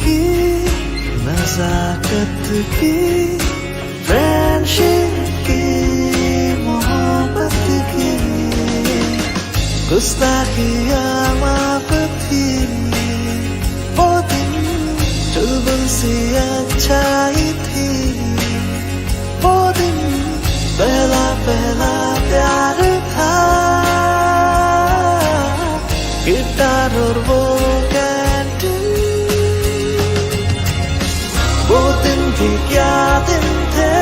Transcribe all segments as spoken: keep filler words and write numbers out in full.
की नजाकत की, फ्रेंडशिप की, मोहब्बत की, गुस्ताखियाँ माफ थी। वो दिन चुलबुल सी अच्छाई थी। वो दिन पहला पहला प्यार था। गिटार और वो कैंटीन। वो दिन भी क्या दिन थे।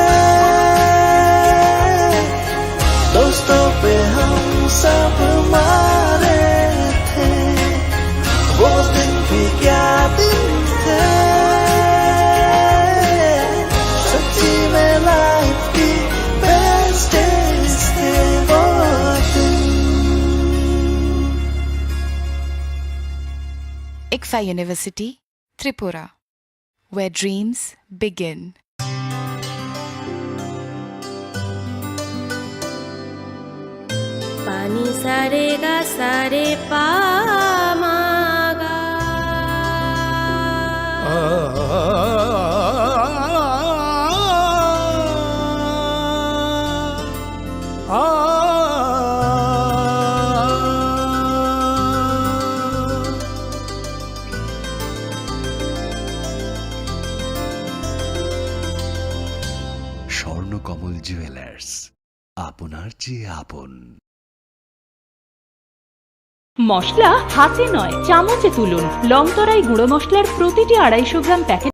दोस्तों पे हम सब मारे थे। वो दिन भी क्या दिन थे। सच्ची में लाइफ की बेस्ट डेज थे वो दिन। Ikfa University, Tripura, where dreams begin. Pani sa re ga sa re pa ma ga. Swarnakamal jewellers, আপনার চেয়ে আপন। মশলা হাতে নয়, চামচে তুলুন। লংতরাই গুঁড়ো মশলার প্রতিটি আড়াইশো গ্রাম প্যাকেট।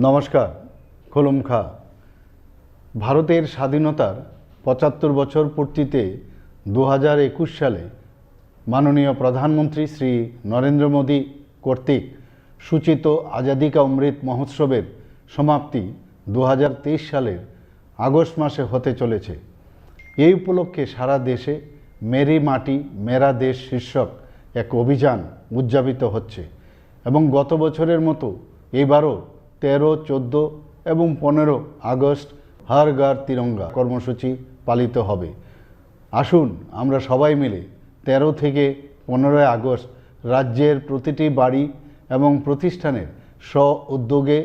নমস্কার, খুলুমখা। ভারতের স্বাধীনতার পঁচাত্তর বছর পূর্তিতে দু হাজার একুশ সালে মাননীয় প্রধানমন্ত্রী শ্রী নরেন্দ্র মোদী কর্তৃক সূচিত আজাদি কা অমৃত মহোৎসবের সমাপ্তি দু হাজার তেইশ সালের আগস্ট মাসে হতে চলেছে। এই উপলক্ষে সারা দেশে মেরি মাটি মেরা দেশ শীর্ষক এক অভিযান উদযাপিত হচ্ছে এবং গত বছরের মতো এবারও তেরো, চোদ্দ এবং পনেরো আগস্ট হর ঘর তিরঙ্গা কর্মসূচি পালিত হবে। আসুন আমরা সবাই মিলে তেরো থেকে পনেরোই আগস্ট রাজ্যের প্রতিটি বাড়ি এবং প্রতিষ্ঠানের স্ব উদ্যোগে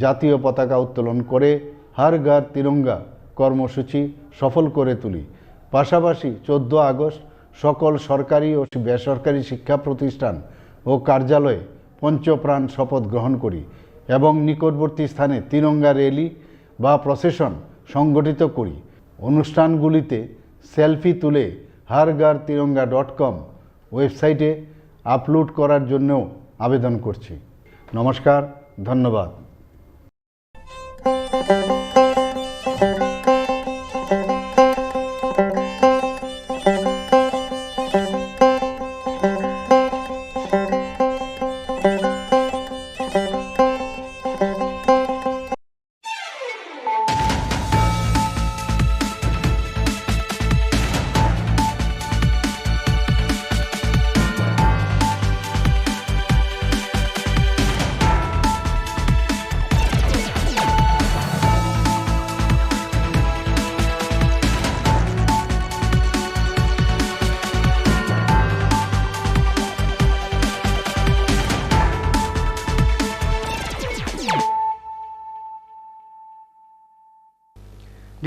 জাতীয় পতাকা উত্তোলন করে হর ঘর তিরঙ্গা কর্মসূচি সফল করে তুলি। পাশাপাশি চোদ্দ আগস্ট সকল সরকারি ও বেসরকারি শিক্ষা প্রতিষ্ঠান ও কার্যালয়ে পঞ্চপ্রাণ শপথ গ্রহণ করি এবং নিকটবর্তী স্থানে তিরঙ্গা র‍্যালি বা প্রসেশন সংগঠিত করি। অনুষ্ঠানগুলিতে সেলফি তুলে হর ঘর তিরঙ্গা ডট কম ওয়েবসাইটে আপলোড করার জন্যও আবেদন করছি। নমস্কার, ধন্যবাদ।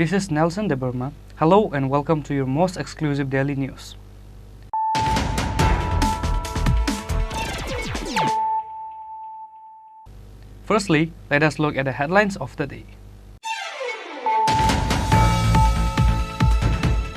This is Nelson Debbarma. Hello and welcome to your most exclusive daily news. Firstly, let us look at the headlines of the day.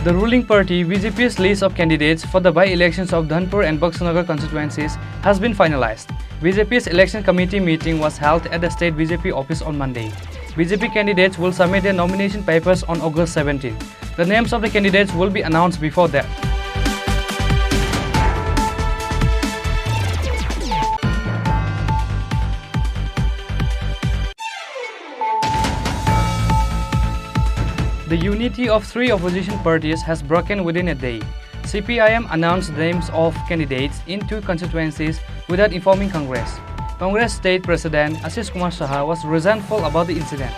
The ruling party B J P's list of candidates for the by-elections of Dhanpur and Boxanagar constituencies has been finalized. B J P's election committee meeting was held at the state B J P office on Monday. B J P candidates will submit their nomination papers on August seventeen. The names of the candidates will be announced before that. The unity of three opposition parties has broken within a day. C P I M announced the names of candidates in two constituencies without informing Congress. Congress State President Ashish Kumar Saha was resentful about the incident.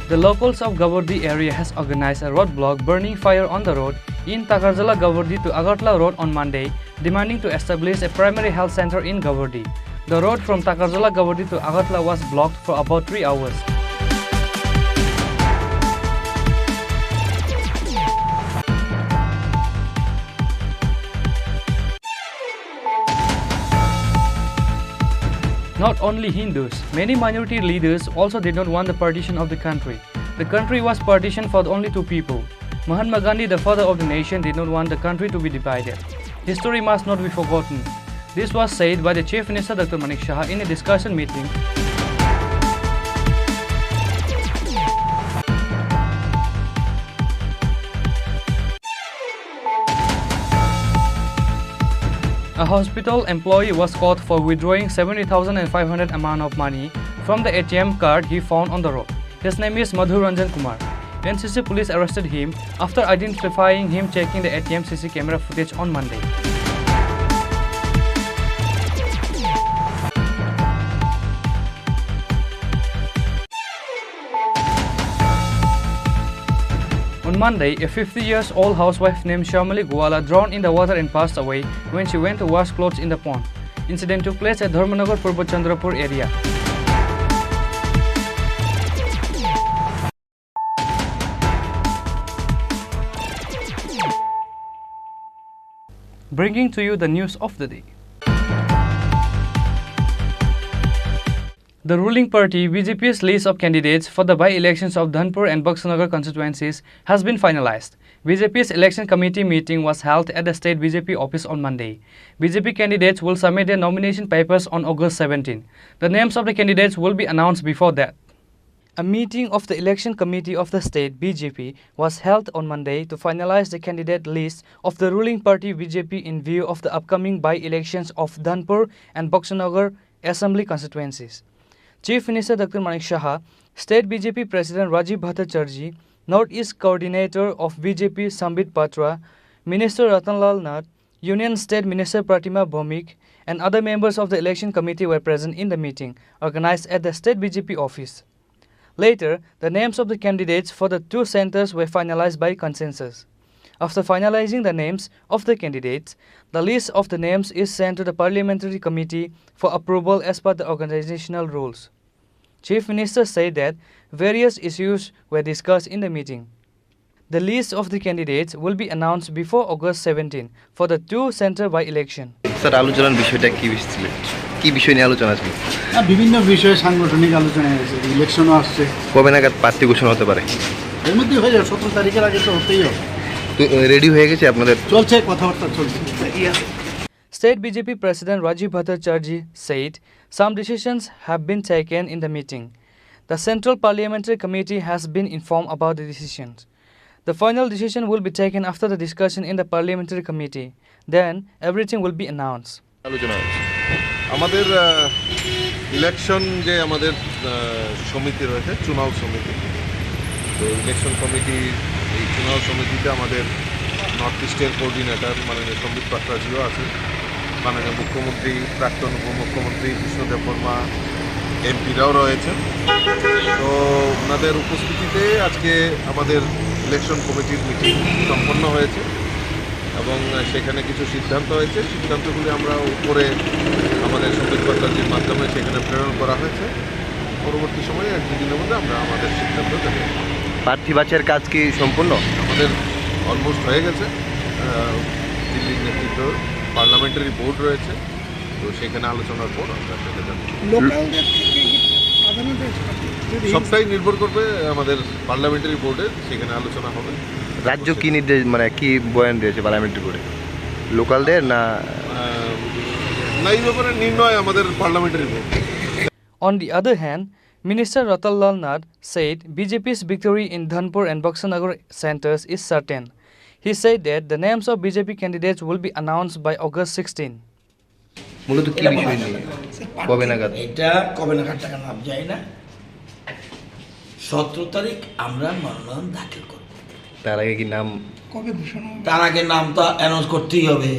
The locals of Gabordi area has organized a roadblock, burning fire on the road in Takarjala Gabordi to Agartala Road on Monday, demanding to establish a primary health center in Gabordi. The road from Takarjala Gabordi to Agartala was blocked for about three hours. Not only Hindus, many minority leaders also did not want the partition of the country. The country was partitioned for only two people. Mahatma Gandhi, the father of the nation, did not want the country to be divided. History must not be forgotten. This was said by the Chief Minister Doctor Manik Saha in a discussion meeting. A hospital employee was caught for withdrawing seventy thousand and five hundred amount of money from the A T M card he found on the road. His name is Madhu Ranjan Kumar. N C C police arrested him after identifying him checking the A T M C C camera footage on Monday. On Monday, a fifty years old housewife named Shamali Guwala drowned in the water and passed away when she went to wash clothes in the pond. Incident took place at Dharmanagar Purba Chandrapur area. Bringing to you the news of the day. The ruling party B J P's list of candidates for the by-elections of Dhanpur and Boxanagar constituencies has been finalized. B J P's election committee meeting was held at the state B J P office on Monday. B J P candidates will submit their nomination papers on August seventeen. The names of the candidates will be announced before that. A meeting of the election committee of the state B J P was held on Monday to finalize the candidate list of the ruling party B J P in view of the upcoming by-elections of Dhanpur and Boxanagar assembly constituencies. Chief Minister Doctor Manik Saha, State B J P President Rajiv Bhattacharjee, North East Coordinator of B J P Sambit Patra, Minister Ratan Lal Nath, Union State Minister Pratima Bhowmik, and other members of the election committee were present in the meeting organized at the state B J P office. Later, the names of the candidates for the two centers were finalized by consensus. After finalizing the names of the candidates, the list of the names is sent to the parliamentary committee for approval as per the organizational rules. Chief Minister said that various issues were discussed in the meeting. The list of the candidates will be announced before August seventeen for the two center by-election. Sir, আলোচনার বিষয়টা কি ছিল? কি বিষয় নিয়ে আলোচনা ছিল? না, বিভিন্ন বিষয়ে, সাংগঠনিক আলোচনা হয়েছে, ইলেকশনও আসছে। কবে নাগাদ প্রার্থী ঘোষণা হতে পারে? এর মধ্যেই হয়ে যাবে, সতেরো তারিখের আগে তো হতেই হবে। তো, আহ, রেডি হয়ে গেছে আপনাদের? চলছে, কথাবার্তা চলছে। State B J P President Rajiv Bhattacharjee said some decisions have been taken in the meeting. The Central Parliamentary Committee has been informed about the decisions. The final decision will be taken after the discussion in the Parliamentary Committee. Then everything will be announced. আলোচনা হয়েছে। আমাদের, আহ, ইলেকশন যে আমাদের, আহ, সমিতি রয়েছে, চুনাও সমিতি, তো ইলেকশন কমিটি, এই চুনাও সমিতিতে আমাদের নর্থ ইস্টের কোঅর্ডিনেটর মাননীয় সম্বিত পাত্রাজিও আছেন, মাননীয় মুখ্যমন্ত্রী, প্রাক্তন উপমুখ্যমন্ত্রী বিষ্ণু দেববর্মা, এমপিরাও রয়েছেন। তো ওনাদের উপস্থিতিতে আজকে আমাদের ইলেকশন কমিটির মিটিং সম্পন্ন হয়েছে এবং সেখানে কিছু সিদ্ধান্ত হয়েছে। সিদ্ধান্তগুলি আমরা উপরে আমাদের সম্বিত পাত্রাজির মাধ্যমে সেখানে প্রেরণ করা হয়েছে। পরবর্তী সময়ে এক দুই দিনের মধ্যে আমরা আমাদের সিদ্ধান্ত জানিয়ে দেব। প্রার্থী বাছাইয়ের কাজ কি সম্পূর্ণ? আমাদের অলমোস্ট হয়ে গেছে। আহ, দিল্লির নেতৃত্ব পার্লামেন্টারি বোর্ড রয়েছে, তো সেখানে আলোচনার পর আমরা সেটা জানবো। লোকালদের থেকে কি প্রাধান্য দেওয়া হয়েছে? যদি সবটাই নির্ভর করবে আমাদের পার্লামেন্টারি বোর্ডের, সেখানে আলোচনা হবে। রাজ্য কি নির্দেশ, মানে কি বয়ান দিয়েছে পার্লামেন্টারি বোর্ডে? লোকালদের না? আহ, না, এই ব্যাপারে নির্ণয় আমাদের parliamentary board. On the other hand, Minister Ratan Lal Nath said B J P's victory in Dhanpur and Boxanagar centers is certain. He said that the names of B J P candidates will be announced by August sixteen. মূলত কি এটা বিষয় বলা নিয়ে? যাবে না। কবে নাগাদ? এটা কবে নাগাদ টাকা নাম যায় না। সতেরো তারিখ আমরা মনোনয়ন দাখিল করব। তার আগে কি নাম? কবে ঘোষণা হবে? তার আগে নাম তো অ্যানাউন্স করতেই হবে।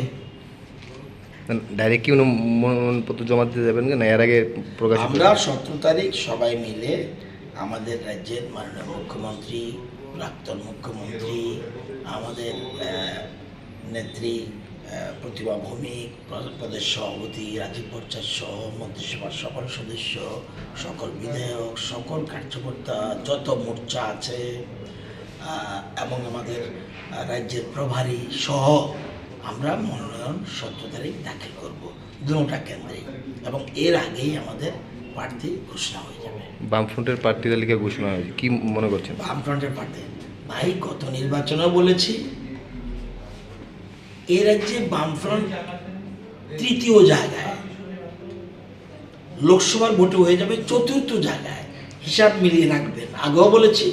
না, ডাইরেক্ট কি উনি মনোনয়নপত্র জমা দিতে যাবেন কি না এর আগে প্রকাশিত আমরা হবে? সতেরো তারিখ সবাই মিলে আমাদের রাজ্যের মাননীয় মুখ্যমন্ত্রী, প্রাক্তন মুখ্যমন্ত্রী, আমাদের, আহ, নেত্রী, আহ, প্রতিমা ভৌমিক, প্র-, প্রদেশ সভাপতি রাজীব ভট্টাচার্য সহ মন্ত্রিসভার সকল সদস্য, সকল বিধায়ক, সকল কার্যকর্তা, যত মোর্চা আছে, আহ, এবং আমাদের, আহ, রাজ্যের প্রভারী সহ আমরা মনোনয়ন সতেরো তারিখ দাখিল করব দুটা কেন্দ্রে, এবং এর আগেই আমাদের প্রার্থী ঘোষণা হয়ে যাবে। বামফ্রন্টের প্রার্থী তালিকা ঘোষণা হয়েছে, কি মনে করছেন? বামফ্রন্টের প্রার্থী, ভাই, গত নির্বাচনেও বলেছি, এ রাজ্যে বামফ্রন্ট তৃতীয় জায়গায়, লোকসভার ভোটে হয়ে যাবে চতুর্থ জায়গায়। হিসাব মিলিয়ে রাখবেন, আগেও বলেছি,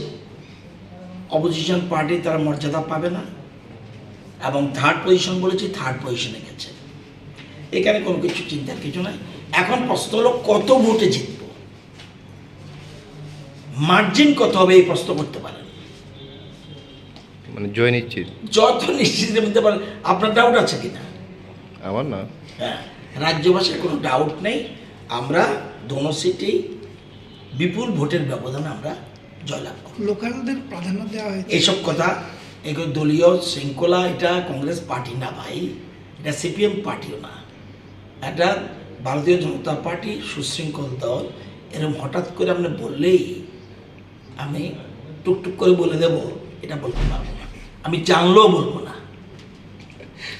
অপোজিশন পার্টি তারা মর্যাদা পাবে না, এবং থার্ড পজিশন বলেছি, থার্ড পজিশনে গেছে। এখানে কোনো কিছু চিন্তার কিছু নাই। এখন প্রশ্ন হলো কত ভোটে জিতবো, মার্জিন কত হবে, এই প্রশ্ন করতে পারেন। মানে জয় নিশ্চিত? যত নিশ্চিত বলতে পারেন। আপনার ডাউট আছে কিনা? আমার না। হ্যাঁ, রাজ্যবাসীর কোনো ডাউট নেই, আমরা দোনো সিটেই বিপুল ভোটের ব্যবধানে আমরা জয়লাভ করব। লোকালদের প্রাধান্য দেওয়া হয়েছে। এইসব কথা, এগুলো দলীয় শৃঙ্খলা, এটা কংগ্রেস পার্টি না ভাই, এটা সিপিএম পার্টিও না, এটা ভারতীয় জনতা পার্টি, সুশৃঙ্খল দল। এরকম হঠাৎ করে আপনি বললেই আমি টুকটুক করে বলে দেব, এটা বলতে পারবো না, আমি জানলেও বলবো না।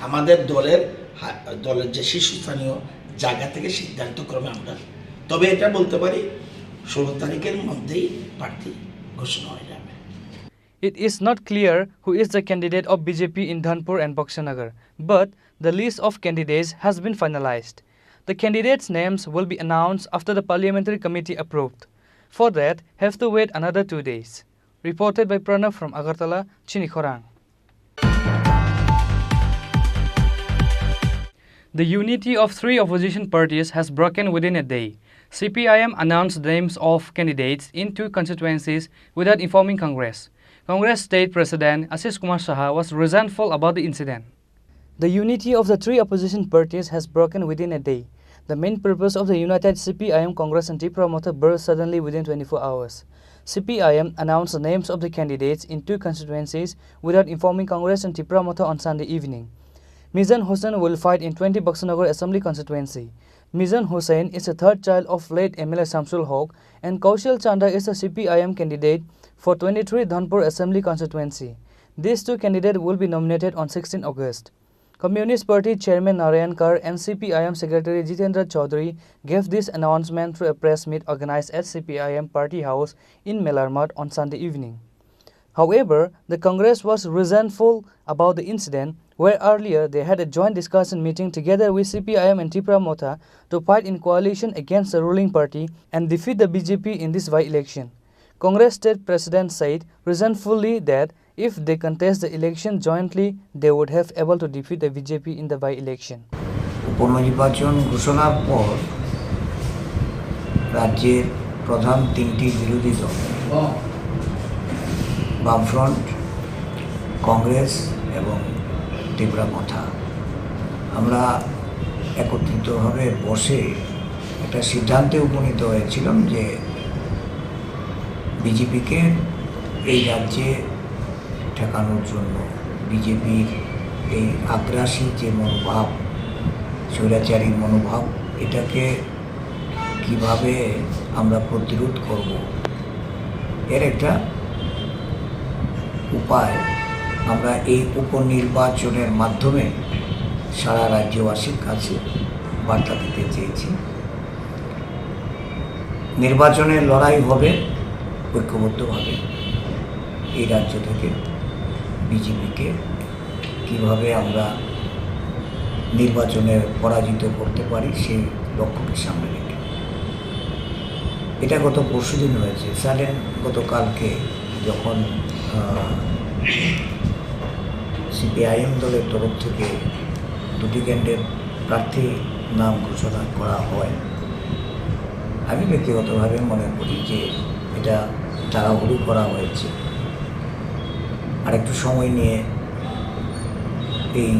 আমাদের দলের হা-, দলের যে শীর্ষস্থানীয় জায়গা থেকে সিদ্ধান্ত ক্রমে আমরা, তবে এটা বলতে পারি, ষোলো তারিখের মধ্যেই প্রার্থী ঘোষণা হয়ে যাবে। It is not clear who is the candidate of B J P in Dhanpur and Boxanagar, but the list of candidates has been finalized. The candidates' names will be announced after the parliamentary committee approved. For that, have to wait another two days. Reported by Pranav from Agartala, Chini Khorang. The unity of three opposition parties has broken within a day. C P I M announced names of candidates in two constituencies without informing Congress. Congress State President Ashish Kumar Saha was resentful about the incident. The unity of the three opposition parties has broken within a day. The main purpose of the united C P I M, Congress and Tipra Motha burst suddenly within twenty-four hours. C P I M announced the names of the candidates in two constituencies without informing Congress and Tipra Motha on Sunday evening. Mizan Hussain will fight in twenty Boxanagar Assembly Constituency. Mizan Hussain is a third child of late M L A Shamsul Haq, and Kaushal Chanda is a C P I M candidate for twenty-three Dhanpur Assembly Constituency. These two candidates will be nominated on sixteen August. Communist Party Chairman Narayan Kar and C P I M Secretary Jitendra Chaudhary gave this announcement through a press meet organized at C P I M Party House in Melarmat on Sunday evening. However, the Congress was resentful about the incident, where earlier they had a joint discussion meeting together with C P I M and Tipra Motha to fight in coalition against the ruling party and defeat the B J P in this by-election. Congress state president said resentfully that if they contest the election jointly, they would have able to defeat the B J P in the by-election. উপনির্বাচন ঘোষণার পর রাজ্যের প্রধান তিনটি বিরোধী দল, বামফ্রন্ট, কংগ্রেস এবং তিপ্রা মথা, আমরা একত্রিতভাবে বসে একটা সিদ্ধান্তে উপনীত হয়েছিলাম যে বিজেপিকে এই রাজ্যে ঠেকানোর জন্য, বিজেপির এই আগ্রাসী যে মনোভাব, স্বৈরাচারী মনোভাব, এটাকে কিভাবে আমরা প্রতিরোধ করব, এর একটা উপায় আমরা এই উপনির্বাচনের মাধ্যমে সারা রাজ্যবাসীর কাছে বার্তা দিতে চেয়েছি, নির্বাচনে লড়াই হবে ঐক্যবদ্ধভাবে। এই রাজ্য থেকে বিজেপিকে কীভাবে আমরা নির্বাচনে পরাজিত করতে পারি, সেই লক্ষ্যকে সামনে রেখে। এটা গত পরশুদিন হয়েছে। সাডেন গতকালকে যখন, আহ, সিপিআইএম দলের তরফ থেকে দুটি কেন্দ্রের প্রার্থী নাম ঘোষণা করা হয়, আমি ব্যক্তিগতভাবে মনে করি যে এটা তাড়াহুড়ো করা হয়েছে। আর একটু সময় নিয়ে এই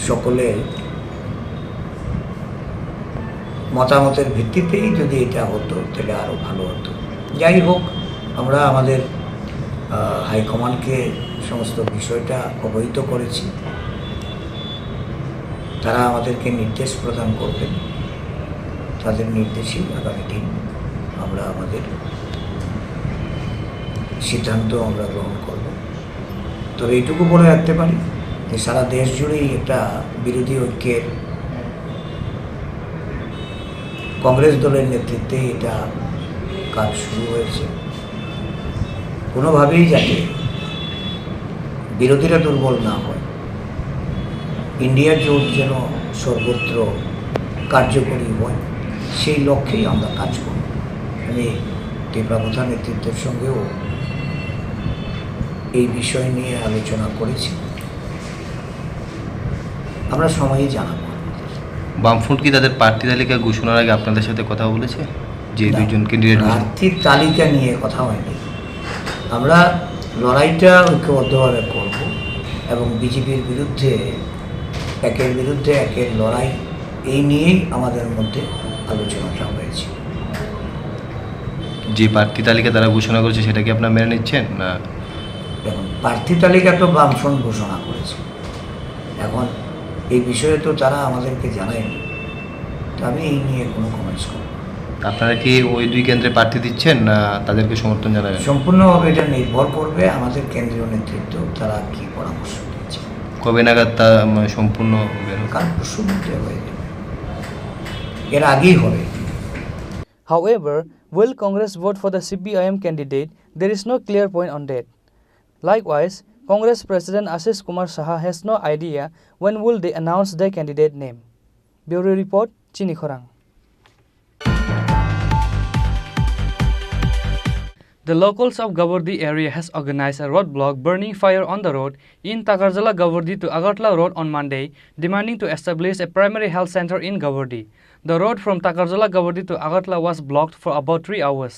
সকলের মতামতের ভিত্তিতেই যদি এটা হতো, তাহলে আরও ভালো হতো। যাই হোক, আমরা আমাদের, আহ, হাইকমান্ডকে সমস্ত বিষয়টা অবহিত করেছি। তারা আমাদেরকে নির্দেশ প্রদান করবেন। তাদের নির্দেশেই আগামী দিন আমরা আমাদের সিদ্ধান্ত আমরা গ্রহণ করব। তবে এইটুকু বলে রাখতে পারি যে সারা দেশ জুড়েই একটা বিরোধী ঐক্যের, কংগ্রেস দলের নেতৃত্বে এটা কাজ শুরু হয়েছে। কোনোভাবেই যাতে বিরোধীরা দুর্বল না হয়, ইন্ডিয়া জোট যেন সর্বত্র কার্যকরী হয়, সেই লক্ষ্যেই আমরা কাজ করব। আমি তীব্রাবতা নেতৃত্বের সঙ্গেও এই বিষয় নিয়ে আলোচনা করেছি। আমরা সময়ই জানাবো। বামফ্রন্ট কি তাদের প্রার্থী তালিকা ঘোষণার আগে আপনাদের সাথে কথা বলেছে? যে না, দুইজন ক্যান্ডিডেট ঘোষণা প্রার্থীর তালিকা নিয়ে কথা হয়নি। আমরা লড়াইটা ঐক্যবদ্ধভাবে করব এবং বিজেপির বিরুদ্ধে, একের বিরুদ্ধে একের লড়াই, এই নিয়েই আমাদের মধ্যে আলোচনাটা হয়েছে। যে প্রার্থী তালিকা তারা ঘোষণা করেছে, সেটা কি আপনারা মেনে নিচ্ছেন না? দেখুন, প্রার্থী তালিকা তো বামফ্রন্ট ঘোষণা করেছে। এখন এই বিষয়ে তো তারা আমাদেরকে জানায়নি, তো আমি এই নিয়ে কোনো কমেন্টস করব না। আপনারা কি ওই দুই কেন্দ্রে প্রার্থী দিচ্ছেন না তাদেরকে সমর্থন জানাবেন? সম্পূর্ণভাবে এটা নির্ভর করবে আমাদের কেন্দ্রীয় নেতৃত্ব তারা কি পরামর্শ দিচ্ছে। কবে নাগাদ তা, উম, সম্পূর্ণ বের হবে? কাল পরশুর মধ্যে হয়ে যাবে, এর আগেই হবে। However, will Congress vote for the C P I M candidate? There is no clear point on that. Likewise, Congress President Ashish Kumar Saha has no idea when will they announce their candidate name. Bureau Report, Chini Khorang. The locals of Gabardi area has organized a roadblock, burning fire on the road in Takarjala Gabardi to Agartala Road on Monday, demanding to establish a primary health center in Gabardi. The road from Takarjala Gabardi to Agartala was blocked for about three hours.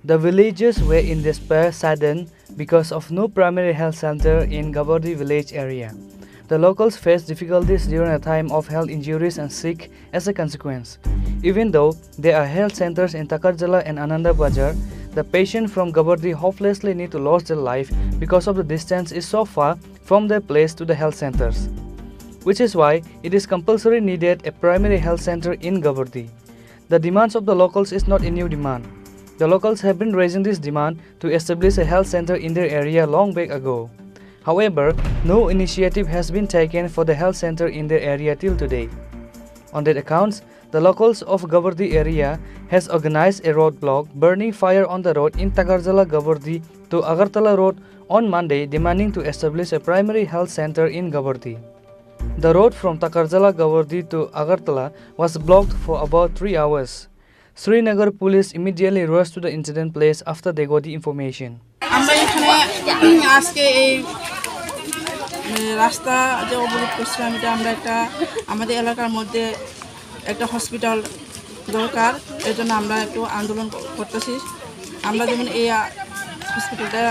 The villagers were in despair, saddened because of no primary health center in Gabardi village area. The locals face difficulties during a time of health injuries and sick as a consequence. Even though there are health centers in Takarjala and Ananda Bazar, the patient from Gabardi hopelessly need to lose their life because of the distance is so far from their place to the health centers, which is why it is compulsory needed a primary health center in Gabardi. The demands of the locals is not a new demand. The locals have been raising this demand to establish a health center in their area long back ago. However, no initiative has been taken for the health center in their area till today. On that accounts, the locals of Gabardi area has organized a roadblock, burning fire on the road in Takarjala Gabardi to Agartala Road on Monday, demanding to establish a primary health center in Gabardi. The road from Takarjala Gabardi to Agartala was blocked for about three hours. Srinagar police immediately rushed to the incident place after they got the information. আমরা এখানে আজকে এই উম, রাস্তা যে অবরোধ করছিলাম, এটা আমরা একটা, আমাদের এলাকার মধ্যে একটা হসপিটাল দরকার, এর জন্য আমরা একটু আন্দোলন ক- করতেছি। আমরা যেমন এই আ, হসপিটালটা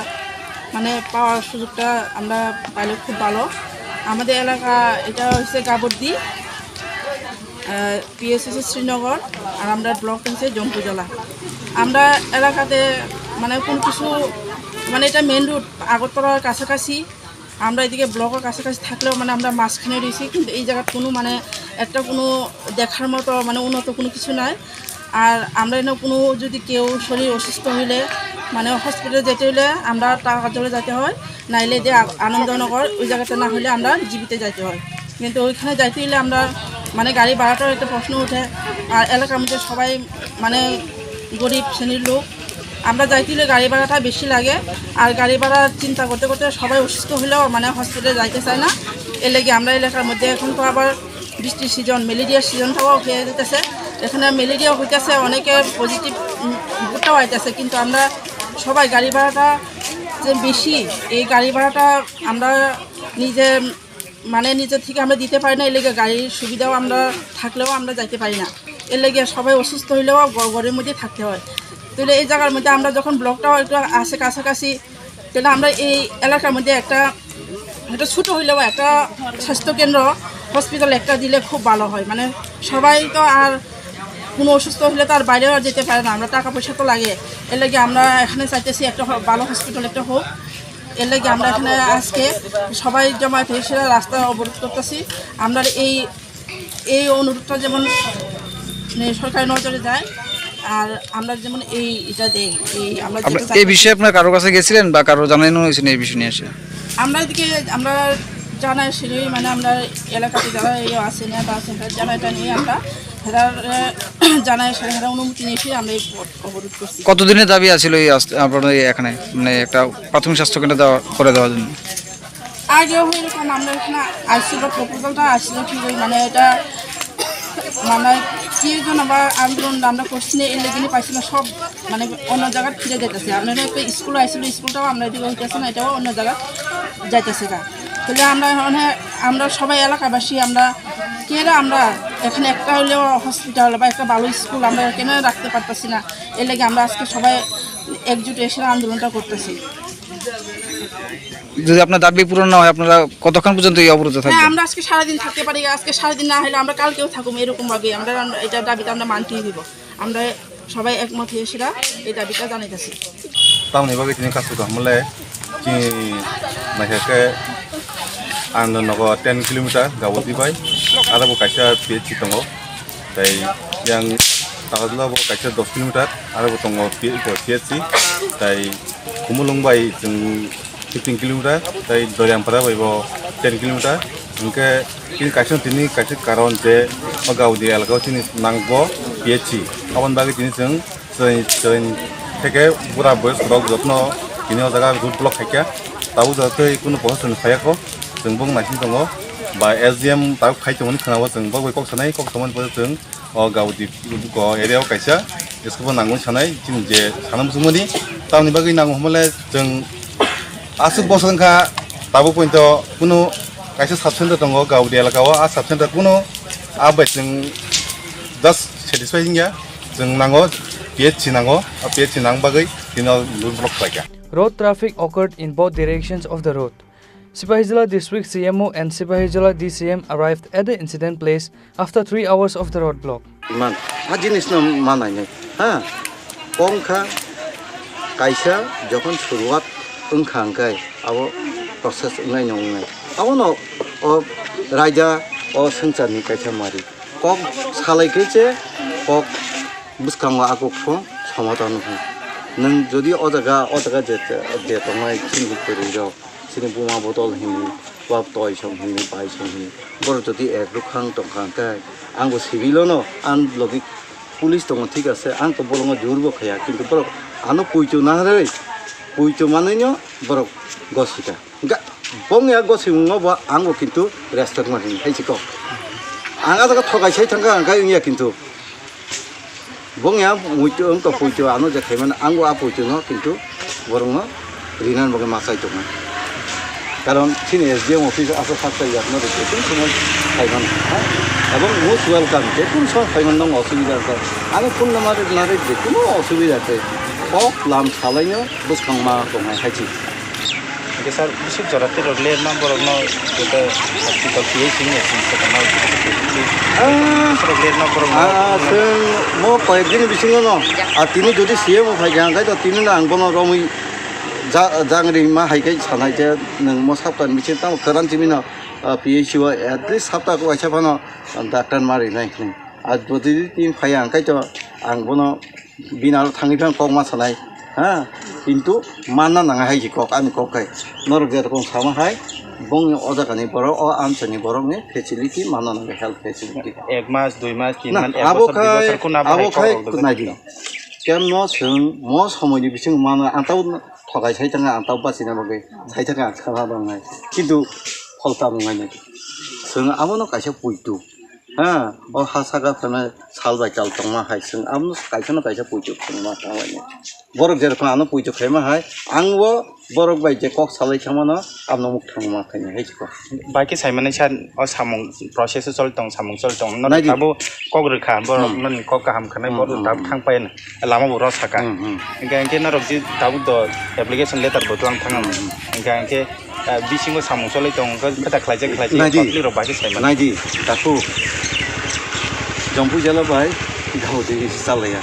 মানে পাওয়ার সুযোগটা আমরা পাইলে খুব ভালো। আমাদের এলাকা এটা হচ্ছে গাবর্দি, পিএসসি শ্রীনগর, আর আমরা ব্লক হচ্ছে জম্পুজলা। আমরা এলাকাতে মানে কোনো কিছু, মানে এটা মেন রোড আগরতলার কাছাকাছি। আমরা এদিকে ব্লকের কাছাকাছি থাকলেও মানে আমরা মাঝখানে রয়েছি, কিন্তু এই জায়গার কোনো মানে একটা কোনো দেখার মতো মানে উন্নত কোনো কিছু নাই। আর আমরা এনে কোনো যদি কেউ শরীর অসুস্থ হইলে মানে হসপিটালে যেতে হইলে আমরা টাকার জোরে যেতে হয়, নাইলে যে আ- আনন্দনগর ওই জায়গাতে না হইলে আমরা জিবিতে যাইতে হয়। কিন্তু ওইখানে যাইতে হইলে আমরা মানে গাড়ি ভাড়াটাও একটা প্রশ্ন ওঠে। আর এলাকার মধ্যে সবাই মানে গরিব শ্রেণীর লোক, আমরা যাইতে হইলে গাড়ি ভাড়াটা বেশি লাগে। আর গাড়ি ভাড়া চিন্তা করতে করতে সবাই অসুস্থ হইলেও মানে হসপিটালে যাইতে চায় না। এর লাগি আমরা এলাকার মধ্যে এখন তো আবার বৃষ্টির সিজন, ম্যালেরিয়ার সিজনটাও হয়ে যেতেছে। এখানে ম্যালেরিয়া হইতেছে, অনেকে পজিটিভ রিপোর্টটাও আইতেছে, কিন্তু আমরা সবাই গাড়ি ভাড়াটা যে বেশি, এই গাড়ি ভাড়াটা আমরা নিজে মানে নিজে থেকে আমরা দিতে পারি না। এর লাগি গাড়ির সুবিধাও আমরা থাকলেও আমরা যাইতে পারি না। এর লাগি সবাই অসুস্থ হইলেও ঘ- ঘরের মধ্যে থাকতে হয়। তাহলে এই জায়গার মধ্যে আমরা যখন ব্লকটাও একটু আছে কাছাকাছি, তাহলে আমরা এই এলাকার মধ্যে একটা একটা ছোট হইলেও একটা স্বাস্থ্য কেন্দ্র, হসপিটাল একটা দিলে খুব ভালো হয়। মানে সবাই তো আর কোনো অসুস্থ হলে তো আর বাইরেও আর যেতে পারে না, আমরা টাকা পয়সা তো লাগে। এর লাগি আমরা এখানে চাইতেছি একটা হ- ভালো হসপিটাল একটা হোক। এর লাগি আমরা এখানে আজকে সবাই জমায়েত হয়েছিল, রাস্তা অবরোধ করতেছি। আমরা এই এই অনুরোধটা যেমন মানে সরকারের নজরে যায়, আর আমরা যেমন এই এটা দেই, এই আমরা আপনার যেটা এই চাইতেছি। বিষয়ে আপনার কারোর কাছে গেছিলেন বা কারো জানানো হয়েছিল এই বিষয় নিয়ে এসে? আমরা এদিকে আমরা জানাই সেটাই, মানে আমরা এলাকাতে যারা এই আছে, নেতা আছে, তারা জানাই, এটা নিয়ে আমরা তারা জানাই, সেটা অনুমতি নিয়ে এসে আমরা এই পথ অবরোধ করছি। কতদিনের দাবি আছিল এই আস- আপনার এই এখানে, মানে একটা প্রাথমিক স্বাস্থ্য কেন্দ্র দেওয়া, করে দেওয়ার জন্য? আগেও এরকম আমরা এখানে আসছিল, প্রপোজালটা আসছিল ঠিকই, মানে এটা মানে কি জন্য বা আন্দোলন আমরা করছি না, এর লেগে পাইছি না, সব মানে অন্য জায়গায় ফিরে যেতেছে। আমরা একটা স্কুল আসছিল, স্কুলটাও আমরা এদিকে হইতেছে না, এটাও অন্য জায়গায় যাইতেছে গা। তাহলে আমরা মানে আমরা সবাই এলাকাবাসী, আমরা কেরা আমরা এখানে একটা হলেও হসপিটাল বা একটা ভালো স্কুল আমরা কেন রাখতে পারতেছি না? এর লেগে আমরা আজকে সবাই একজুট এসে আন্দোলনটা করতেছি। যদি আপনার দাবি পূরণ না হয়, আপনারা কতক্ষণ পর্যন্ত এই অবরোধে হ্যাঁ, থাকবেন? আমরা আজকে সারাদিন থাকতে পারি, আজকে সারাদিন না হলে আমরা কালকেও থাকুম, এরকম ভাবে আমরা এটা দাবিটা আমরা মানতেই হইব। আমরা সবাই একমত হয়ে সেটা এই দাবিটা জানাইতেছি। Tamoni bagwi tini kasu kaham le chini naikha khe Anandanagar ten kilometer Gabodi bai, aro bo kaisa P H C tongo, tei yang Takarjala bo kaisa dos kilometer, aro bo tongo P H C, tei Khumulwng bai chwng fifteen kilometer, tei Doryangpara bai bo ten kilometer. Hwnkhe chini kaisa tini kaisa karon je o Gaudi elaka o chini nangbo P H C. Aboni bagwi tini chwng chwrai chwrai theke bura boyos rok jotno tini o jaga road block khaikha. Tabuk jotoi kunu pohor chwng phaiya kho, chwng bong naising tongo. Ba S D M tabuk khai tongmani khwnao chwng bo bai kok sanai, kok tongmani pore chwng o Gaudi ko area o kaisa school bo nangmani sanai, chini je sana muchungmani. Tamoni bagwi nango hwnmale chwng aswk bosor wngkha, tabuk poito kunu kaisa sub center tongo Gaudi elaka o, a sub center kunu a bai chwng just satisfy wngya, chwng nango P H C nango, a P H C nang bagwi tino road block khlaikha. Road traffic occurred in both directions of the road. Sipahijala District C M O and Sipahijala D C M arrived at the incident place after three hours of the roadblock. Man, a jinis no manai nai. Ha? Kong kha kaisa jokhon suruat wngkha hwnkhe abo process wngnai no wngnai. Abono o raida o swngcharni kaisa mari. Kok salai khe se kok bwskango a kok phano somathan wngkha. Nwng jodi o jaga, o jaga je, je tongnai chini bwrwi rok, Bini buma bodol hini, wa toi song hini, pai song hini. Borok jodi ek rwkhang tongkha hwnkhe, ang bo civil-o no, ang logi police tongo, thik ase, ang to bolongo jur bo khaya, kintu borok ano puitu naharwi, puitu manwino borok gosika. Hwnkhe bongni a gosimungo bo ang bo kintu respect ma hini, hai se kok. Ang a jaga thokai sai thangkha, ang khe wngya kintu. Bongya muitu wngkha puitu ano je khaimani ang bo a puitu no kintu borokno rinani bagwi ma chai tongo. Karon chini S D M office aswk sak chai yakno rwkhe tun somo phaiman ha. Ebong most welcome je tun somo phaiman nang osubida wngkha. Ano phone number nare je kuno osubida khe kok lam salaino bwskang ma tongnai hai chi. Hingke sir, bisik jora terok lerma borokno joto hospital P H C ni sing se tongma borok lerma borokno. Ah, chwng mo koyek din bisingo no, ah, tini jodi C M o phai kha, hingke to tini no ang bono romwi ja-, jangri ma hai khe sanai je nwng mo saptani bisingo tamo kwran simi no, ah, P H C o at least sapta kaisa phano, ah, doctor ma rinai hinwi. Ah, jodi tini phai ya, hingke to ang bono bini aro thangwi phano kok ma sanai, ha, kintu manna nang hai kok, ani kok kai norok je rokom sama hai, bongni o jaga ni borok, o amchai ni borok ni facility manna nang, health facility. Ek mas, dui mas, tin mas, ek bosor, dui bosor, kuna abo khai kok rok nai di. Ken no chwng mo somoi ni bising manna, ang tau thokai sai thanga, ang tau bachina bagwi sai thanga, ang khana rok nai, kintu phol tamo nai nai. Chwng abo no kaisa puitu. Ha, o ha saka phano sal bai sal tongma hai chwng abono kaisa no kaisa puitu phunukma tanglaini. Borok je rokom ano puitu khaima hai, ang bo borok bai je kok salai thangmano abono muk thangma khaini hai se kok. Bai khe sai mani sir, o samung process o choli tong, samung choli tong. Nai di. Tabuk kok rwkha, borok nani kok kaham khanai, borok tabuk thang pai lama bo rw saka. Hmm, hmm. Hingkhe, hingkhe norok je tabuk do application letter bo twlang thang. Hmm, hmm. Hingkhe, hingkhe Ah, bisingo samung cholai tongo, wngkha khe ta khlaijak, khlaijak, naidi, public rok bai khe sai mano. Naidi, takhuk. Jompui jala bai, gao de salaiya.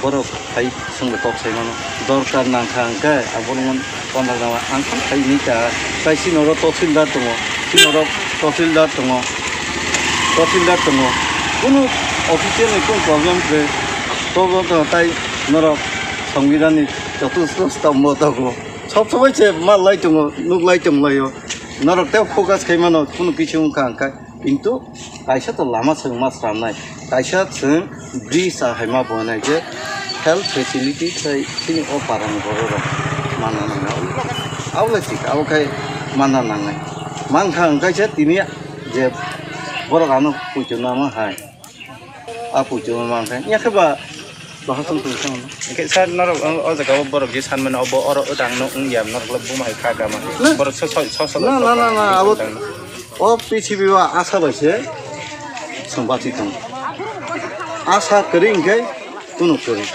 Borok hai songbe kok sai mano. Dorkar nangkha hwnkhe, abono mon kondak rama ang khe sai ni ta. Tai sini oro tahsildar tongo, sini oro tahsildar tongo, tahsildar tongo. Kunu official ni kunu problem khe, to, to, to, tai norok Songbidan ni joto stop mo tongo. Sob somoi se ma lai tongo, nuk lai tong laio. Norok tei focus khai mano, kunu kisu wngkha hwnkha. Kintu kaisa to lama chwng ma swnamnai. Kaisa chwng bridge a hai ma bo nai je health facility tei chini o para ni borok rok manna nangnai. Abo le thik, abo khai manna nangnai. Mankha hwnkha se tini je borok ano puitu nama hai. A puitu ma mankha. Yakhe ba Bahasong tong sang. Oke, sir, norok o, o jaga o borok je san mano, obo oro odang no wng ya, norok le buma hai kha kama. Na. Borok so, so, so, so, na, so, na, na, so, na, so, abo, so, so, o P C B o asa bai se song bati tong. Asa kwrwi hwnkhe kunu kwrwi.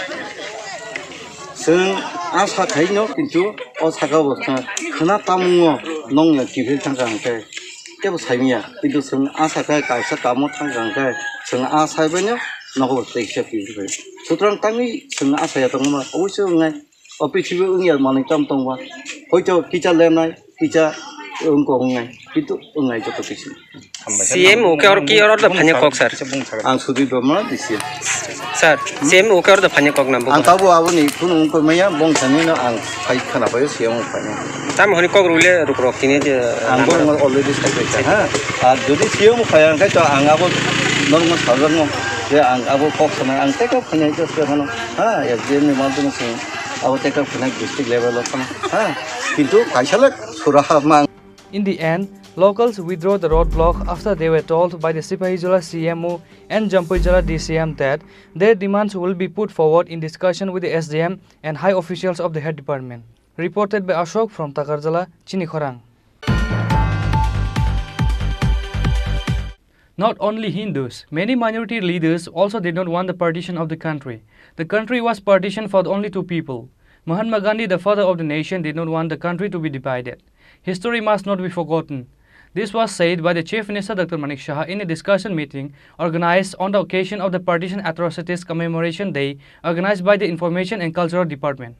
Chwng asa khai no, kintu o saka bo khna, khna tamungo nong ya kiphil thangkha hwnkhe. Tebo saimanya, kintu chwng asa khe kaisa kamo thangkha hwnkhe, chwng a saibaino nogo tei kisa kiphilbai. Sutrang tangwi chwng a saya tongma, oboiso wngnai. O prithibi wngya manwi tamo tongba. Hoito kisa lenai, kisa wngkok wngnai, kintu wngnai joto kisi. C M o khe oro ki oro da phanya kok, sir? Ang Sudip Dharma, D C M. Sir, C M o khe oro da phanya kok na buko? Ang tabo aboni phone wngkha maya, bong thani no ang phai khana paio C M o phai. Tamo hwnwi kok rwle ruk rok tini je, ang lama bo rok already sai pai kha, ha. Ar jodi C M o phai ang khai to ang abo normal sajakno je ang abo kok sanai ang teka phai nai to se phano, ha, S D M ni madhyamo se abo teka phai nai district level o phano, ha. Kintu kaisa le suraha mang. In the end, locals withdraw the roadblock after they were told by the Sipahijola C M O and Jampuijala D C M that their demands will be put forward in discussion with the S D M and high officials of the health department. Reported by Ashok from Takarjala, Chinikhorang. Not only Hindus, many minority leaders also did not want the partition of the country. The country was partitioned for only two people. Mahatma Gandhi, the father of the nation, did not want the country to be divided. History must not be forgotten. This was said by the Chief Minister Doctor Manik Saha in a discussion meeting organized on the occasion of the Partition Atrocities Commemoration Day organized by the Information and Cultural Department.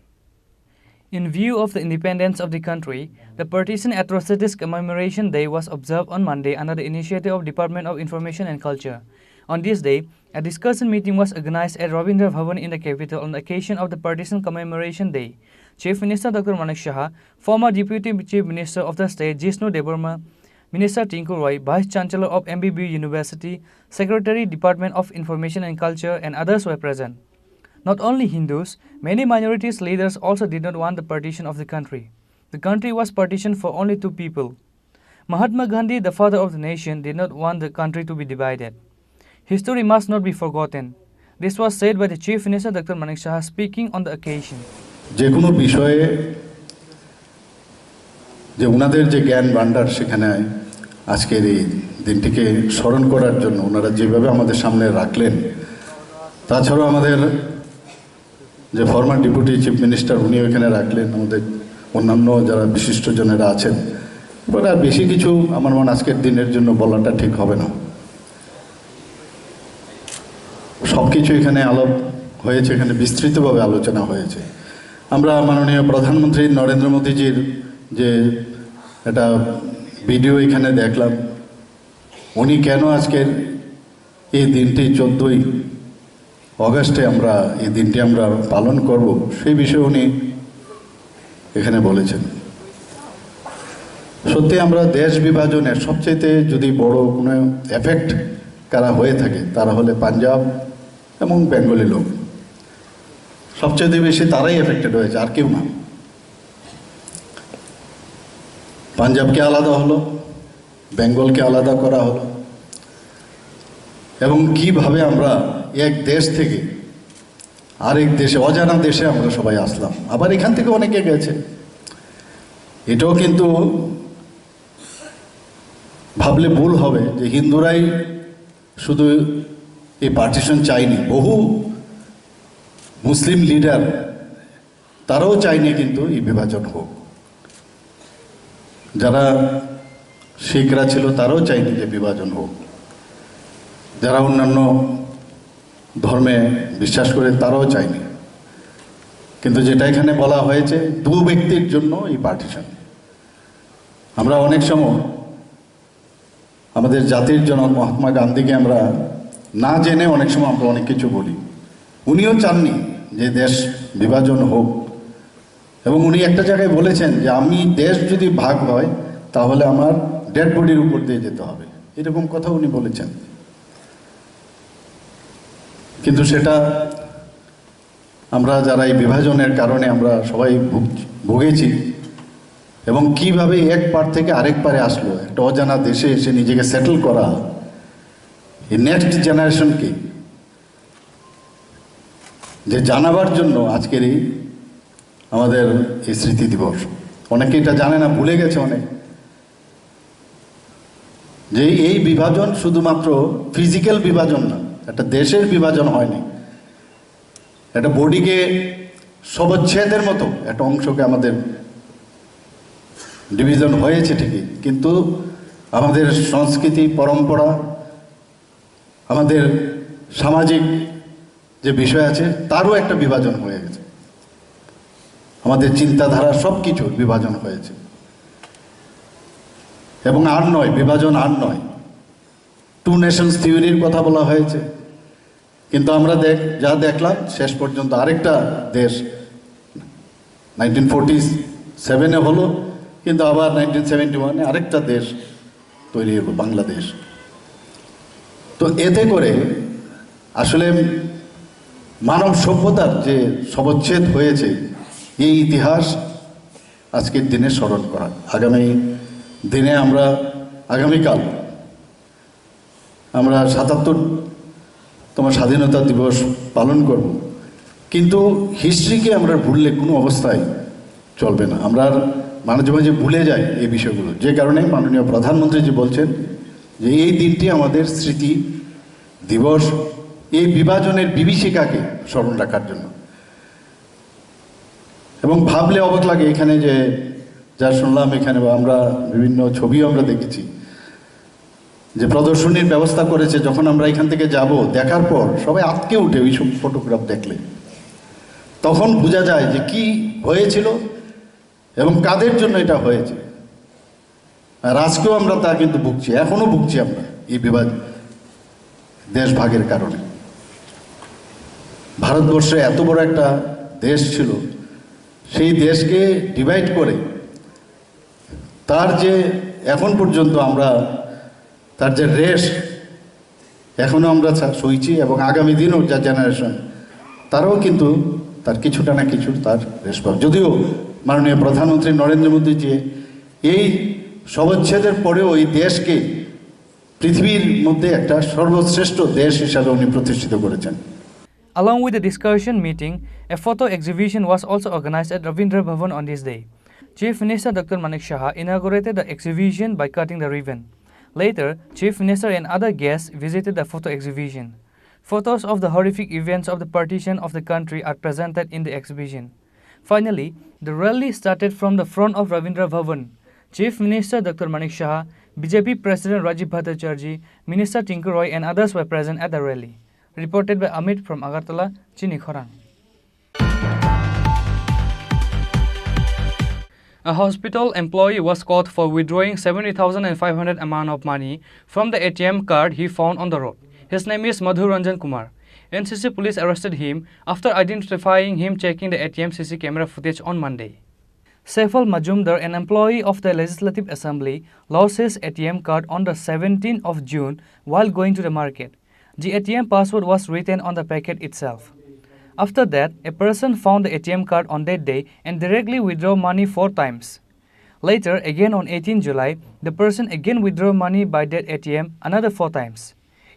In view of the independence of the country, the Partition Atrocities Commemoration Day was observed on Monday under the initiative of Department of Information and Culture. On this day, a discussion meeting was organized at Rabindra Bhavan in the capital on the occasion of the Partition Commemoration Day. Chief Minister Doctor Manik Saha, former Deputy Chief Minister of the state Jishnu Debbarma, Minister Tinku Roy, Vice Chancellor of M B B University, Secretary Department of Information and Culture, and others were present. Not only Hindus, many minorities leaders also did not want the partition of the country. The country was partitioned for only two people. Mahatma Gandhi, the father of the nation, did not want the country to be divided. History must not be forgotten. This was said by the Chief Minister Doctor Manik Saha speaking on the occasion. যে কোনো বিষয়ে যে ওনাদের যে জ্ঞান ভাণ্ডার, সেখানে আজকের এই দিনটিকে স্মরণ করার জন্য ওনারা যেভাবে আমাদের সামনে রাখলেন, তাছাড়াও আমাদের যে ফর্মার ডেপুটি চিফ মিনিস্টার, উনিও এখানে রাখলেন, আমাদের অন্যান্য যারা বিশিষ্ট জনেরা আছেন, এবার আর বেশি কিছু আমার মনে আজকের দিনের জন্য বলাটা ঠিক হবে না। সব কিছু এখানে আলাপ হয়েছে, এখানে বিস্তৃতভাবে আলোচনা হয়েছে। আমরা মাননীয় প্রধানমন্ত্রী নরেন্দ্র মোদীজির যে একটা ভিডিও এখানে দেখলাম, উনি কেন আজকের এই দিনটি চোদ্দই অগাস্টে আমরা এই দিনটি আমরা পালন করব, সেই বিষয়ে উনি এখানে বলেছেন। সত্যি আমরা দেশ বিভাজনের সবচেয়ে যদি বড় কোনো এফেক্ট কারা হয়ে থাকে, তারা হলে পাঞ্জাব এবং বেঙ্গলি লোক। সবচেয়ে বেশি তারাই এফেক্টেড হয়েছে, আর কেউ না। পাঞ্জাবকে আলাদা হলো, বেঙ্গলকে আলাদা করা হলো, এবং কিভাবে আমরা এক দেশ থেকে আরেক দেশে, অজানা দেশে আমরা সবাই আসলাম, আবার এখান থেকে অনেকে গেছে। এটাও কিন্তু ভাবলে ভুল হবে যে হিন্দুরাই শুধু এই পার্টিশন চায়নি। বহু মুসলিম লিডার, তারাও চায়নি কিন্তু এই বিভাজন হোক। যারা শিখরা ছিল, তারাও চায়নি যে বিভাজন হোক। যারা অন্যান্য ধর্মে বিশ্বাস করে, তারাও চায়নি। কিন্তু যেটা এখানে বলা হয়েছে, দু ব্যক্তির জন্য এই পার্টিশন। আমরা অনেক সময় আমাদের জাতির জনক মহাত্মা গান্ধীকে আমরা না জেনে অনেক সময় আমরা অনেক কিছু বলি। উনিও চাননি যে দেশ বিভাজন হোক, এবং উনি একটা জায়গায় বলেছেন যে, "আমি দেশ যদি ভাগ হয়, তাহলে আমার ডেড বডির উপর দিয়ে যেতে হবে।" এরকম কথা উনি বলেছেন। কিন্তু সেটা আমরা যারা এই বিভাজনের কারণে আমরা সবাই ভুগ-, ভুগেছি, এবং কিভাবে এক পার থেকে আরেক পারে আসলো, একটা অজানা দেশে এসে নিজেকে সেটেল করা, এই নেক্সট জেনারেশনকে যে জানাবার জন্য আজকের এই আমাদের এই স্মৃতি দিবস। অনেকে এটা জানে না, ভুলে গেছে অনেক, যে এই বিভাজন শুধুমাত্র ফিজিক্যাল বিভাজন না, একটা দেশের বিভাজন হয়নি। একটা বডিকে শবচ্ছেদের মতো একটা অংশকে আমাদের ডিভিশন হয়েছে ঠিকই, কিন্তু আমাদের সংস্কৃতি, পরম্পরা, আমাদের সামাজিক যে বিষয় আছে, তারও একটা বিভাজন হয়ে গেছে। আমাদের চিন্তাধারা, সব কিছুর বিভাজন হয়েছে। এবং আর নয়, বিভাজন আর নয়। টু নেশনস থিওরির কথা বলা হয়েছে, কিন্তু আমরা দেখ-, যা দেখলাম, শেষ পর্যন্ত আরেকটা দেশ নাইনটিন ফোরটি সেভেনে হলো, কিন্তু আবার নাইনটিন সেভেন্টি ওয়ানে আরেকটা দেশ তৈরি হলো, বাংলাদেশ। তো এতে করে আসলে মানব সভ্যতার যে সবচ্ছেদ হয়েছে, এই ইতিহাস আজকের দিনে স্মরণ করা। আগামী দিনে আমরা, আগামীকাল আমরা সাতাত্তরতম স্বাধীনতা দিবস পালন করব, কিন্তু হিস্ট্রিকে আমরা ভুললে কোনো অবস্থায় চলবে না। আমরা আর মাঝে মাঝে ভুলে যাই এই বিষয়গুলো, যে কারণে মাননীয় প্রধানমন্ত্রীজি বলছেন যে এই দিনটি আমাদের স্মৃতি দিবস, এই বিভাজনের বিভীষিকাকে স্মরণ রাখার জন্য। এবং ভাবলে অবাক লাগে, এখানে যে যা শুনলাম এখানে, বা আমরা বিভিন্ন ছবিও আমরা দেখেছি, যে প্রদর্শনীর ব্যবস্থা করেছে, যখন আমরা এখান থেকে যাব, দেখার পর সবাই আঁতকে উঠে ওই সব ফটোগ্রাফ দেখলে। তখন বোঝা যায় যে কি হয়েছিল এবং কাদের জন্য এটা হয়েছে। আর আজকেও আমরা তা কিন্তু ভুগছি, এখনো ভুগছি আমরা এই বিভাগ, দেশ ভাগের কারণে। ভারতবর্ষে এত বড় একটা দেশ ছিল, সেই দেশকে ডিভাইড করে তার যে এখন পর্যন্ত আমরা তার যে রেশ এখনো আমরা ছা- সইছি এবং আগামী দিনও যা জেনারেশন তারাও কিন্তু তার কিছুটা না কিছু তার রেশ পাবে। যদিও মাননীয় প্রধানমন্ত্রী নরেন্দ্র মোদী যে এই সবচ্ছেদের পরেও এই দেশকে পৃথিবীর মধ্যে একটা সর্বশ্রেষ্ঠ দেশ হিসাবে উনি প্রতিষ্ঠিত করেছেন। Along with the discussion meeting, a photo exhibition was also organized at Ravindra Bhavan on this day. Chief Minister Doctor Manik Saha inaugurated the exhibition by cutting the ribbon. Later, Chief Minister and other guests visited the photo exhibition. Photos of the horrific events of the partition of the country are presented in the exhibition. Finally, the rally started from the front of Ravindra Bhavan. Chief Minister Doctor Manik Saha, B J P President Rajiv Bhattacharjee, Minister Tinku Roy and others were present at the rally. Reported by Amit from Agartala, Chini Khorang. A hospital employee was caught for withdrawing seventy thousand and five hundred amount of money from the A T M card he found on the road. His name is Madhu Ranjan Kumar. N C C police arrested him after identifying him checking the A T M C C camera footage on Monday. Saifal Majumdar, an employee of the Legislative Assembly, lost his A T M card on the seventeenth of June while going to the market. The A T M password was written on the packet itself. After that, a person found the A T M card on that day and directly withdrew money four times. Later, again on eighteenth July, the person again withdrew money by that A T M another four times.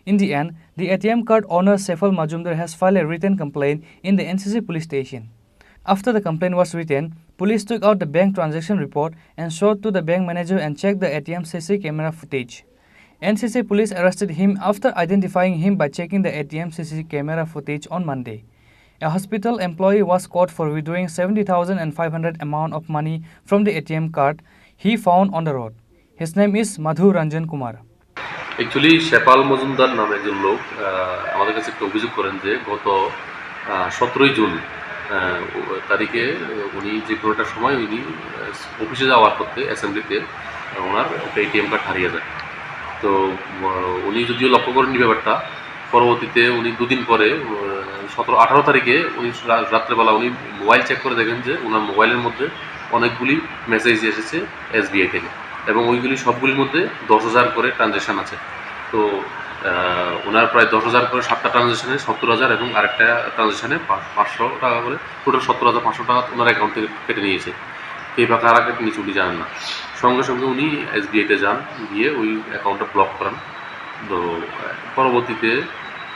In the end, the A T M card owner Saifal Majumdar has filed a written complaint in the N C C police station. After the complaint was written, police took out the bank transaction report and showed to the bank manager and checked the A T M C C camera footage. N C C police arrested him after identifying him by checking the A T M C C camera footage on Monday. A hospital employee was caught for withdrawing seventy thousand and five hundred amount of money from the A T M card he found on the road. His name is Madhu Ranjan Kumar. Actually শেপাল মজুমদার নামে একজন লোক আহ, আমাদের কাছে একটা অভিযোগ করেন যে গত সতেরোই জুন আহ, ও- তারিখে উনি যে কোনো একটা সময় উনি আহ, অফিসে যাওয়ার পথে অ্যাসেম্বলিতে ওনার একটা এটিএম কার্ড হারিয়ে যায়। তো আহ, উনি যদিও লক্ষ্য করেননি ব্যাপারটা, পরবর্তীতে উনি দুদিন পরে সতেরো আঠারো তারিখে উনি রা- রাত্রেবেলা উনি মোবাইল চেক করে দেখেন যে ওনার মোবাইলের মধ্যে অনেকগুলি মেসেজ এসেছে এসবিআই থেকে, এবং ওইগুলি সবগুলির মধ্যে দশ হাজার করে ট্রানজ্যাকশান আছে। তো আহ, ওনার প্রায় দশ হাজার করে সাতটা ট্রানজ্যাকশানে সত্তর হাজার এবং আরেকটা ট্রানজ্যাকশানে পাঁচশো টাকা করে, টোটাল সত্তর হাজার পাঁচশো টাকা ওনার অ্যাকাউন্ট থেকে কেটে নিয়েছে। কে বা কারা কেটে নিয়েছে উনি জানেন না। সঙ্গে সঙ্গে উনি এসবিআইতে যান, গিয়ে ওই অ্যাকাউন্টটা ব্লক করান। তো আহ, পরবর্তীতে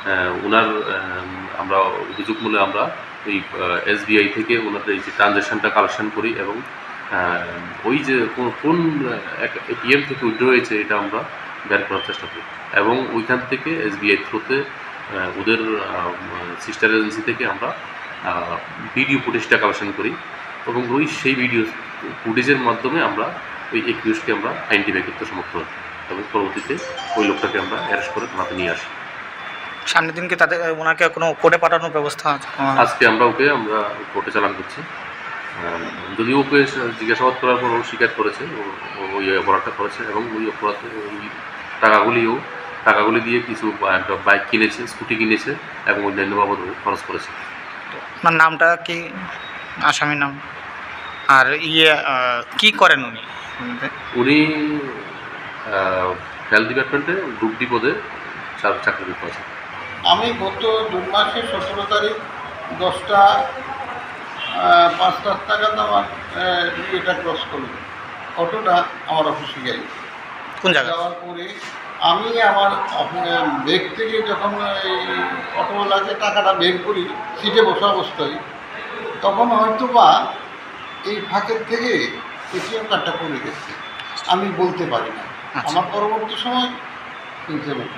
আহ, ওনার আহ, আমরা অভিযোগ মূলে আমরা ওই এসবিআই থেকে ওনাদের এই যে ট্রানজ্যাকশানটা কালেকশন করি এবং আহ, ওই যে কোন কোন এটিএম থেকে উইথড্র হয়েছে এটা আমরা বের করার চেষ্টা করি। এবং ওইখান থেকে এসবিআই থ্রুতে ওদের সিস্টার এজেন্সি থেকে আমরা ভিডিও ফুটেজটা কালেকশন করি এবং ওই সেই ভিডিও ফুটেজের মাধ্যমে আমরা ওই একিউজকে আমরা আইডেন্টিফাই করতে সমর্থ হই এবং পরবর্তীতে ওই লোকটাকে আমরা অ্যারেস্ট করে থানাতে নিয়ে আসি। সামনের দিন কি তাদের ওনাকে কোনো কোর্টে পাঠানোর ব্যবস্থা আছে? আজকে আমরা ওকে আমরা কোর্টে চালান করছি। আহ, যদিও ওকে জিজ্ঞাসাবাদ করার পর ও স্বীকার করেছে, ও ও ওই অপরাধটা করেছে এবং ওই অপরাধে ওই টাকাগুলিও টাকাগুলি দিয়ে কিছু বা- একটা বাইক কিনেছে, স্কুটি কিনেছে এবং অন্যান্য বাবদ ও খরচ করেছে। ওনার নামটা কি, আসামির নাম? আর ইয়ে আহ, কি করেন উনি? উনি হেলথ ডিপার্টমেন্টে গ্রুপ ডি পদে চা- চাকরিরত আছেন। আমি গত জুন মাসের সতেরো তারিখ দশটা আহ, পাঁচটা নাগাদ আমার আহ, ইয়েটা ক্রস করলো, অটোটা আমার অফিসে গেল। কোন জায়গা? যাওয়ার পরে আমি আমার অফি- ব্যাগ থেকে যখন এই অটোওয়ালাকে টাকাটা বের করি সিটে বসা অবস্থায়, তখন হয়তো বা এই ফাঁকের থেকে এটিএম কার্ডটা পড়ে গেছে, আমি বলতে পারি না। আচ্ছা। আমার পরবর্তী সময় চিনতে পারি,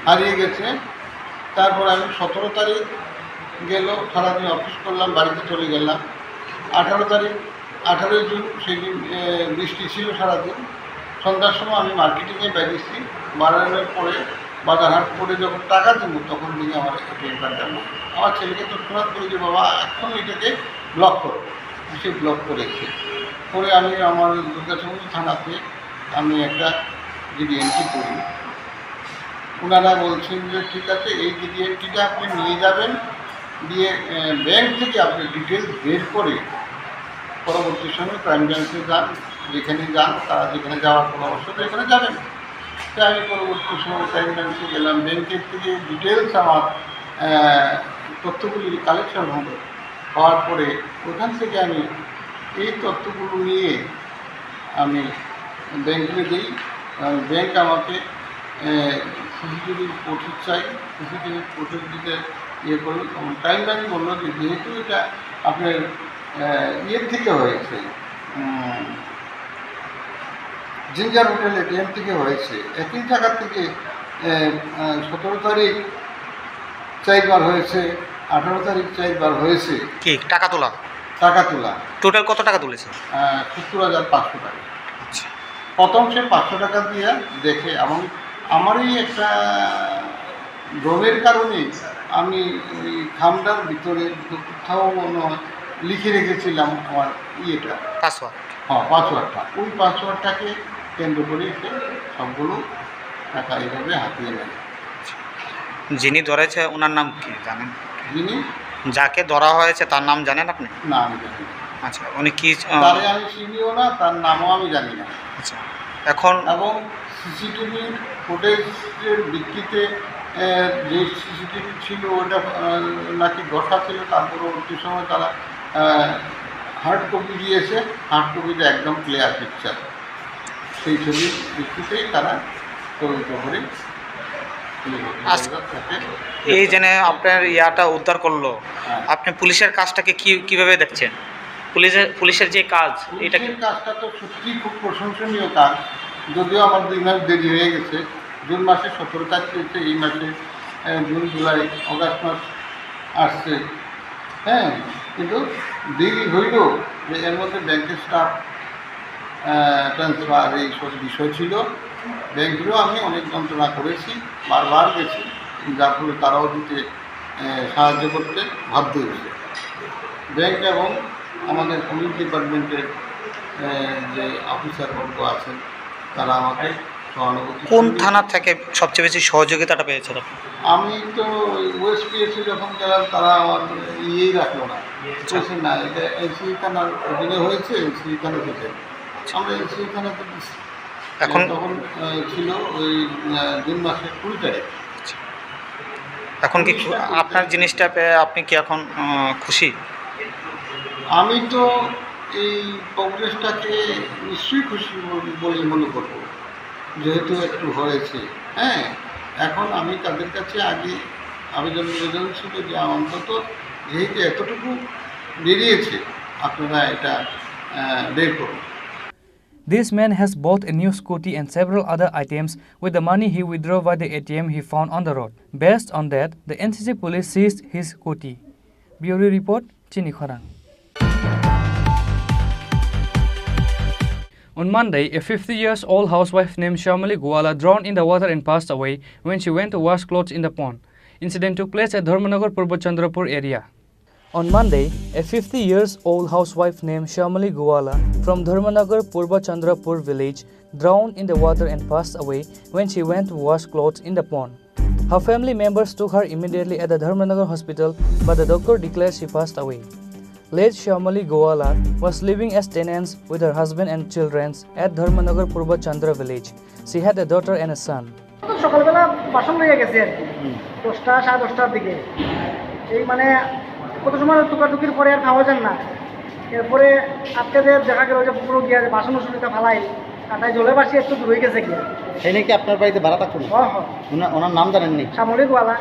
হারিয়ে গেছে। তারপর আমি সতেরো তারিখ গেল, সারাদিন অফিস করলাম, বাড়িতে চলে গেলাম। আঠারো তারিখ, আঠারোই জুন, সেই দিন এ, বৃষ্টি ছিল সারাদিন। সন্ধ্যার সময় আমি মার্কেটিংয়ে বেরিয়েছি, বাড়ানোর পরে বাজার হাট করে যখন টাকা দিব, তখন দেখি আমার এটিএম কার্ডটা নেই। আমার ছেলেকে তৎক্ষণাৎ বলি যে, "বাবা, এখন এটাকে ব্লক করো।" সে ব্লক করেছে। পরে আমি আমার দুর্গাচন্দ্র থানাতে আমি একটা জিডি এন্ট্রি করি। ওনারা বলছেন যে, "ঠিক আছে, এই জিডি এন্ট্রিটা আপনি নিয়ে যাবেন, দিয়ে আহ, ব্যাংক থেকে আপনি ডিটেলস বের করে পরবর্তী সময় ক্রাইম ব্রাঞ্চে যান, যেখানে যান, তারা যেখানে যাওয়ার পরামর্শ দেয়, ওখানে যাবেন। তো আমি পরবর্তী সময় ক্রাইম ব্রাঞ্চে গেলাম, ব্যাংকের থেকে ডিটেলস আমার, আহ, তথ্যগুলি কালেকশন হলো, হওয়ার পরে ওখান থেকে আমি এই তথ্যগুলো নিয়ে আমি ব্যাংকে দিই। কারণ ব্যাংক আমাকে, আহ, সিসিটিভি ফুটেজ চাই, সিসিটিভি ফুটেজ দিতে ইয়ে করলো। তখন ক্রাইম ব্রাঞ্চ বললো যে যেহেতু এটা আপনার, আহ, ইয়ের থেকে হয়েছে, উম, জিঞ্জার হোটেল এটিএম থেকে হয়েছে, একই জায়গা থেকে, আহ, আহ, সতেরো তারিখ চারবার হয়েছে, আঠারো তারিখ চারবার হয়েছে। কি টাকা তোলা? টাকা তোলা। টোটাল কত টাকা তুলেছে? আহ, সত্তর হাজার পাঁচশো টাকা। আচ্ছা। প্রথম সে পাঁচশো টাকা দিয়ে দেখে, এবং আমারই একটা ভ্রমের কারণে আমি ওই খামটার ভিতরে কোথাও মনে হয় লিখে রেখেছিলাম আমার ইয়েটা। পাসওয়ার্ড। হ্যাঁ, পাসওয়ার্ডটা। ওই পাসওয়ার্ডটাকে কেন্দ্র করে সে সবগুলো টাকা এইভাবে হাতিয়ে নেয়। যিনি ধরেছে ওনার নাম কি জানেন? যিনি? যাকে ধরা হয়েছে তার নাম জানেন আপনি? না, আমি জানি না। আচ্ছা, উনি কি, আহ, তারে আমি চিনিও না, তার নামও আমি জানি না। আচ্ছা, এখন এবং সিসিটিভি ফুটেজের ভিত্তিতে, আহ, যে সিসিটিভি ছিল ওটা, আহ, নাকি ঘষা ছিল, তার পরবর্তী সময় তারা, আহ, হার্ড কপি দিয়েছে, হার্ড কপিতে একদম ক্লিয়ার পিকচার। সেই ছবির ভিত্তিতেই তারা তদন্ত করে আজ তাকে এই যে আপনার ইয়াটা উদ্ধার করলো, হ্যাঁ। আপনি পুলিশের কাজটাকে কি, কিভাবে দেখছেন? পুলিশের, পুলিশের যে কাজ, এটা পুলিশের কাজটা তো সত্যিই খুব প্রশংসনীয় কাজ, যদিও আমার দুই মাস দেরি হয়ে গেছে। জুন মাসে সতেরো তারিখ হয়েছে, এই মাসে, আহ, জুন, জুলাই, অগাস্ট মাস আসছে, হ্যাঁ, কিন্তু দেরি হইলেও যে এর মধ্যে ব্যাংকের স্টাফ, আহ, ট্রান্সফার, এই সব বিষয় ছিল। ব্যাংকেরও আমি অনেক যন্ত্রণা করেছি, বারবার গেছি, যার ফলে তারাও দিতে, আহ, সাহায্য করতে বাধ্য হয়েছে। ব্যাংক এবং আমাদের পুলিশ ডিপার্টমেন্টের, আহ, যে অফিসার বর্গ আছেন, তারা আমাকে সহানুভূতি কোন সঙ্গে থানা থেকে সবচেয়ে বেশি সহযোগিতাটা পেয়েছেন আপনি? আমি তো ওয়েস্ট পিএসসি যখন গেলাম, তারা আমার ইয়েই রাখলো না। আচ্ছা। বলছে, "না, এটা এনসিসি থানার অধীনে হয়েছে, এনসিসি থানা থেকে।" আমরা এনসিসি থানাতে দিচ্ছি। এখন তখন, আহ, ছিল ওই, আহ, জুন মাসের কুড়ি তারিখ। আচ্ছা। এখন কি আপনার জিনিসটা পেয়ে আপনি কি এখন, আহ, খুশি? আমি তো এই প্রোগ্রেসটাকে নিশ্চয়ই খুশি বল-, বলে মনে করব, যেহেতু একটু হয়েছে। হ্যাঁ, এখন আমি তাদের কাছে আগে আবেদন নিবেদন ছিল যে অন্তত যেহেতু এতটুকু বেরিয়েছে, আপনারা এটা, আহ, বের করুন। This man has bought a new scooty and several other items with the money he withdrew by the A T M he found on the road. Based on that, the N C C police seized his scooty. Bureau report, Chini Khorang. On Monday, a fifty years old housewife named Shyamali Guwala drowned in the water and passed away when she went to wash clothes in the pond. Incident took place at Dharmanagar Purba Chandrapur area. On Monday, a fifty years old housewife named Shyamali Guwala from Dharmanagar Purba Chandrapur village drowned in the water and passed away when she went to wash clothes in the pond. Her family members took her immediately at the Dharmanagar hospital, but the doctor declared she passed away. Late Shyamali Guwala was living as tenants with her husband and children at Dharmanagar Purba Chandra village. She had a daughter and a son. তো সকালবেলা বাসন লইয়া গেছে আর কি, হুম। দশটা, সাড়ে দশটার দিকে। এই মানে কত সময় টুকাটুকির পরে আর পাওয়া যায় না। এরপরে আজকে যে দেখা গেল যে পুকুরও গিয়া যে বাসন উসন এটা ফালাই, আর তাই জলে ভাসি একটু দূর হয়ে গেছে গিয়া। এই নাকি আপনার বাড়িতে ভাড়া থাকতো না? হ্যাঁ, হ্যাঁ। ওনার, ওনার নাম জানেননি? শ্যামলী গোয়ালা।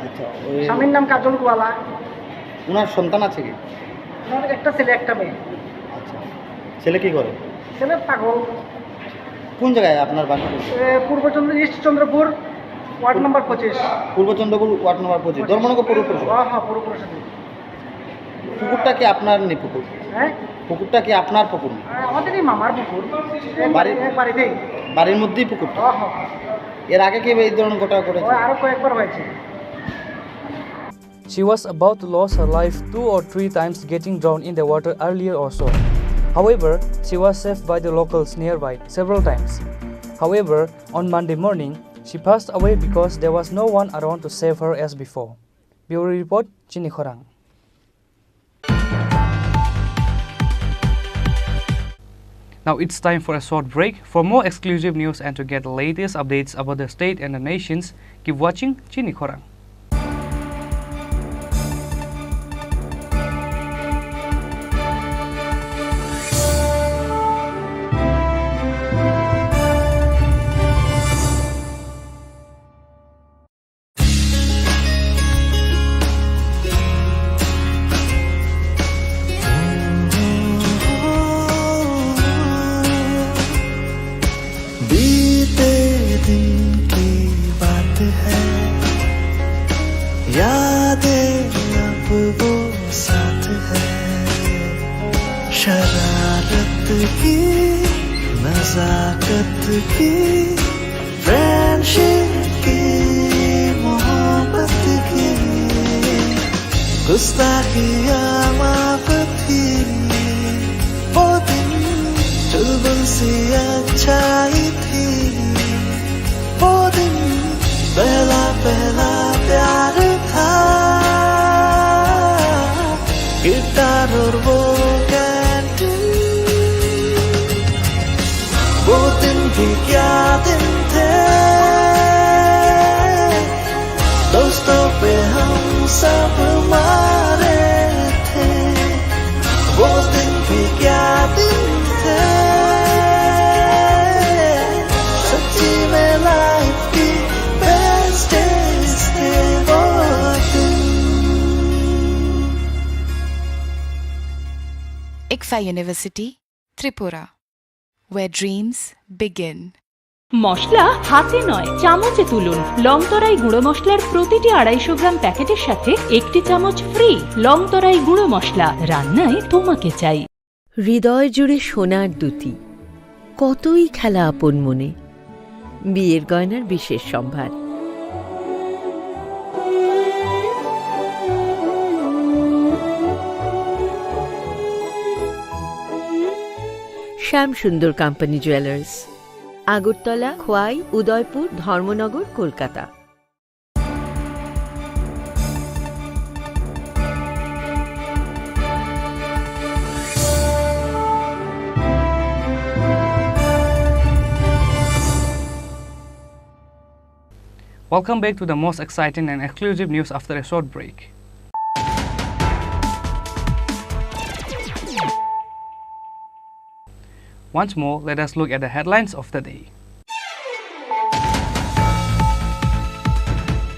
আচ্ছা, ওই স্বামীর নাম কাজল গোয়ালা। ওনার সন্তান আছে কি? ওনার একটা ছেলে, একটা মেয়ে। আচ্ছা, ছেলে কি করে? ছেলে পাগল। কোন জায়গায় আপনার বাসা? এ, পূর্ব চন্দ্র-, ইস্ট চন্দ্রপুর, ওয়ার্ড নাম্বার পঁচিশ। পূর্ব চন্দ্রপুর, ওয়ার্ড নাম্বার পঁচিশ, ধর্মনগর পৌর পরিষদ। হ্যাঁ, হ্যাঁ, পৌর পরিষদ। পুকুরটা কি আপনার নি পুকুর? হ্যাঁ? পুকুরটা কি আপনার পুকুর? হ্যাঁ, আমাদেরই মামার পুকুর। এক বাড়ি-, এক বাড়িতেই। বাড়ির মধ্যেই পুকুরটা? হ্যাঁ, হ্যাঁ। এর আগে কি এই ধরনের ঘটনা ঘটেছে? ও, আরো কয়েকবার হয়েছে। She was about to lose her life two or three times getting drowned in the water earlier also. However, she was saved by the locals nearby several times. However, on Monday morning, she passed away because there was no one around to save her as before. Bureau report, Chini Khorang. Now it's time for a short break. For more exclusive news and to get the latest updates about the state and the nations, keep watching Chini Khorang. बीते दिन की बात है, यादें अब वो साथ है। शरारत की, नजाकत की, फ्रेंडशिप की, मोहब्बत की, गुस्ताखियाँ माफ थी। वो दिन चुलबुल सी अच्छाई थी। वो दिन पहला पहला प्यार था। गिटार और वो कैंटीन, वो दिन भी क्या दिन थे। दोस्तों पे हम सब मारे थे। वो दिन भी क्या दिन थे। सच्ची में लाइफ की बेस्ट डेज थे वो दिन। Ikfa University, Tripura, where dreams begin. মশলা হাতে নয়, চামচে তুলুন। লংতরাই গুঁড়ো মশলার প্রতিটি আড়াইশো গ্রাম প্যাকেটের সাথে একটি চামচ ফ্রি। লংতরাই গুঁড়ো মশলা, রান্নায় তোমাকে চাই। হৃদয় জুড়ে সোনার দ্যুতি, কতই খেলা আপন মনে। বিয়ের গয়নার বিশেষ সম্ভার। শ্যাম সুন্দর কোম্পানি জুয়েলার্স, আগরতলা, খোয়াই, উদয়পুর, ধর্মনগর, Kolkata. Welcome back to the most exciting and exclusive news after a short break. Once more, let us look at the headlines of the day.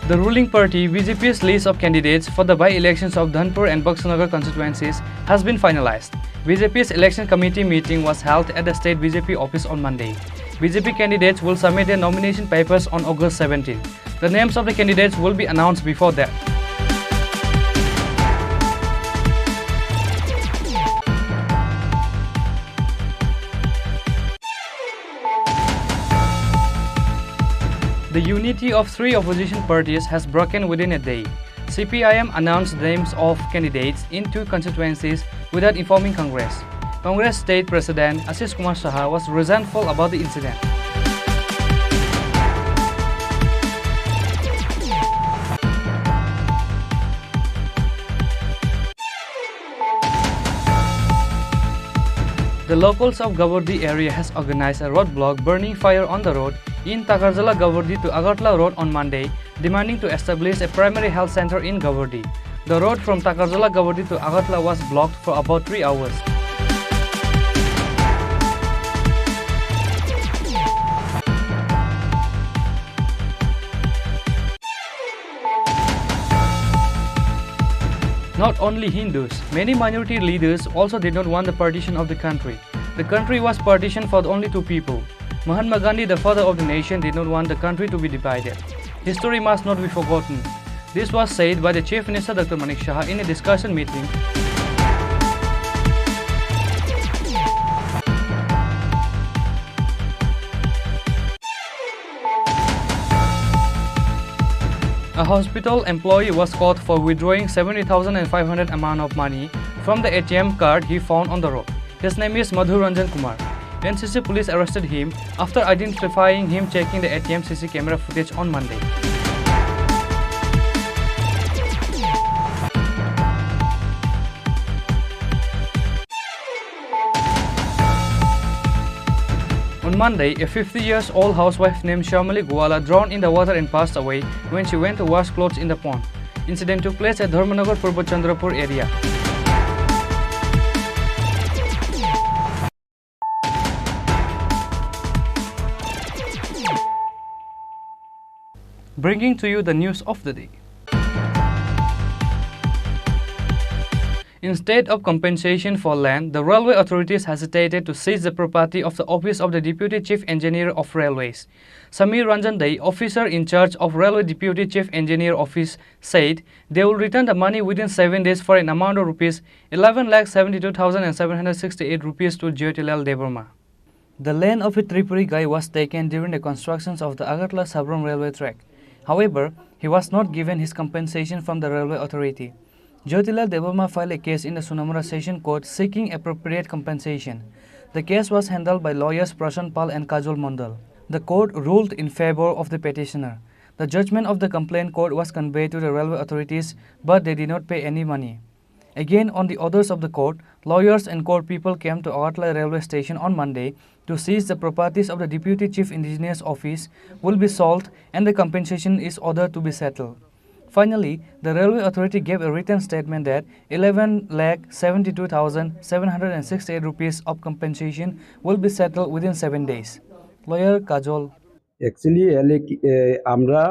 The ruling party B J P's list of candidates for the by-elections of Dhanpur and Baksa Nagar constituencies has been finalized. B J P's election committee meeting was held at the state B J P office on Monday. B J P candidates will submit their nomination papers on August seventeen. The names of the candidates will be announced before that. The unity of three opposition parties has broken within a day. C P I M announced the names of candidates in two constituencies without informing Congress. Congress State President Ashish Kumar Saha was resentful about the incident. The locals of Gabardi area has organized a roadblock, burning fire on the road in Takarjala Gabardi to Agartala Road on Monday, demanding to establish a primary health center in Gabardi. The road from Takarjala Gabardi to Agartala was blocked for about three hours. Not only Hindus, many minority leaders also did not want the partition of the country. The country was partitioned for only two people. Mahatma Gandhi, the father of the nation, did not want the country to be divided. History must not be forgotten. This was said by the Chief Minister Doctor Manik Saha in a discussion meeting. A hospital employee was caught for withdrawing seventy thousand five hundred amount of money from the A T M card he found on the road. His name is Madhu Ranjan Kumar. N C C police arrested him after identifying him checking the A T M C C camera footage on Monday. Monday, a fifty years old housewife named Shamali Guala drowned in the water and passed away when she went to wash clothes in the pond. Incident took place at Dharmanagar Purba Chandrapur area. Bringing to you the news of the day. Instead of compensation for land, the railway authorities hesitated to seize the property of the office of the Deputy Chief Engineer of Railways. Samir Ranjan Dey, officer in charge of Railway Deputy Chief Engineer Office, said they will return the money within seven days for an amount of rupees eleven lakh seventy-two thousand and seven hundred sixty-eight rupees to Jyotilal Debbarma. The land of a Tripuri guy was taken during the constructions of the Agartala Sabram railway track. However, he was not given his compensation from the railway authority. Jyotilal Debbarma filed a case in the Sonamura Session Court seeking appropriate compensation. The case was handled by lawyers Prashant Pal and Kajol Mondal. The court ruled in favor of the petitioner. The judgment of the complaint court was conveyed to the railway authorities, but they did not pay any money. Again, on the orders of the court, lawyers and court people came to Agartala railway station on Monday to seize the properties of the Deputy Chief Engineer's office will be sold and the compensation is ordered to be settled. Finally, the railway authority gave a written statement that eleven lakh seventy-two thousand seven hundred and sixty-eight rupees of compensation will be settled within seven days. Lawyer Kajol. Actually, LA কি-, এ, আমরা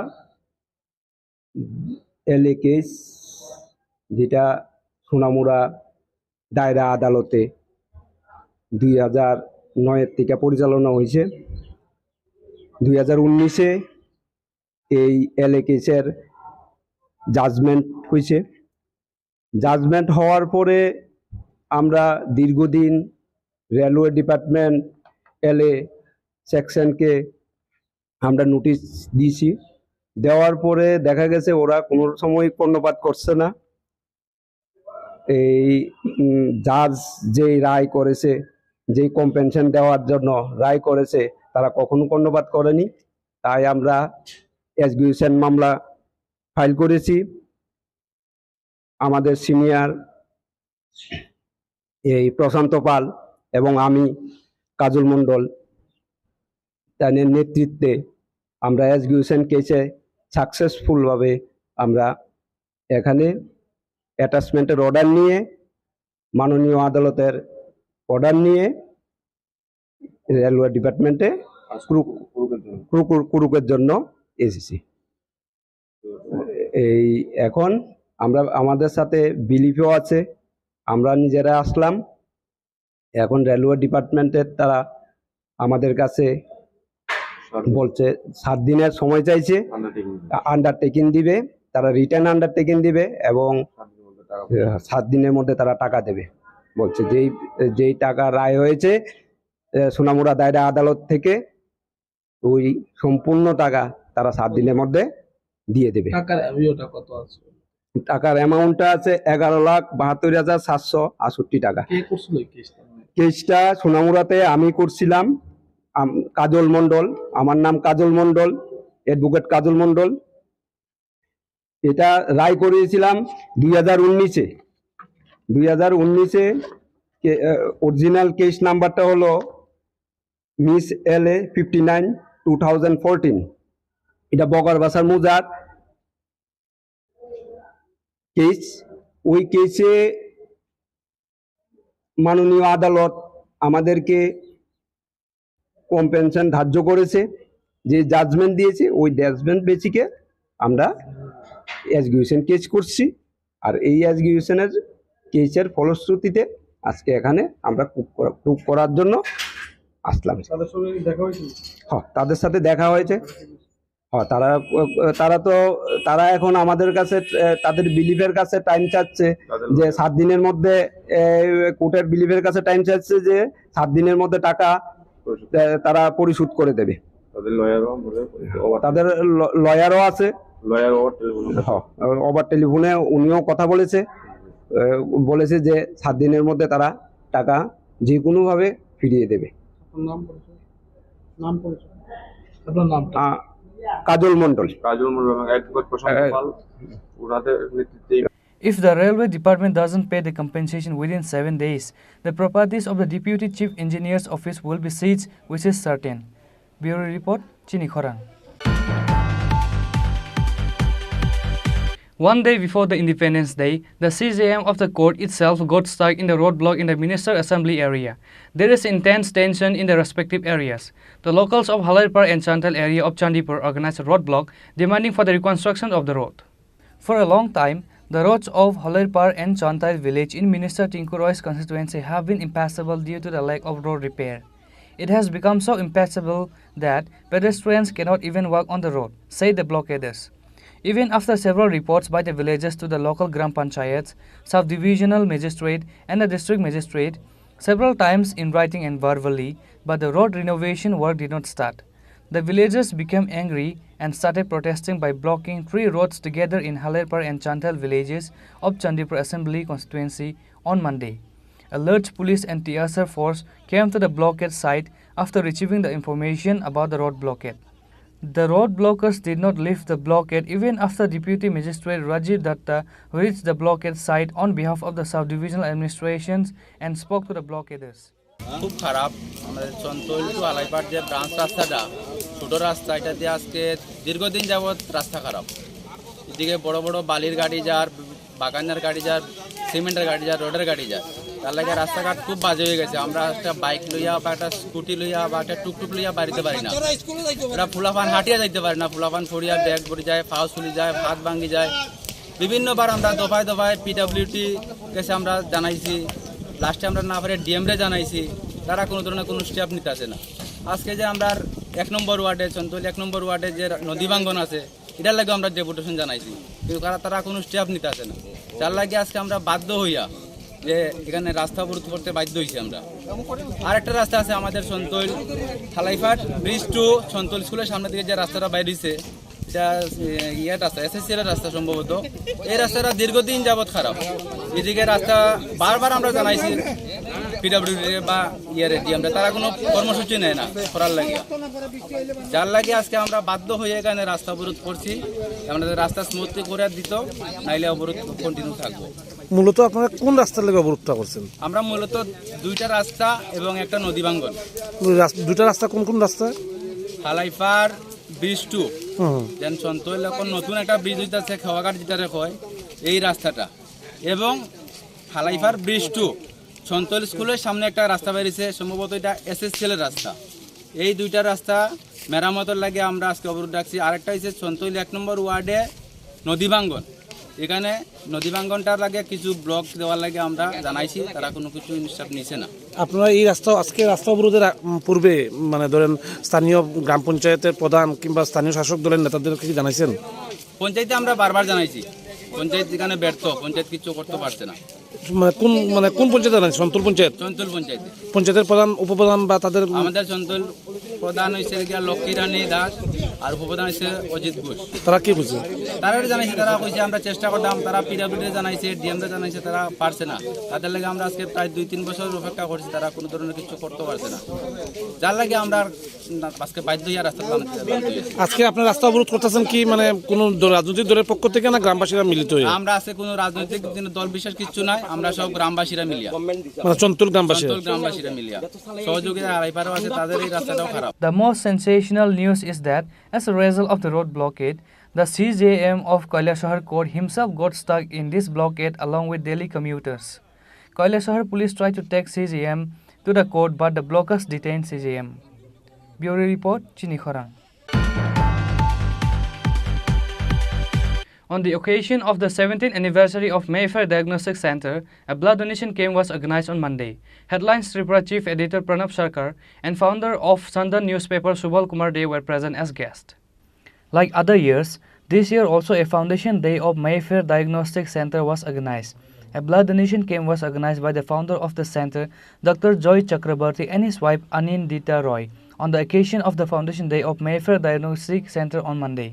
LA case, যেটা সোনামুড়া দায়রা আদালতে দুই হাজার নয় থেকে পরিচালনা হয়েছে, দুই হাজার উনিশে এই এলএ কেসের জাজমেন্ট হয়েছে। জাজমেন্ট হওয়ার পরে আমরা দীর্ঘদিন রেলওয়ে ডিপার্টমেন্ট, এলএ সেকশনকে আমরা নোটিশ দিয়েছি। দেওয়ার পরে দেখা গেছে ওরা কোনো সময় কর্ণপাত করছে না। এই, উম, জাজ যেই রায় করেছে, যেই কম্পেনশন দেওয়ার জন্য রায় করেছে, তারা কখনো কর্ণপাত করেনি। তাই আমরা এক্সিকিউশন মামলা ফাইল করেছি। আমাদের সিনিয়র এই প্রশান্ত পাল এবং আমি, কাজল মণ্ডল, তাদের নেতৃত্বে আমরা এক্সিকিউশন কেসে সাকসেসফুলভাবে আমরা এখানে অ্যাটাচমেন্টের অর্ডার নিয়ে, মাননীয় আদালতের অর্ডার নিয়ে রেলওয়ে ডিপার্টমেন্টে কুরুক-, কুরুকের জন্য। কুরুক-, কুরুকের জন্য এসেছি। এই এখন আমরা, আমাদের সাথে বিলিফও আছে, আমরা নিজেরা আসলাম। এখন রেলওয়ে ডিপার্টমেন্টের তারা আমাদের কাছে সাত দিন। বলছে, সাত দিনের সময় চাইছে। আন্ডারটেকিং দিবে। আন্ডারটেকিং দিবে, তারা রিটার্ন আন্ডারটেকিং দিবে এবং সাত দিনের মধ্যে টাকা আহ, সাত দিনের মধ্যে তারা টাকা দেবে। বলছে, যেই, যেই টাকা রায় হয়েছে, আহ, সোনামুড়া দায়রা আদালত থেকে, ওই সম্পূর্ণ টাকা তারা সাত দিনের মধ্যে দিয়ে দেবে। টাকার ইয়েটা কত আছে? টাকার অ্যামাউন্টটা আছে এগারো লাখ বাহাত্তর হাজার সাতশো আটষট্টি টাকা। কে করছিল এই কেসটা? কেসটা সোনামুড়াতে আমি করছিলাম, আম-, কাজল মণ্ডল, আমার নাম কাজল মণ্ডল, অ্যাডভোকেট কাজল মণ্ডল। এটা রায় করিয়েছিলাম দুই হাজার উনিশে। দুই হাজার উনিশে কে-, আহ, অরিজিনাল কেস নাম্বারটা হলো miss LA fifty nine two thousand fourteen. এটা বগরবাসার মুজার কেস। ওই কেসে মাননীয় আদালত আমাদেরকে কম্পেনশন ধার্য করেছে, যে জাজমেন্ট দিয়েছে, ওই জাজমেন্ট বেসিকে আমরা এক্সিকিউশন কেস করছি। আর এই এক্সিকিউশনের কেসের ফলশ্রুতিতে আজকে এখানে আমরা কুক করা-, কুক করার জন্য আসলাম। তাদের সঙ্গে দেখা হয়েছিল? হ্যাঁ, তাদের সাথে দেখা হয়েছে। হ্যাঁ, তারা, তারা তো, তারা এখন আমাদের কাছে, এ, তাদের বিলিফের কাছে টাইম চাচ্ছে তাদের যে লয়ার। সাত দিনের মধ্যে, এ, কোর্টের বিলিফের কাছে টাইম চাচ্ছে যে সাত দিনের মধ্যে টাকা, পরিশোধ। এ, তারা পরিশোধ করে দেবে। তাদের লয়ারও বলে, ওভার তাদের ল-, লয়ারও আছে। লয়ার ওভার টেলিফোনে। হ্যাঁ, ওভার টেলিফোনে উনিও কথা বলেছে, এ, বলেছে যে সাত দিনের মধ্যে তারা টাকা যে কোনোভাবে ফিরিয়ে দেবে। আপনার নাম পরিচয়? নাম পরিচয়? আপনার নামটা? আ, কাজল মণ্ডল। কাজল মণ্ডল এবং অ্যাডভোকেট প্রশান্ত এ, পাল, ওনাদের নেতৃত্বে এই If the railway department doesn't pay the compensation within seven days, the properties of the Deputy Chief Engineer's office will be seized, which is certain. Bureau Report, Chini Khorang. One day before the Independence Day, the C J M of the court itself got stuck in the roadblock in the Minister Assembly area. There is intense tension in the respective areas. The locals of Halairpar and Chantal area of Chandipur organized a roadblock demanding for the reconstruction of the road. For a long time, the roads of Halairpar and Chantal village in Minister Tinku Roy's constituency have been impassable due to the lack of road repair. It has become so impassable that pedestrians cannot even walk on the road, said the blockaders. Even after several reports by the villagers to the local Gram Panchayats, sub-divisional magistrate and the district magistrate, several times in writing and verbally, but the road renovation work did not start. The villagers became angry and started protesting by blocking three roads together in Halerpar and Chantal villages of Chandipur Assembly constituency on Monday. A large police and T S R force came to the blockade site after receiving the information about the road blockade. The road blockers did not lift the blockade even after Deputy Magistrate Rajiv Datta reached the blockade site on behalf of the sub-divisional administrations and spoke to the blockaders. খুব খারাপ। আমাদের চন্দল টু আলাইপাড় যে ব্রাঞ্চ রাস্তাটা, ছোট রাস্তা, এটা দিয়ে আজকে দীর্ঘদিন যাবৎ রাস্তা খারাপ। এদিকে বড় বড় বালির গাড়ি যার, বাগানের গাড়ি যার, সিমেন্টের গাড়ি যার, রোডের গাড়ি যার, তার লাগে রাস্তাঘাট খুব বাজে হয়ে গেছে। আমরা একটা বাইক লইয়া বা একটা স্কুটি লইয়া বা একটা টুকটুক লইয়া বাড়িতে পারি না। আমরা ফুলাফান হাঁটিয়া যাইতে পারি না, ফুলাফান পড়িয়া ব্যাগ পড়ে যায়, পাও ছুলি যায়, হাত ভাঙি যায়। বিভিন্নবার আমরা দফায় দফায় পিডাব্লিউডি কাছে আমরা জানাইছি, লাস্টে আমরা না পারে ডিএম রে জানাইছি, তারা কোনো ধরনের কোনো স্টেপ নিতে আসে না। আজকে যে আমরা এক নম্বর ওয়ার্ডে, চন্দল এক নম্বর ওয়ার্ডে যে নদী ভাঙ্গন আছে, এটার লাগে আমরা ডেপুটেশন জানাইছি, কিন্তু তারা, তারা কোনো স্টেপ নিতে আসে না। যার লাগে আজকে আমরা বাধ্য হইয়া যে এখানে রাস্তা অবরোধ করতে বাধ্য হইছি আমরা। আর একটা রাস্তা আছে আমাদের সন্তইল থালাইফাট ব্রিজ টু সন্তইল স্কুলের সামনে দিকে যে রাস্তাটা বাইর হইছে, এটা, এ, ইয়ের রাস্তা, এসএসসি এর রাস্তা সম্ভবত। এই রাস্তাটা দীর্ঘদিন যাবত খারাপ। এদিকে রাস্তা বারবার আমরা জানাইছি পিডাব্লিউডি বা ইয়ের ডিএম রে, তারা কোনো কর্মসূচি নেয় না করার লাগে। যার লাগে আজকে আমরা বাধ্য হয়ে এখানে রাস্তা অবরোধ করছি। আমাদের রাস্তা স্মুথলি করে দিত, নাইলে অবরোধ কন্টিনিউ থাকবো। মূলত আপনারা কোন রাস্তার লাগি অবরোধটা করছেন? আমরা মূলত দুইটা রাস্তা এবং একটা নদী ভাঙ্গন। ওই রাস-, দুইটা রাস্তা কোন কোন রাস্তা? হালাইফার ব্রিজ টু, হুম, হুম। দেন সন্তইল এখন নতুন একটা ব্রিজ হইতাছে, খেওয়াঘাট যেটারে কয়, এই রাস্তাটা, এবং হালাইফার ব্রিজ টু, সন্তইল স্কুলের সামনে একটা রাস্তা বেরিয়েছে, সম্ভবত এটা এসএসসিএল এর রাস্তা। এই দুইটা রাস্তা মেরামতের লাগে আমরা আজকে অবরোধ ডাকছি। আরেকটা হচ্ছে সন্তইল এক নম্বর ওয়ার্ডে নদী ভাঙ্গন, এখানে নদী ভাঙ্গনটার লাগে কিছু ব্লক দেওয়ার লাগে আমরা জানাইছি, তারা কোনো কিছু ইনিশিয়েটিভ নিছে না। আপনারা এই রাস্তা, আজকে রাস্তা অবরোধের আ-, উম, পূর্বে, মানে, ধরেন, স্থানীয় গ্রাম পঞ্চায়েতের প্রধান কিংবা স্থানীয় শাসক দলের নেতাদের কি জানাইছেন? পঞ্চায়েতে আমরা বারবার জানাইছি, পঞ্চায়েত এখানে ব্যর্থ, পঞ্চায়েত কিছু করতে পারছে না। মানে, কোন, মানে, কোন পঞ্চায়েত জানাইছেন? সন্তইল পঞ্চায়েত? সন্তইল পঞ্চায়েত। পঞ্চায়েতের প্রধান, উপপ্রধান বা তাদের আমাদের সন্তইল প্রধান হইছে গিয়া লক্ষ্মী রানী দাস, আর উপপ্রধান হইছে অজিত ঘোষ। তারা কি বলছে? তারা জানাইছে, তারা কইছে আমরা চেষ্টা করতাম, তারা পিডাব্লিউডি জানাইছে, ডিএম জানাইছে, তারা পারছে না। তাদের লাগে আমরা আজকে প্রায় দুই তিন বছর অপেক্ষা করছি, তারা কোনো ধরনের কিছু করতে পারছে না। যার লাগে আমরা আজকে বাধ্য হইয়া রাস্তা বানাতে, বানাতে হয়েছে। আজকে আপনারা রাস্তা অবরোধ করতেছেন কি, মানে, কোনো দ-, রাজনৈতিক দলের পক্ষ থেকে না গ্রামবাসীরা মিলিত হয়ে? আমরা আজকে কোনো রাজনৈতিক কোনো দল বিশেষ কিছু নাই, আমরা সব গ্রামবাসীরা মিলিয়া। মানে, সন্তইল গ্রামবাসী? সন্তইল গ্রামবাসীরা মিলিয়া। সহযোগিতা হালাইপারও আছে, তাদের এই রাস্তাটাও খারাপ। The most sensational news is that, as a result of the road blockade, the C J M of Kailashahar Court himself got stuck in this blockade along with daily commuters. Kailashahar police tried to take C J M to the court, but the blockers detained C J M. Bureau Report, Chini Khorang. On the occasion of the seventeenth anniversary of Mayfair Diagnostic Center, a blood donation camp was organized on Monday. Headlines: Tripura Chief Editor Pranab Sarkar and founder of Sandhan newspaper Subal Kumar Dey were present as guests. Like other years, this year also a foundation day of Mayfair Diagnostic Center was organized. A blood donation camp was organized by the founder of the center, Doctor Joy Chakraborty, and his wife Anindita Roy on the occasion of the foundation day of Mayfair Diagnostic Center on Monday.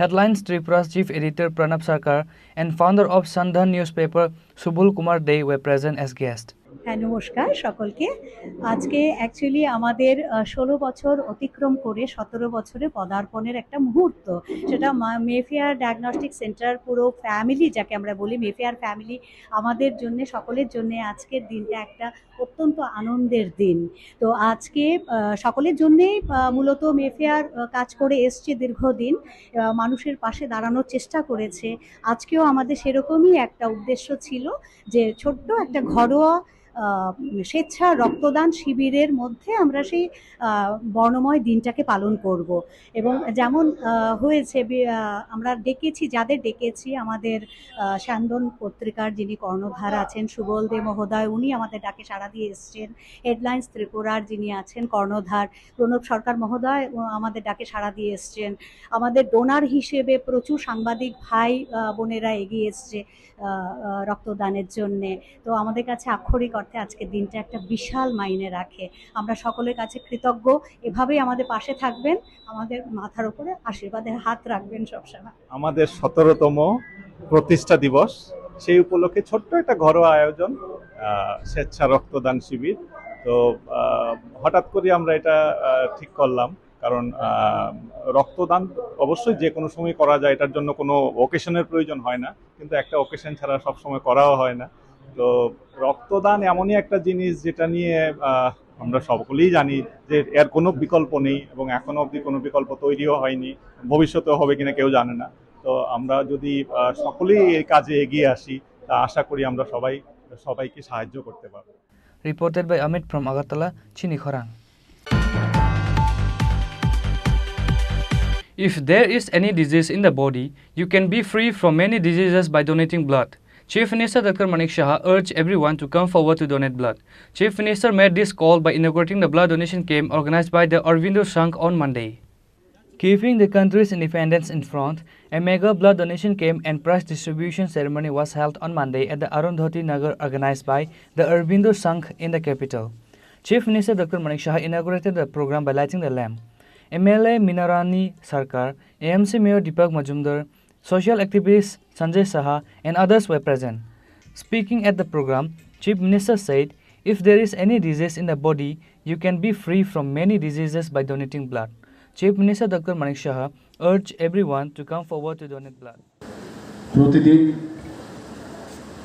Headlines: Tripura's chief editor Pranab Sarkar and founder of Sandhan newspaper Subal Kumar Dey were present as guests. হ্যাঁ, নমস্কার সকলকে। আজকে অ্যাকচুয়ালি আমাদের আহ, ষোলো বছর অতিক্রম করে সতেরো বছরে পদার্পণের একটা মুহূর্ত। সেটা মা- মেফেয়ার ডায়াগনস্টিক সেন্টার, পুরো ফ্যামিলি, যাকে আমরা বলি মেফেয়ার ফ্যামিলি, আমাদের জন্য, সকলের জন্য আজকের দিনটা একটা অত্যন্ত আনন্দের দিন। তো আজকে আহ, সকলের জন্যেই আহ, মূলত মেফেয়ার আহ, কাজ করে এসছে দীর্ঘদিন। আহ, মানুষের পাশে দাঁড়ানোর চেষ্টা করেছে। আজকেও আমাদের সেরকমই একটা উদ্দেশ্য ছিল যে ছোট্ট একটা ঘরোয়া আহ, স্বেচ্ছা রক্তদান শিবিরের মধ্যে আমরা সেই আহ, বর্ণময় দিনটাকে পালন করব। এবং যেমন আহ, হয়েছে বি- আহ, আমরা ডেকেছি, যাদের ডেকেছি, আমাদের আহ, স্যান্দন পত্রিকার যিনি কর্ণধার আছেন সুবল দে মহোদয়, উনি আমাদের ডাকে সাড়া দিয়ে এসছেন। হেডলাইন্স ত্রিপুরার যিনি আছেন কর্ণধার প্রণব সরকার মহোদয়, ও আমাদের ডাকে সাড়া দিয়ে এসছেন। আমাদের ডোনার হিসেবে প্রচুর সাংবাদিক ভাই আহ, বোনেরা এগিয়ে এসছে আহ, আহ, রক্তদানের জন্যে। তো আমাদের কাছে আক্ষরিক অর্থে আজকের দিনটা একটা বিশাল মাইনে রাখে। আমরা সকলের কাছে কৃতজ্ঞ। এভাবেই আমাদের পাশে থাকবেন, আমাদের মাথার উপরে আশীর্বাদের হাত রাখবেন সবসময়। আমাদের সতেরোতম প্রতিষ্ঠা দিবস, সেই উপলক্ষে ছোট্ট একটা ঘরোয়া আয়োজন, আহ, স্বেচ্ছা রক্তদান শিবির। তো আহ, হঠাৎ করে আমরা এটা আহ, ঠিক করলাম, কারণ আহ, রক্তদান অবশ্যই যে কোনো সময় করা যায়, এটার জন্য কোনো ওকেশনের প্রয়োজন হয় না, কিন্তু একটা ওকেশন ছাড়া সবসময় করাও হয় না। তো রক্তদান এমনই একটা জিনিস যেটা নিয়ে আহ, আমরা সকলেই জানি যে এর কোনো বিকল্প নেই এবং এখনো অবধি কোনো বিকল্প তৈরিও হয়নি, ভবিষ্যতেও হবে কিনা কেউ জানে না। তো আমরা যদি আহ, সকলেই এই কাজে এগিয়ে আসি, তা আশা করি আমরা সবাই সবাইকে সাহায্য করতে পারবো। Reported by Amit from Agartala, Chini Khorang. If there is any disease in the body, you can be free from many diseases by donating blood. Chief Minister Doctor Manik Saha urged everyone to come forward to donate blood. Chief Minister made this call by inaugurating the blood donation camp organized by the Aurobindo Sangh on Monday. Keeping the country's independence in front, a mega blood donation camp and prize distribution ceremony was held on Monday at the Arundhati Nagar, organized by the Aurobindo Sangh in the capital. Chief Minister Doctor Manik Saha inaugurated the program by lighting the lamp. M L A Minarani Sarkar, A M C Mayor Deepak Majumdar, social activist Sanjay Saha, and others were present. Speaking at the program, Chief Minister said, "If there is any disease in the body, you can be free from many diseases by donating blood." Chief Minister Doctor Manik Saha urged everyone to come forward to donate blood. প্রতিদিন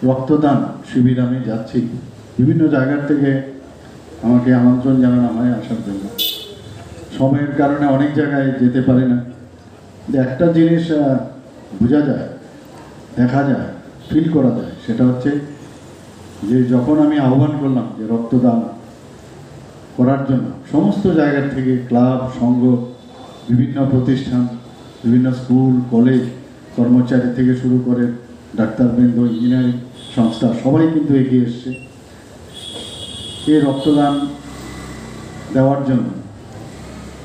রক্তদান শিবির আমি যাচ্ছি, বিভিন্ন জায়গার থেকে আমাকে আমন্ত্রণ জানানো হয় আসার জন্য। সময়ের কারণে অনেক জায়গায় যেতে পারি না। কিন্তু একটা জিনিস আহ, বোঝা যায়, দেখা যায়, ফিল করা যায়, সেটা হচ্ছে যে যখন আমি আহ্বান করলাম যে রক্তদান করার জন্য, সমস্ত জায়গার থেকে, ক্লাব, সংঘ, বিভিন্ন প্রতিষ্ঠান, বিভিন্ন স্কুল, কলেজ, কর্মচারী থেকে শুরু করে ডাক্তারবৃন্দ, ইঞ্জিনিয়ারিং সংস্থা, সবাই কিন্তু এগিয়ে এসছে এই রক্তদান দেওয়ার জন্য।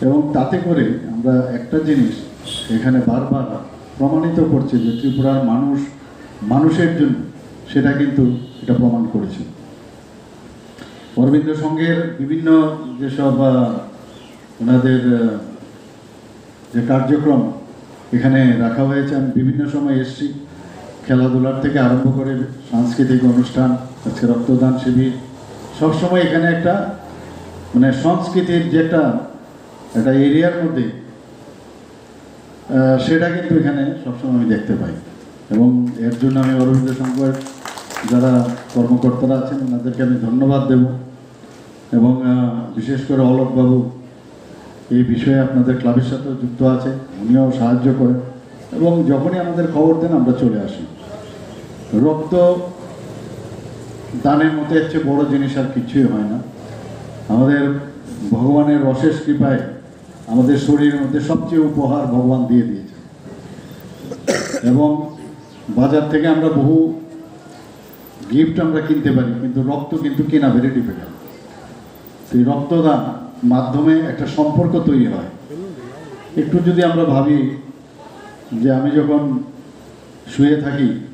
এবং তাতে করে আমরা একটা জিনিস এখানে বারবার প্রমাণিত করছে যে ত্রিপুরার মানুষ মানুষের জন্য, সেটা কিন্তু এটা প্রমাণ করেছে। অরবিন্দ সংঘের বিভিন্ন যেসব আহ, ওনাদের আহ, যে কার্যক্রম এখানে রাখা হয়েছে, আমি বিভিন্ন সময় এসেছি, খেলাধুলার থেকে আরম্ভ করে সাংস্কৃতিক অনুষ্ঠান, আজকে রক্তদান শিবির, সবসময় এখানে একটা মানে সংস্কৃতির যে একটা একটা এরিয়ার মধ্যে আহ, সেটা কিন্তু এখানে সবসময় আমি দেখতে পাই। এবং এর জন্য আমি অরবিন্দ সংঘের যারা কর্মকর্তারা আছেন, ওনাদেরকে আমি ধন্যবাদ দেব। এবং আহ, বিশেষ করে অলোকবাবু এই বিষয়ে আপনাদের ক্লাবের সাথেও যুক্ত আছে, উনিও সাহায্য করেন। এবং যখনই আমাদের খবর দেন, আমরা চলে আসি। রক্ত দানের মতো এর চেয়ে বড় জিনিস আর কিছুই হয় না। আমাদের ভগবানের অশেষ কৃপায় আমাদের শরীরের মধ্যে সবচেয়ে উপহার ভগবান দিয়ে দিয়েছেন। এবং বাজার থেকে আমরা বহু গিফট আমরা কিনতে পারি, কিন্তু রক্ত কিন্তু কিনা, ভেরি ডিফিকাল্ট। তো এই রক্তদান মাধ্যমে একটা সম্পর্ক তৈরি হয়। একটু যদি আমরা ভাবি যে আমি যখন শুয়ে থাকি,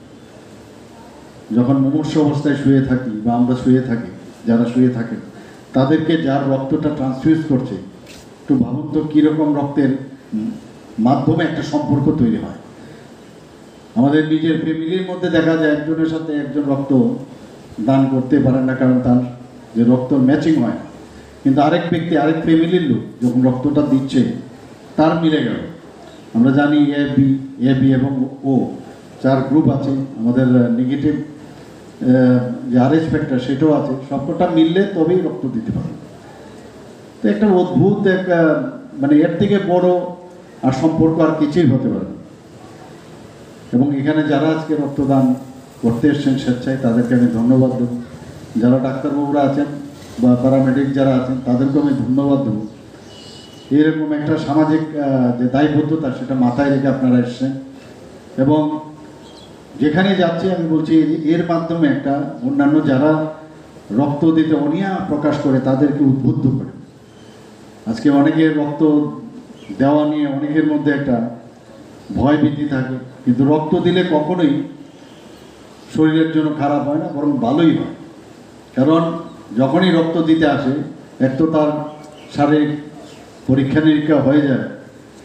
যখন মুমূর্ষু অবস্থায় শুয়ে থাকি বা আমরা শুয়ে থাকি, যারা শুয়ে থাকেন, তাদেরকে যার রক্তটা ট্রান্সফিউজ করছে, একটু ভাবুন তো কীরকম রক্তের মাধ্যমে একটা সম্পর্ক তৈরি হয়। আমাদের নিজের ফ্যামিলির মধ্যে দেখা যায় একজনের সাথে একজন রক্ত দান করতে পারেন না, কারণ তার যে রক্ত ম্যাচিং হয় না। কিন্তু আরেক ব্যক্তি, আরেক ফ্যামিলির লোক যখন রক্তটা দিচ্ছে, তার মিলে গেল। আমরা জানি এ বি, এ বি এবং ও, চার গ্রুপ আছে। আমাদের নেগেটিভ যে আরএইচ ফ্যাক্টর, সেটাও আছে। সবকটা মিললে তবেই রক্ত দিতে পারে। তো একটা অদ্ভুত একটা, মানে, এর থেকে বড় আর সম্পর্ক আর কিছুই হতে পারে না। এবং এখানে যারা আজকে রক্তদান করতে এসছেন স্বেচ্ছায়, তাদেরকে আমি ধন্যবাদ দেব। যারা ডাক্তারবাবুরা আছেন বা প্যারামেডিক যারা আছেন, তাদেরকেও আমি ধন্যবাদ দেব। এরকম একটা সামাজিক, আহ, যে দায়বদ্ধতা, সেটা মাথায় রেখে আপনারা এসছেন। এবং যেখানে যাচ্ছি, আমি বলছি, এর মাধ্যমে একটা অন্যান্য যারা রক্ত দিতে অনীহা প্রকাশ করে, তাদেরকে উদ্বুদ্ধ করে। আজকে অনেকে রক্ত দেওয়া নিয়ে অনেকের মধ্যে একটা ভয় ভীতি থাকে, কিন্তু রক্ত দিলে কখনোই শরীরের জন্য খারাপ হয় না, বরং ভালোই হয়। কারণ যখনই রক্ত দিতে আসে, এক তো তার শারীরিক পরীক্ষা নিরীক্ষা হয়ে যায়,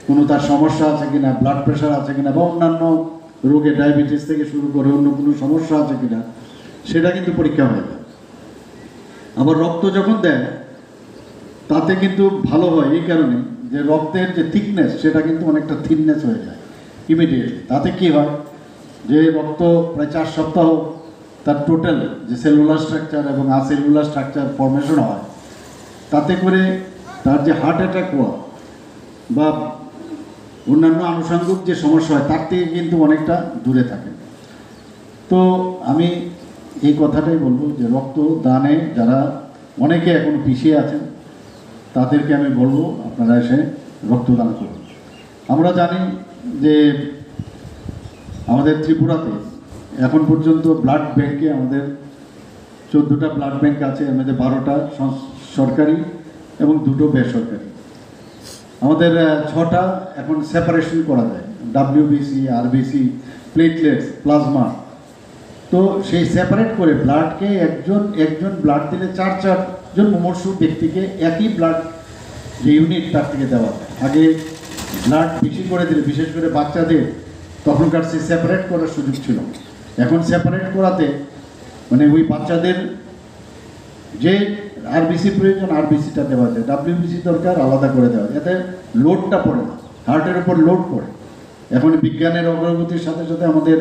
কোনো তার সমস্যা আছে কিনা, ব্লাড প্রেশার আছে কিনা, বা অন্যান্য রোগে, ডায়াবেটিস থেকে শুরু করে অন্য কোনো সমস্যা আছে কিনা, সেটা কিন্তু পরীক্ষা হয়ে যায়। আবার রক্ত যখন দেয়, তাতে কিন্তু ভালো হয় এই কারণে যে রক্তের যে থিকনেস, সেটা কিন্তু অনেকটা থিননেস হয়ে যায় ইমিডিয়েটলি। তাতে কি হয়, যে রক্ত প্রায় চার সপ্তাহ তার টোটাল যে সেলুলার স্ট্রাকচার এবং আসেলুলার স্ট্রাকচার ফর্মেশন হয়, তাতে করে তার যে হার্ট অ্যাটাক হওয়া বা অন্যান্য আনুষঙ্গিক যে সমস্যা হয়, তার থেকে কিন্তু অনেকটা দূরে থাকে। তো আমি এই কথাটাই বলবো যে রক্ত দানে যারা অনেকে এখন পিছিয়ে আছেন, তাদেরকে আমি বলবো আপনারা এসে রক্তদান করুন। আমরা জানি যে আমাদের ত্রিপুরাতে এখন পর্যন্ত ব্লাড ব্যাংকে আমাদের চোদ্দোটা ব্লাড ব্যাংক আছে, এর মধ্যে বারোটা সং-, সরকারি এবং দুটো বেসরকারি। আমাদের, আহ, ছটা এখন সেপারেশন করা যায়, ডাব্লিউবিসি, আরবিসি, প্লেটলেটস, প্লাজমা। তো সেই সেপারেট করে ব্লাডকে একজন, একজন ব্লাড দিলে চার চারজন মুমূর্ষু ব্যক্তিকে একই ব্লাড যে ইউনিট, তার থেকে দেওয়া যায়। আগে ব্লাড বেশি করে দিলে, বিশেষ করে বাচ্চাদের, তখনকার সেই সেপারেট করার সুযোগ ছিল। এখন সেপারেট করাতে, মানে, ওই বাচ্চাদের যে আরবিসি প্রয়োজন, আরবিসিটা দেওয়া যায়, ডাব্লিউবিসি দরকার, আলাদা করে দেওয়া যায়, এতে লোডটা পড়ে না, হার্টের উপর লোড পড়ে। এখন বিজ্ঞানের অগ্রগতির সাথে সাথে আমাদের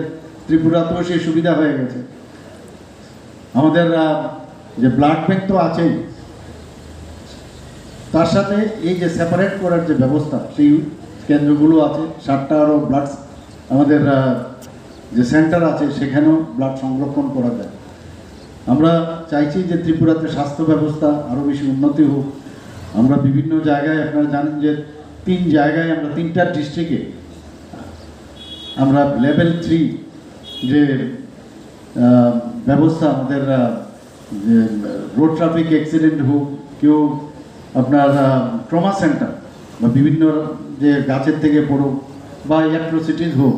ত্রিপুরাতেও সেই সুবিধা হয়ে গেছে। আমাদের, আহ, যে ব্লাড ব্যাংক তো আছেই, তার সাথে এই যে সেপারেট করার যে ব্যবস্থা, সেই কেন্দ্রগুলো আছে, সাতটা আরও ব্লাড, আমাদের, আহ, যে সেন্টার আছে, সেখানেও ব্লাড সংরক্ষণ করা যায়। আমরা চাইছি যে ত্রিপুরাতে স্বাস্থ্য ব্যবস্থা আরও বেশি উন্নতি হোক। আমরা বিভিন্ন জায়গায়, আপনারা জানেন যে তিন জায়গায় আমরা তিনটা ডিস্ট্রিক্টে আমরা লেভেল থ্রি যে, আহ, ব্যবস্থা আমাদের, আহ, যে রোড ট্রাফিক অ্যাক্সিডেন্ট হোক, কেউ আপনার, আহ, ট্রমা সেন্টার বা বিভিন্ন যে গাছের থেকে পড়ুক বা অ্যাট্রোসিটিস হোক,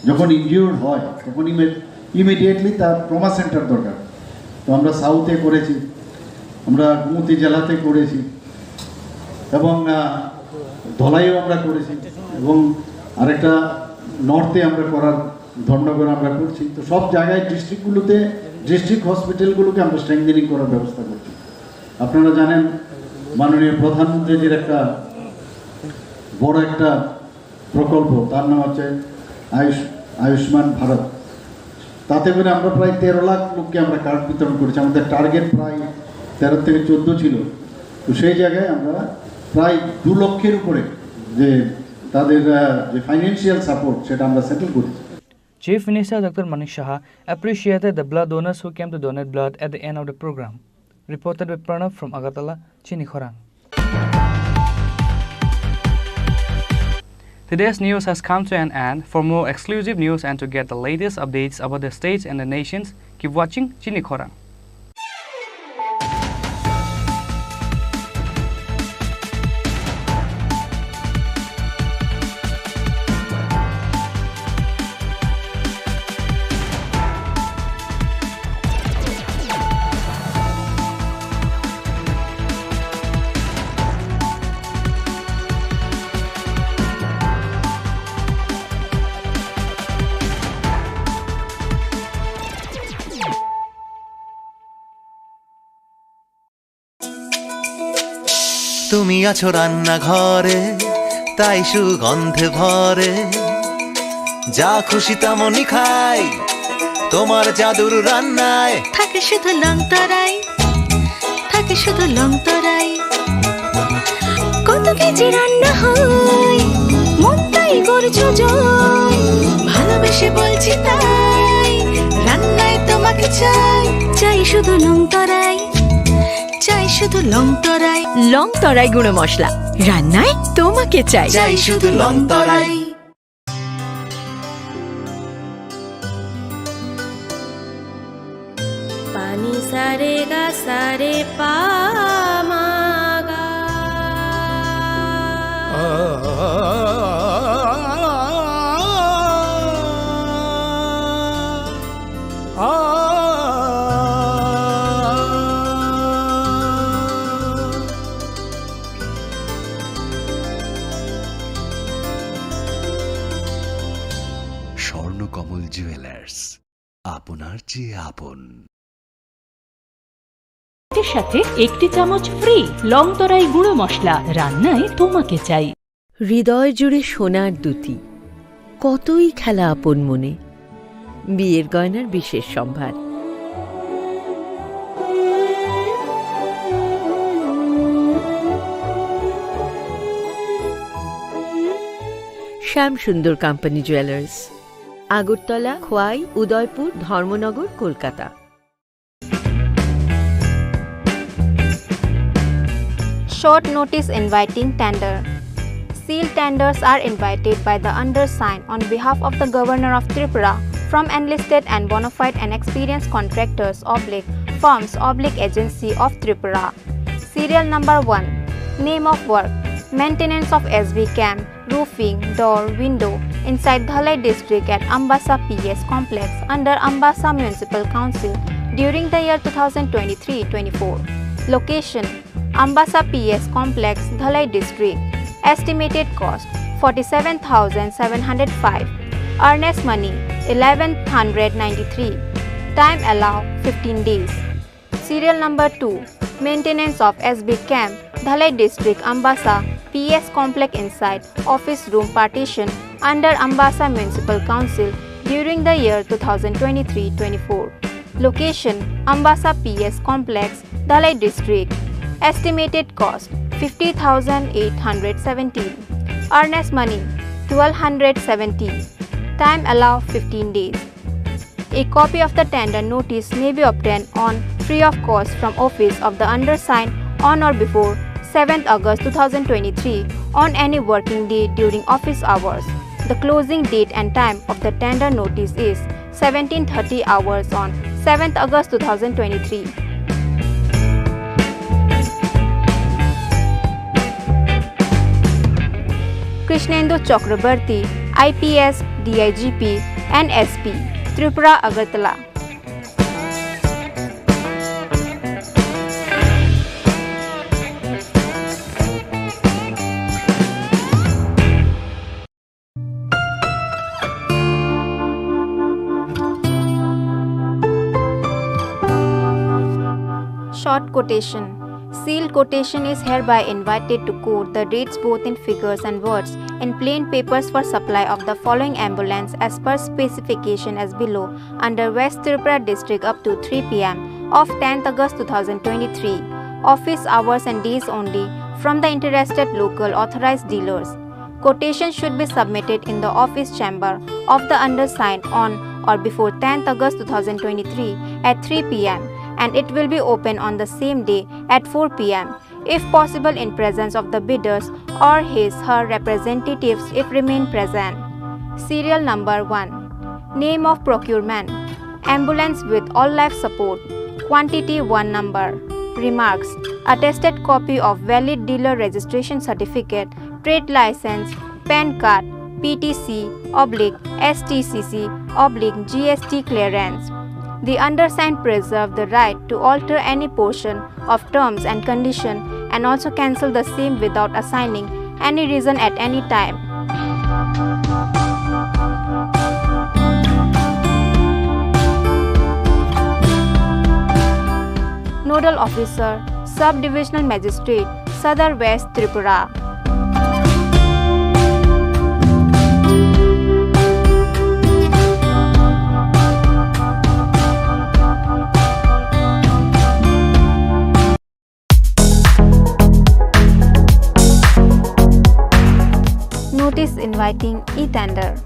যখন ইনজিওর্ড হয় তখন ইমে-, ইমিডিয়েটলি তার ট্রমা সেন্টার দরকার। তো আমরা সাউথে করেছি, আমরা গোমতী জেলাতে করেছি এবং, আহ, ধলাইও আমরা করেছি এবং আরেকটা নর্থে আমরা করার, ধর্মনগরে আমরা করছি। তো সব জায়গায় ডিস্ট্রিক্টগুলোতে, ডিস্ট্রিক্ট হসপিটালগুলোকে আমরা স্ট্রেংথেনিং করার ব্যবস্থা করছি। আপনারা জানেন, মাননীয় প্রধানমন্ত্রীজির একটা বড় একটা প্রকল্প, তার নাম হচ্ছে আয়ুষ, আয়ুষ্মান ভারত। তাতে করে আমরা প্রায় তেরো লাখ লোককে আমরা কার্ড বিতরণ করেছি। আমাদের টার্গেট প্রায় তেরো থেকে চোদ্দ ছিল। তো সেই জায়গায় আমরা প্রায় দু লক্ষের উপরে যে তাদের, আহ, যে ফাইন্যান্সিয়াল সাপোর্ট, সেটা আমরা সেটেল করেছি। Chief Minister Doctor Manik Saha appreciated the blood donors who came to donate blood at the end of the program. Reported by Pranav from Agartala, Chini Khorang. Today's news has come to an end. For more exclusive news and to get the latest updates about the states and the nations, keep watching Chini Khorang. তুমি আছো রান্নাঘরে, তাই সুগন্ধে ভরে। যা খুশি তেমনই খাই তোমার জাদুর রান্নায়। থাকে শুধু লংতরাই, থাকে শুধু লংতরাই। কত কেজি রান্না হয়, মনটাই করছো জয়। ভালোবেসে বলছি তাই, রান্নায় তোমাকে চাই। চাই শুধু লংতরাই, চাই শুধু লংতরাই। লংতরাই গুঁড়ো মশলা, রান্নায় তোমাকে চাই। চাই শুধু Longtharai. Pani sare ga sare pa ma ga. Swarnakamal jewellers, আপনার চেয়ে আপন। এর সাথে একটি চামচ ফ্রি লংতরাই গুঁড়ো মশলা, রান্নায় তোমাকে চাই। হৃদয় জুড়ে সোনার দ্যুতি, কতই খেলা আপন মনে। বিয়ের গয়নার বিশেষ সম্ভার। শ্যাম সুন্দর কোম্পানি জুয়েলার্স, আগরতলা, খোয়াই, উদয়পুর, ধর্মনগর, Kolkata. Short notice inviting tender. Sealed tenders are invited by the undersigned on behalf of the Governor of Tripura from enlisted and bona fide and experienced contractors oblique firms oblique agency of Tripura. Serial number one. Name of work: maintenance of S B camp, roofing, door, window inside Dhalai district at Ambasa P S complex under Ambasa Municipal Council during the year two thousand twenty-three twenty-four. Location: Ambasa P S complex, Dhalai district. Estimated cost: forty-seven thousand seven hundred five. Earnest money: eleven hundred ninety-three. Time allow: fifteen days. Serial number two. Maintenance of S B camp, Dhalai district, Ambasa P S complex inside office room partition under Ambasa Municipal Council during the year two thousand twenty-three twenty-four. Location: Ambasa P S complex, Dhalai district. Estimated cost: fifty thousand eight hundred seventeen. Earnest money: twelve hundred seventeen. Time allow: fifteen days. A copy of the tender notice may be obtained on free of cost from office of the undersigned on or before seventh August two thousand twenty-three on any working day during office hours. The closing date and time of the tender notice is seventeen thirty hours on seventh August two thousand twenty-three. Krishnendu Chakrabarty, I P S, D I G P, and S P, Tripura Agartala. Short quotation. Sealed quotation is hereby invited to quote the rates both in figures and words in plain papers for supply of the following ambulance as per specification as below under West Tripura district up to three P M of tenth August two thousand twenty-three. Office hours and days only from the interested local authorized dealers. Quotation should be submitted in the office chamber of the undersigned on or before tenth August two thousand twenty-three at three P M and it will be open on the same day at four P M, if possible in presence of the bidders or his, her representatives if remain present. Serial number one. Name of procurement: ambulance with all life support. Quantity one number. Remarks: attested copy of valid dealer registration certificate, trade license, PAN card, P T C oblique S T C C oblique G S T clearance. The undersigned preserve the right to alter any portion of terms and condition and also cancel the same without assigning any reason at any time. Nodal officer, Sub-Divisional Magistrate, Sadar, West Tripura. Notice inviting e-tender.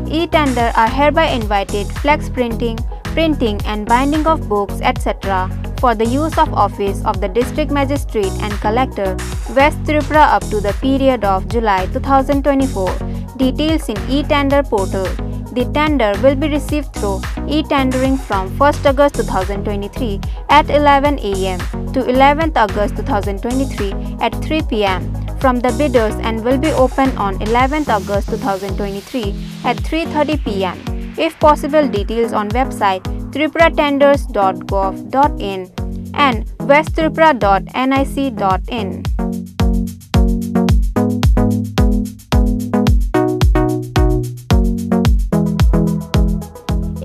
E-tender are hereby invited flex printing, printing and binding of books, et cetera for the use of office of the District Magistrate and Collector, West Tripura, up to the period of July two thousand twenty-four. Details in e-tender portal. The tender will be received through e-tendering from first August two thousand twenty-three at eleven A M to eleventh August two thousand twenty-three at three P M from the bidders and will be open on eleventh August two thousand twenty-three at three thirty P M. If possible, details on website tripura tenders dot gov dot in and west tripura dot N I C dot in.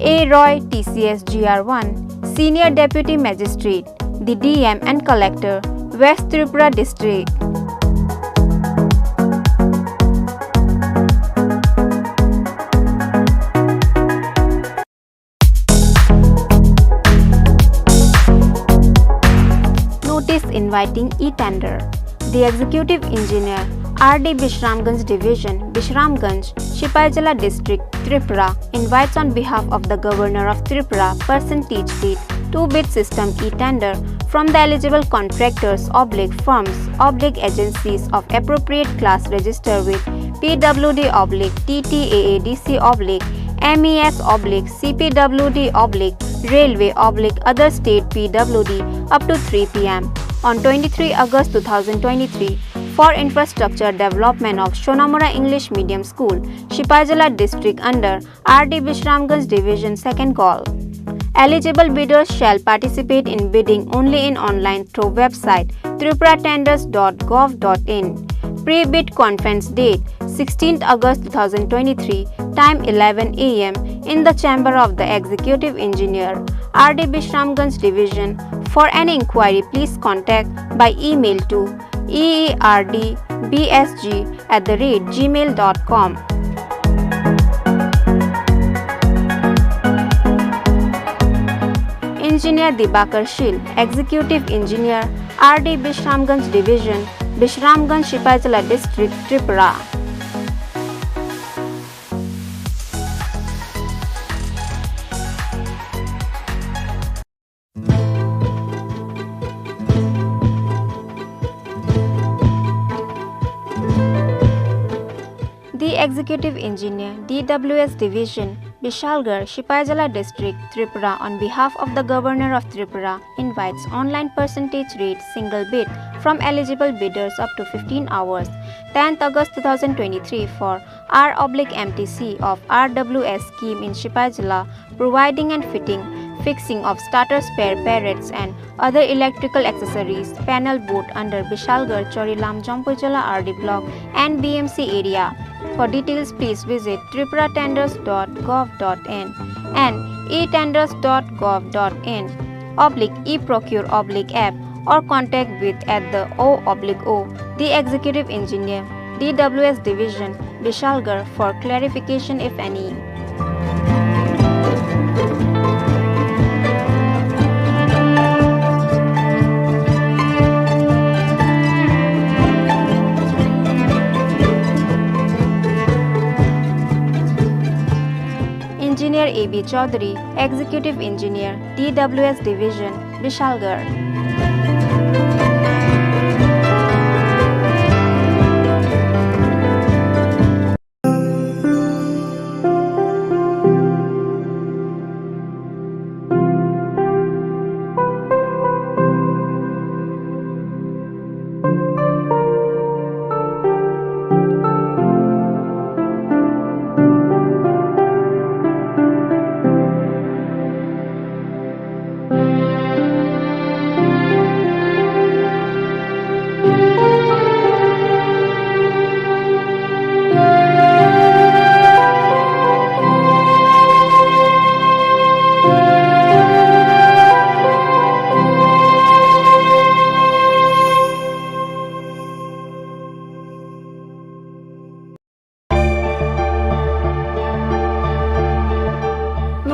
A Roy, T C S G R one, Senior Deputy Magistrate, the D M and Collector, West Tripura District. Notice inviting e-tender. The Executive Engineer, R D Bishramganj Division, Bishramganj, Sipaijala District, Tripura, invites on behalf of the Governor of Tripura, percentage bid, two bid system e-tender from the eligible contractors oblique firms oblique agencies of appropriate class register with P W D oblique T T A A D C oblique M E S oblique C P W D oblique railway oblique other state P W D up to three P M on twenty-three August two thousand twenty-three for infrastructure development of Sonamura English Medium School, Sipaijala District under R D Bishramganj Division, second call. Eligible bidders shall participate in bidding only in online through website tripura tenders dot gov dot in. Pre-bid conference date sixteenth August two thousand twenty-three, time eleven A M in the chamber of the Executive Engineer, R D Bishramganj Division. For any inquiry, please contact by email to E E R D B S G at the rate gmail dot com. Engineer Dibakar Shil, Executive Engineer, R D Bishramganj Division, Bishramganj, Sipaijala District, Tripura. The Executive Engineer, D W S Division, Bishalgarh, Sipaijala District, Tripura, on behalf of the Governor of Tripura, invites online percentage rate single bid from eligible bidders up to fifteen hours, tenth August two thousand twenty-three, for R oblique M T C of R W S scheme in Sipaijala, providing and fitting, fixing of starter spare, barrettes and other electrical accessories, panel board under Bishalgarh, Chorilam, Jampuijala R D Block and B M C area. For details, please visit tripura tenders dot gov dot in and e tenders dot gov dot in oblique e procure oblique app or contact with at the O oblique O, the Executive Engineer, D W S Division, Bishalgarh for clarification if any. Engineer A B Chaudhary, Executive Engineer, D W S Division, Bishalgarh.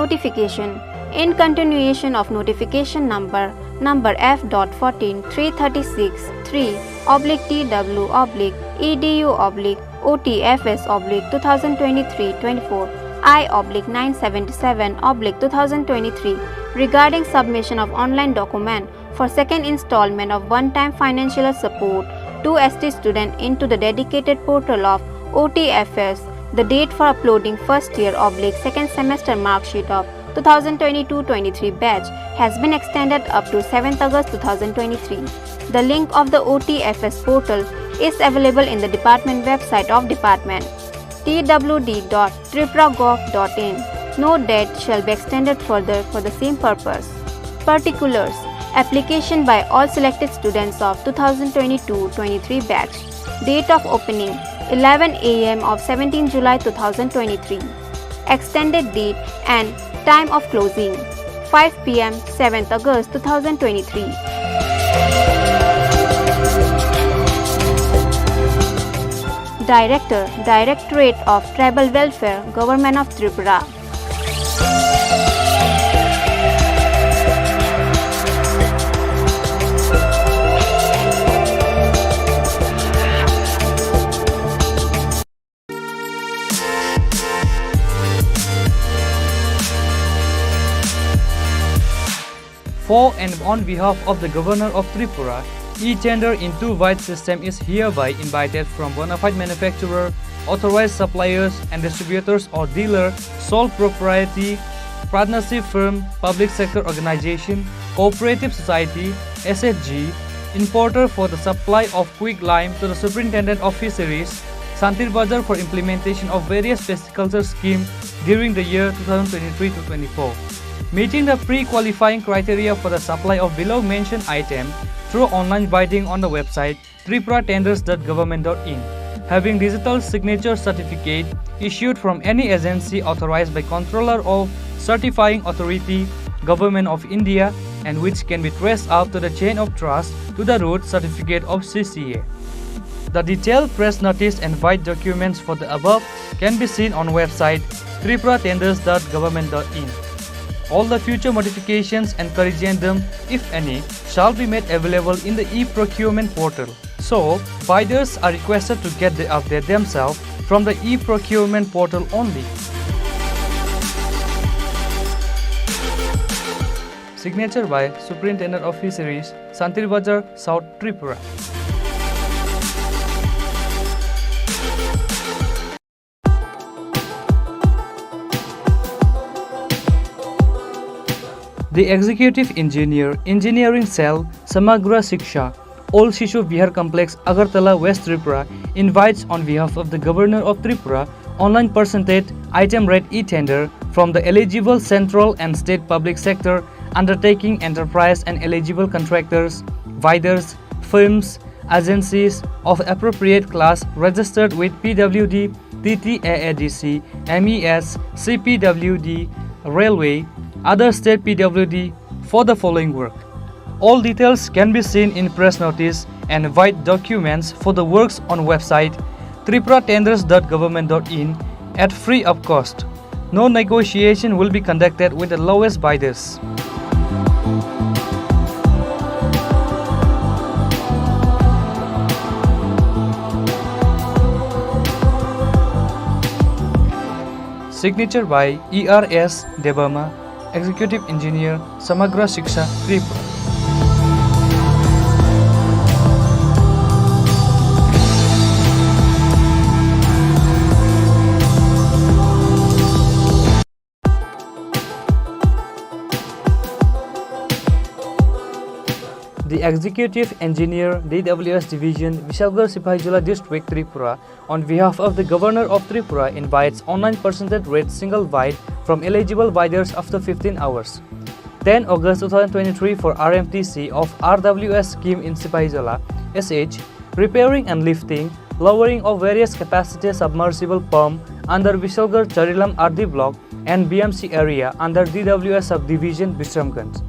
Notification. In continuation of notification number, number F dot fourteen three thirty-six three oblique T W oblique E D U oblique O T F S oblique two thousand twenty-three twenty-four I oblique nine seventy-seven oblique two thousand twenty-three regarding submission of online document for second installment of one-time financial support to S T student into the dedicated portal of O T F S. The date for uploading first year oblique second semester mark sheet of two thousand twenty-two twenty-three batch has been extended up to seventh August two thousand twenty-three. The link of the O T F S portal is available in the department website of department T W D dot tripura gov dot in. No date shall be extended further for the same purpose. Particulars. Application by all selected students of two thousand twenty-two twenty-three batch. Date of opening, eleven A M of seventeenth July two thousand twenty-three. Extended date and time of closing, five P M, seventh August two thousand twenty-three. Director, Directorate of Tribal Welfare, Government of Tripura. For and on behalf of the Governor of Tripura, e-tender in two-wide system is hereby invited from bona fide manufacturer, authorized suppliers and distributors or dealer, sole proprietorship, partnership firm, public sector organization, cooperative society, S H G, importer for the supply of quicklime to the Superintendent of Fisheries, Santir Bazar for implementation of various culture scheme during the year two thousand twenty-three to twenty-four, meeting the pre-qualifying criteria for the supply of below mentioned item through online bidding on the website tripura tenders dot government dot in. Having digital signature certificate issued from any agency authorized by Controller of Certifying Authority, Government of India, and which can be traced up to the chain of trust to the root certificate of C C A. The detailed press notice and bid documents for the above can be seen on website tripura tenders dot government dot in. All the future modifications and corrigendum, if any, shall be made available in the e-procurement portal. So, bidders are requested to get the update themselves from the e-procurement portal only. Signature by Superintendent of Fisheries, Santir Bazar, South Tripura. The Executive Engineer, Engineering Cell, Samagra Shiksha, Old Shishu Vihar Complex, Agartala, West Tripura, invites on behalf of the Governor of Tripura online percentage item rate e-tender from the eligible central and state public sector undertaking enterprise and eligible contractors, bidders, firms, agencies of appropriate class registered with P W D, T T A A D C, M E S, C P W D, Railway, other state P W D for the following work. All details can be seen in press notice and bid documents for the works on website tripura tenders dot government dot in at free of cost. No negotiation will be conducted with the lowest bidders. Signature by E R S Debbarma, Executive Engineer, Samagra Shiksha, Tripura. The Executive Engineer, D W S Division, Bishalgarh Sipahijola District, Tripura, on behalf of the Governor of Tripura, invites online percentage rate single bid from eligible bidders after fifteen hours. Ten August two thousand twenty-three for R M T C of R W S scheme in Sipahijola, S H, repairing and lifting, lowering of various capacity submersible pump under Bishalgarh Charilam R D block and B M C area under D W S subdivision, Bisramganj.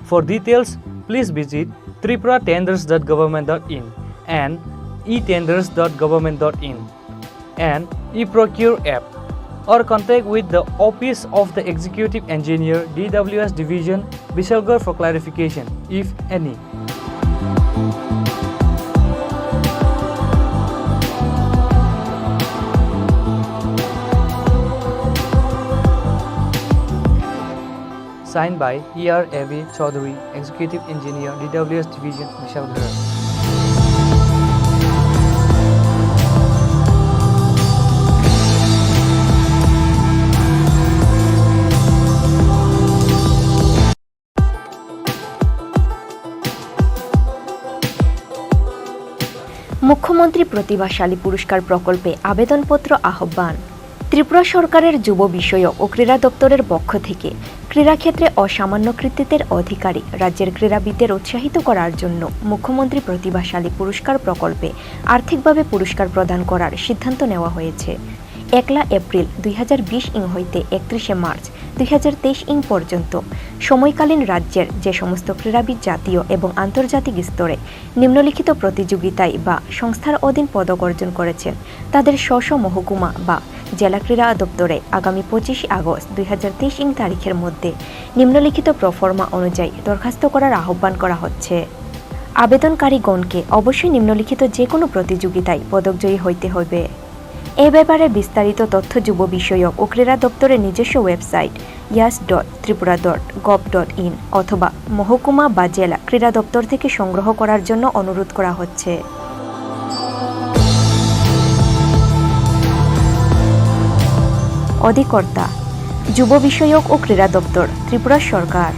For details, please visit tripura tenders dot government dot in and e tenders dot government dot in and e-procure app. or contact with the Office of the Executive Engineer, D W S Division, Bishalgarh for clarification, if any. Signed by E R A V Chaudhary, Executive Engineer, D W S Division, Bishalgarh. মুখ্যমন্ত্রী প্রতিভাশালী পুরস্কার প্রকল্পে আবেদনপত্র আহ্বান। ত্রিপুরা সরকারের যুব বিষয়ক ও ক্রীড়া দপ্তরের পক্ষ থেকে ক্রীড়াক্ষেত্রে অসামান্য কৃতিত্বের অধিকারী রাজ্যের ক্রীড়াবিদদের উৎসাহিত করার জন্য মুখ্যমন্ত্রী প্রতিভাশালী পুরস্কার প্রকল্পে আর্থিকভাবে পুরস্কার প্রদান করার সিদ্ধান্ত নেওয়া হয়েছে। একলা এপ্রিল দুই হাজার বিশ ইং হইতে একত্রিশে মার্চ দুই হাজার তেইশ ইং পর্যন্ত সময়কালীন রাজ্যের যে সমস্ত ক্রীড়াবিদ জাতীয় এবং আন্তর্জাতিক স্তরে নিম্নলিখিত প্রতিযোগিতায় বা সংস্থার অধীন পদক অর্জন করেছেন, তাদের স্ব স্ব মহকুমা বা জেলা ক্রীড়া দপ্তরে আগামী পঁচিশে আগস্ট দুই হাজার তেইশ ইং তারিখের মধ্যে নিম্নলিখিত প্রফর্মা অনুযায়ী দরখাস্ত করার আহ্বান করা হচ্ছে। আবেদনকারীগণকে অবশ্যই নিম্নলিখিত যে কোনো প্রতিযোগিতায় পদকজয়ী হইতে হবে। এ ব্যাপারে বিস্তারিত তথ্য যুব বিষয়ক ও ক্রীড়া দপ্তরের নিজস্ব website yas dot Tripura dot gov dot in অথবা মহকুমা বা জেলা ক্রীড়া দপ্তর থেকে সংগ্রহ করার জন্য অনুরোধ করা হচ্ছে। অধিকর্তা, যুব বিষয়ক ও ক্রীড়া দপ্তর, ত্রিপুরা সরকার।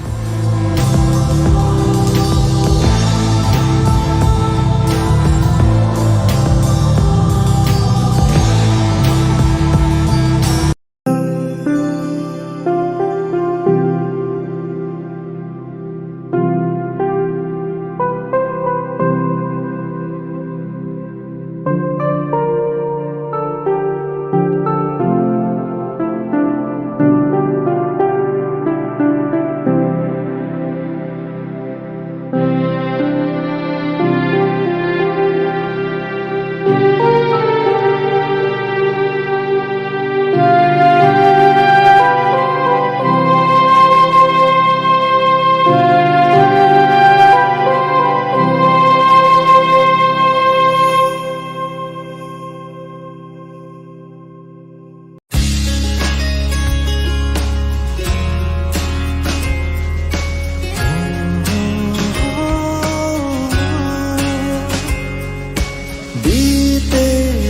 बीते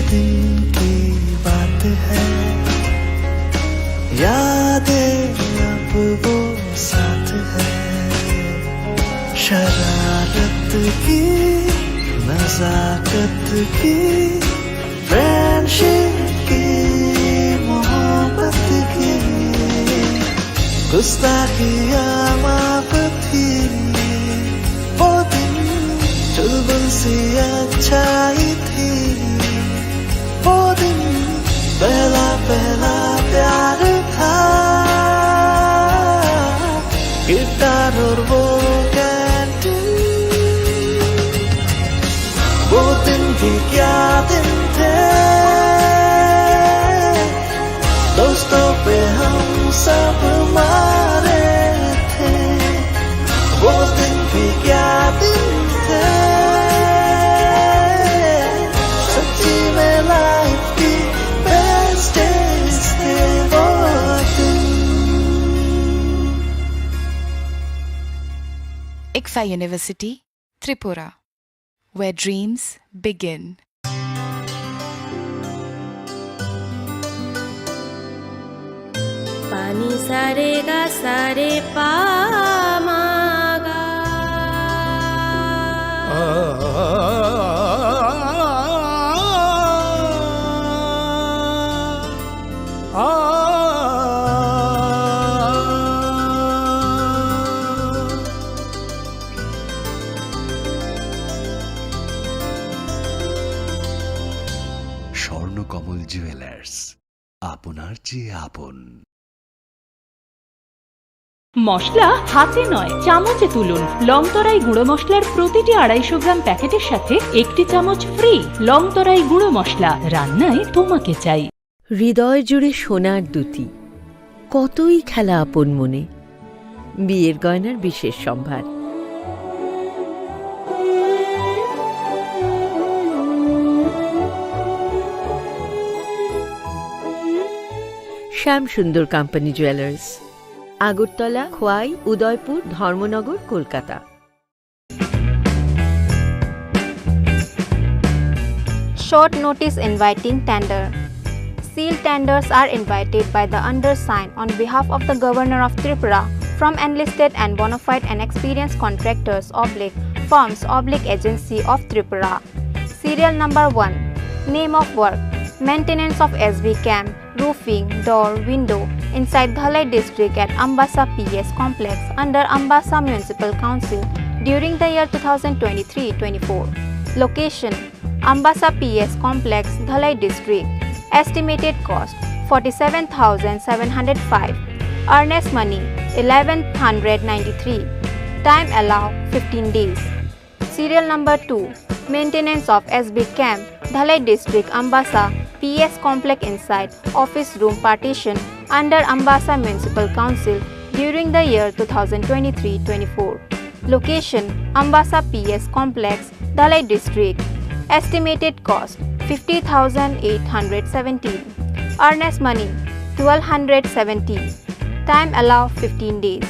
दिन की बात है, यादें अब वो साथ है। शरारत की, नजाकत की, फ्रेंडशिप की, मोहब्बत की, गुस्ताखियाँ माफ थी। वो दिन चुलबुल सी अच्छाई थी। वो दिन पहला पहला प्यार था। गिटार और वो कैंटीन, वो दिन भी क्या दिन थे। दोस्तों पे हम सब मारे थे। वो दिन भी क्या दिन थे। सच्ची में लाइफ की बेस्ट डेज थे वो दिन। ICFAI University, Tripura, where dreams begin. Pani sare ga sare pa ma ga. Swarnakamal jewellers, আপনার চেয়ে আপন। মশলা হাতে নয়, চামচে তুলুন। লংতরাই গুঁড়ো মশলার প্রতিটি আড়াইশো গ্রাম প্যাকেটের সাথে একটি চামচ ফ্রি। লংতরাই গুঁড়ো মশলা, রান্নায় তোমাকে চাই। হৃদয় জুড়ে সোনার দ্যুতি, কতই খেলা আপন মনে। বিয়ের গয়নার বিশেষ সম্ভার। শ্যাম সুন্দর কোম্পানি জুয়েলার্স, আগরতলা, খোয়াই, উদয়পুর, ধর্মনগর, Kolkata. Short notice inviting tender. Sealed tenders are invited by the undersigned on behalf of the Governor of Tripura from enlisted and bona fide and experienced contractors oblique firms oblique agency of Tripura. Serial number one. Name of work: maintenance of S B camp, roofing, door, window inside Dhalai district at Ambasa P S complex under Ambasa Municipal Council during the year two thousand twenty-three twenty-four. Location: Ambasa P S complex, Dhalai district. Estimated cost: forty-seven thousand seven hundred five. Earnest money: eleven hundred ninety-three. Time allow: fifteen days. Serial number two. Maintenance of S B camp, Dhalai district, Ambasa P S complex inside office room partition under Ambasa Municipal Council during the year two thousand twenty-three twenty-four. Location: Ambasa P S complex, Dhalai district. Estimated cost: fifty thousand eight hundred seventeen. Earnest money: twelve hundred seventy. Time allow: fifteen days.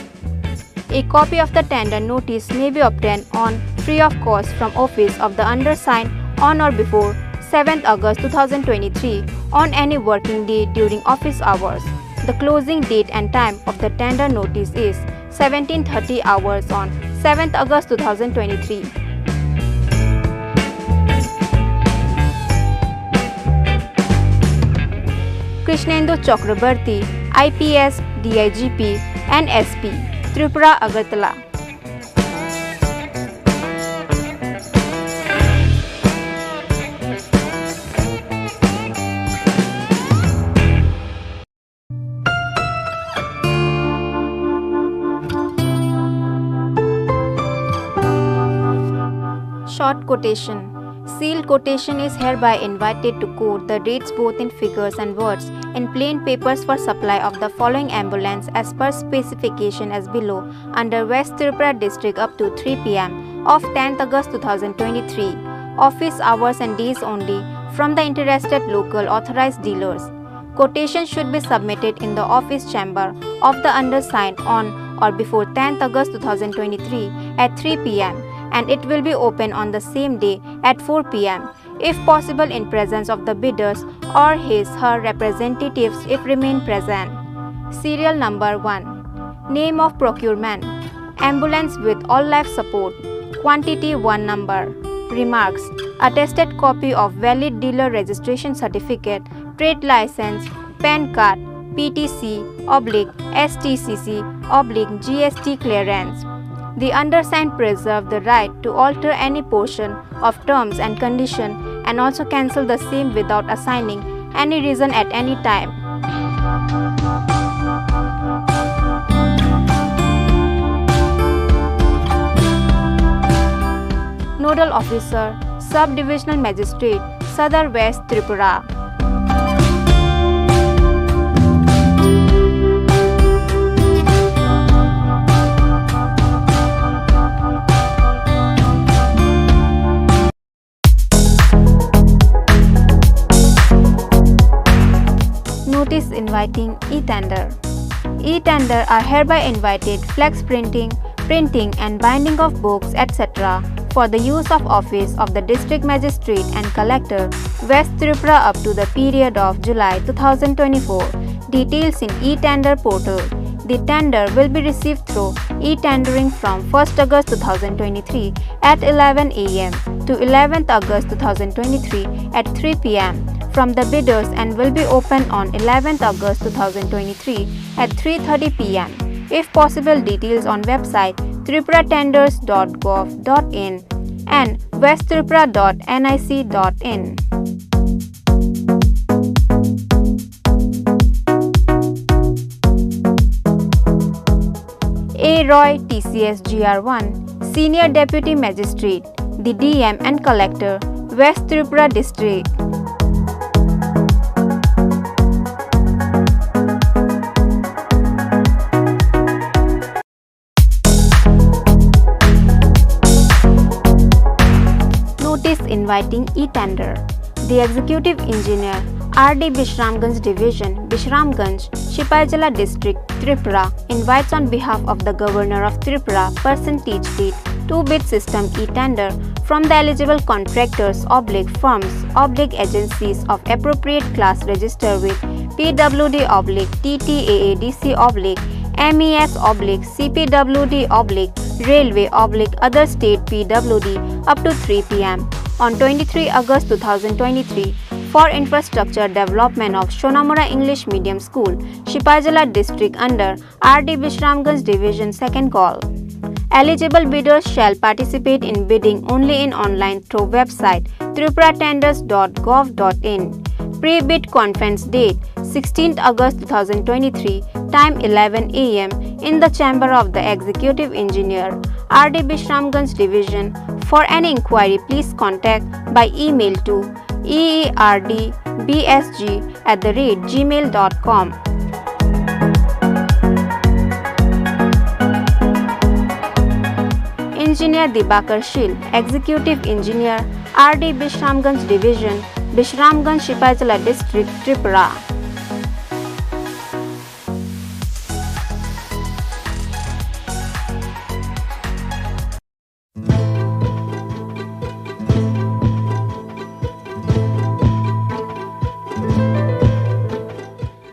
A copy of the tender notice may be obtained on free of cost from office of the undersigned on or before seventh August two thousand twenty-three on any working day during office hours. The closing date and time of the tender notice is seventeen thirty hours on seventh August two thousand twenty-three. Krishnendu Chakraborty, I P S, D I G P, and S P, Tripura, Agartala. Short quotation. Sealed quotation is hereby invited to quote the rates both in figures and words in plain papers for supply of the following ambulance as per specification as below under West Tripura district up to three P M of tenth August two thousand twenty-three, office hours and days only, from the interested local authorized dealers. Quotation should be submitted in the office chamber of the undersigned on or before tenth August two thousand twenty-three at three P M and it will be open on the same day at four P M, if possible in presence of the bidders or his, her representatives if remain present. Serial number one. Name of procurement: ambulance with all life support. Quantity one number. Remarks: attested copy of valid dealer registration certificate, trade license, PAN card, P T C oblique S T C C oblique G S T clearance. The undersigned preserve the right to alter any portion of terms and condition and also cancel the same without assigning any reason at any time. Nodal Officer, Sub-Divisional Magistrate, Sadar West Tripura. Notice inviting e-tender. E-tender are hereby invited flex printing, printing and binding of books, et cetera for the use of office of the District Magistrate and Collector, West Tripura up to the period of July two thousand twenty-four. Details in e-tender portal. The tender will be received through e-tendering from first August two thousand twenty-three at eleven A M to eleventh August two thousand twenty-three at three P M from the bidders and will be open on eleventh August two thousand twenty-three at three thirty P M. If possible, details on website tripura tenders dot gov dot in and west tripura dot N I C dot in. A Roy, T C S G R one, Senior Deputy Magistrate, the D M and Collector, West Tripura District. inviting e-tender. The Executive Engineer, R D Bishramganj Division, Bishramganj, Sipaijala District, Tripura, invites on behalf of the Governor of Tripura percentage rate two bid system e-tender from the eligible contractors oblique firms oblique agencies of appropriate class registered with P W D oblique T T A A D C oblique M E S oblique C P W D oblique railway oblique other state P W D up to three P M on twenty-three August two thousand twenty-three for infrastructure development of Sonamura English Medium School, Sipaijala District under R D Bishramganj Division. Second call. Eligible bidders shall participate in bidding only in online through website tripura tenders dot gov dot in. Pre-bid conference date sixteenth August two thousand twenty-three, time eleven A M in the chamber of the Executive Engineer, R D Bishramganj Division. For any inquiry, please contact by email to E E R D B S G at the rate gmail dot com. Engineer Dibakar Shil, Executive Engineer, R D Bishramganj Division, Bishramganj, Sipaijala District, Tripura.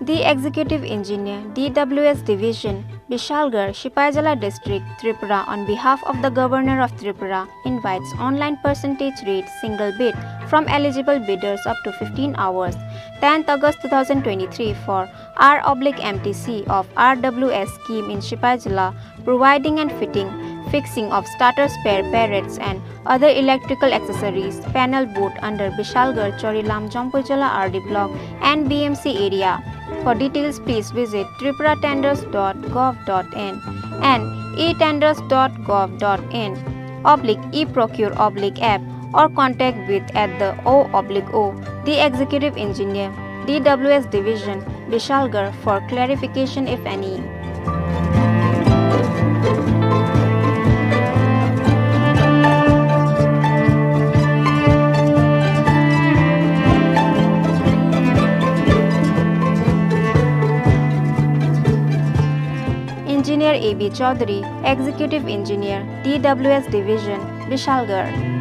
The Executive Engineer, D W S Division, Bishalgarh, Sipaijala District, Tripura, on behalf of the Governor of Tripura, invites online percentage rate single bid from eligible bidders up to fifteen hours, tenth August two thousand twenty-three, for R oblique M T C of R W S scheme in Sipaijala, providing and fitting, fixing of starter spare, barrettes and other electrical accessories, panel board under Bishalgarh, Chorilam, Jampuijala R D block and B M C area. For details, please visit tripura tenders dot gov dot in and e tenders dot gov dot in oblique e procure oblique app or contact with at the O oblique O, the Executive Engineer, D W S Division, Bishalgarh, for clarification if any. Engineer A B Chaudhary, Executive Engineer, D W S Division, Bishalgarh.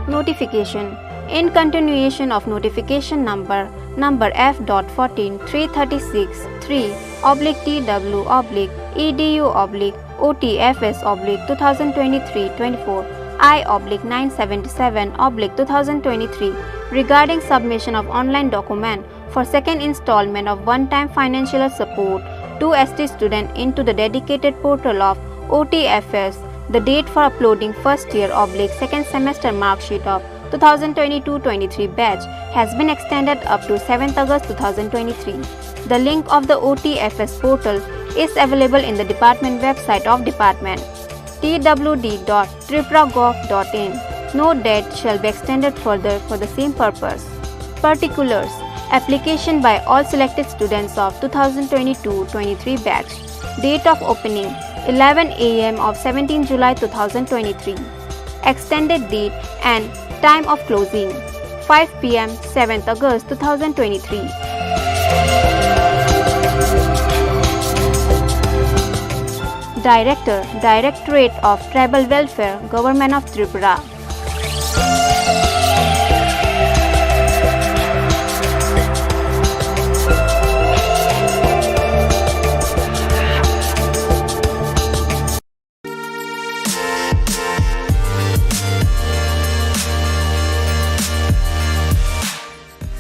Notification. In continuation of notification number, number F dot fourteen three thirty-six three oblique T W oblique E D U oblique O T F S oblique two thousand twenty-three twenty-four I oblique nine seventy-seven oblique two thousand twenty-three regarding submission of online document for second installment of one-time financial support to S T student into the dedicated portal of O T F S. The date for uploading first year oblique second semester mark sheet of two thousand twenty-two twenty-three batch has been extended up to seventh August two thousand twenty-three. The link of the O T F S portal is available in the department website of department T W D dot tripura gov dot in. No date shall be extended further for the same purpose. Particulars. Application by all selected students of two thousand twenty-two twenty-three batch. Date of opening, eleven A M of seventeenth July two thousand twenty-three. Extended date and time of closing, five P M, seventh August two thousand twenty-three. Director, Directorate of Tribal Welfare, Government of Tripura.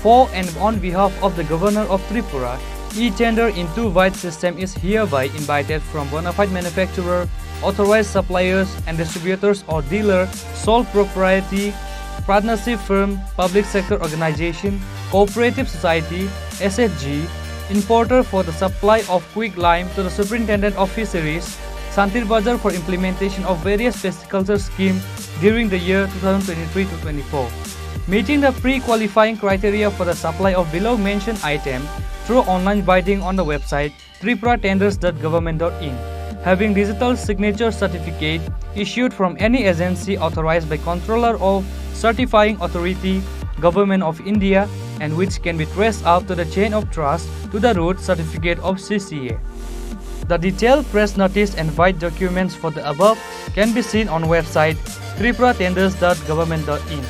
For and on behalf of the Governor of Tripura, e-tender in two-bite system is hereby invited from bona fide manufacturer, authorized suppliers and distributors or dealer, sole proprietorship, partnership firm, public sector organization, cooperative society, S H G, importer for the supply of quicklime to the Superintendent of Fisheries, Santir Bazar for implementation of various culture scheme during the year two thousand twenty-three to twenty-four, meeting the pre-qualifying criteria for the supply of below mentioned item through online bidding on the website tripura tenders dot government dot in, having digital signature certificate issued from any agency authorized by Controller of Certifying Authority, Government of India, and which can be traced up to the chain of trust to the root certificate of C C A. The detailed press notice and bid documents for the above can be seen on website tripura tenders dot government dot in.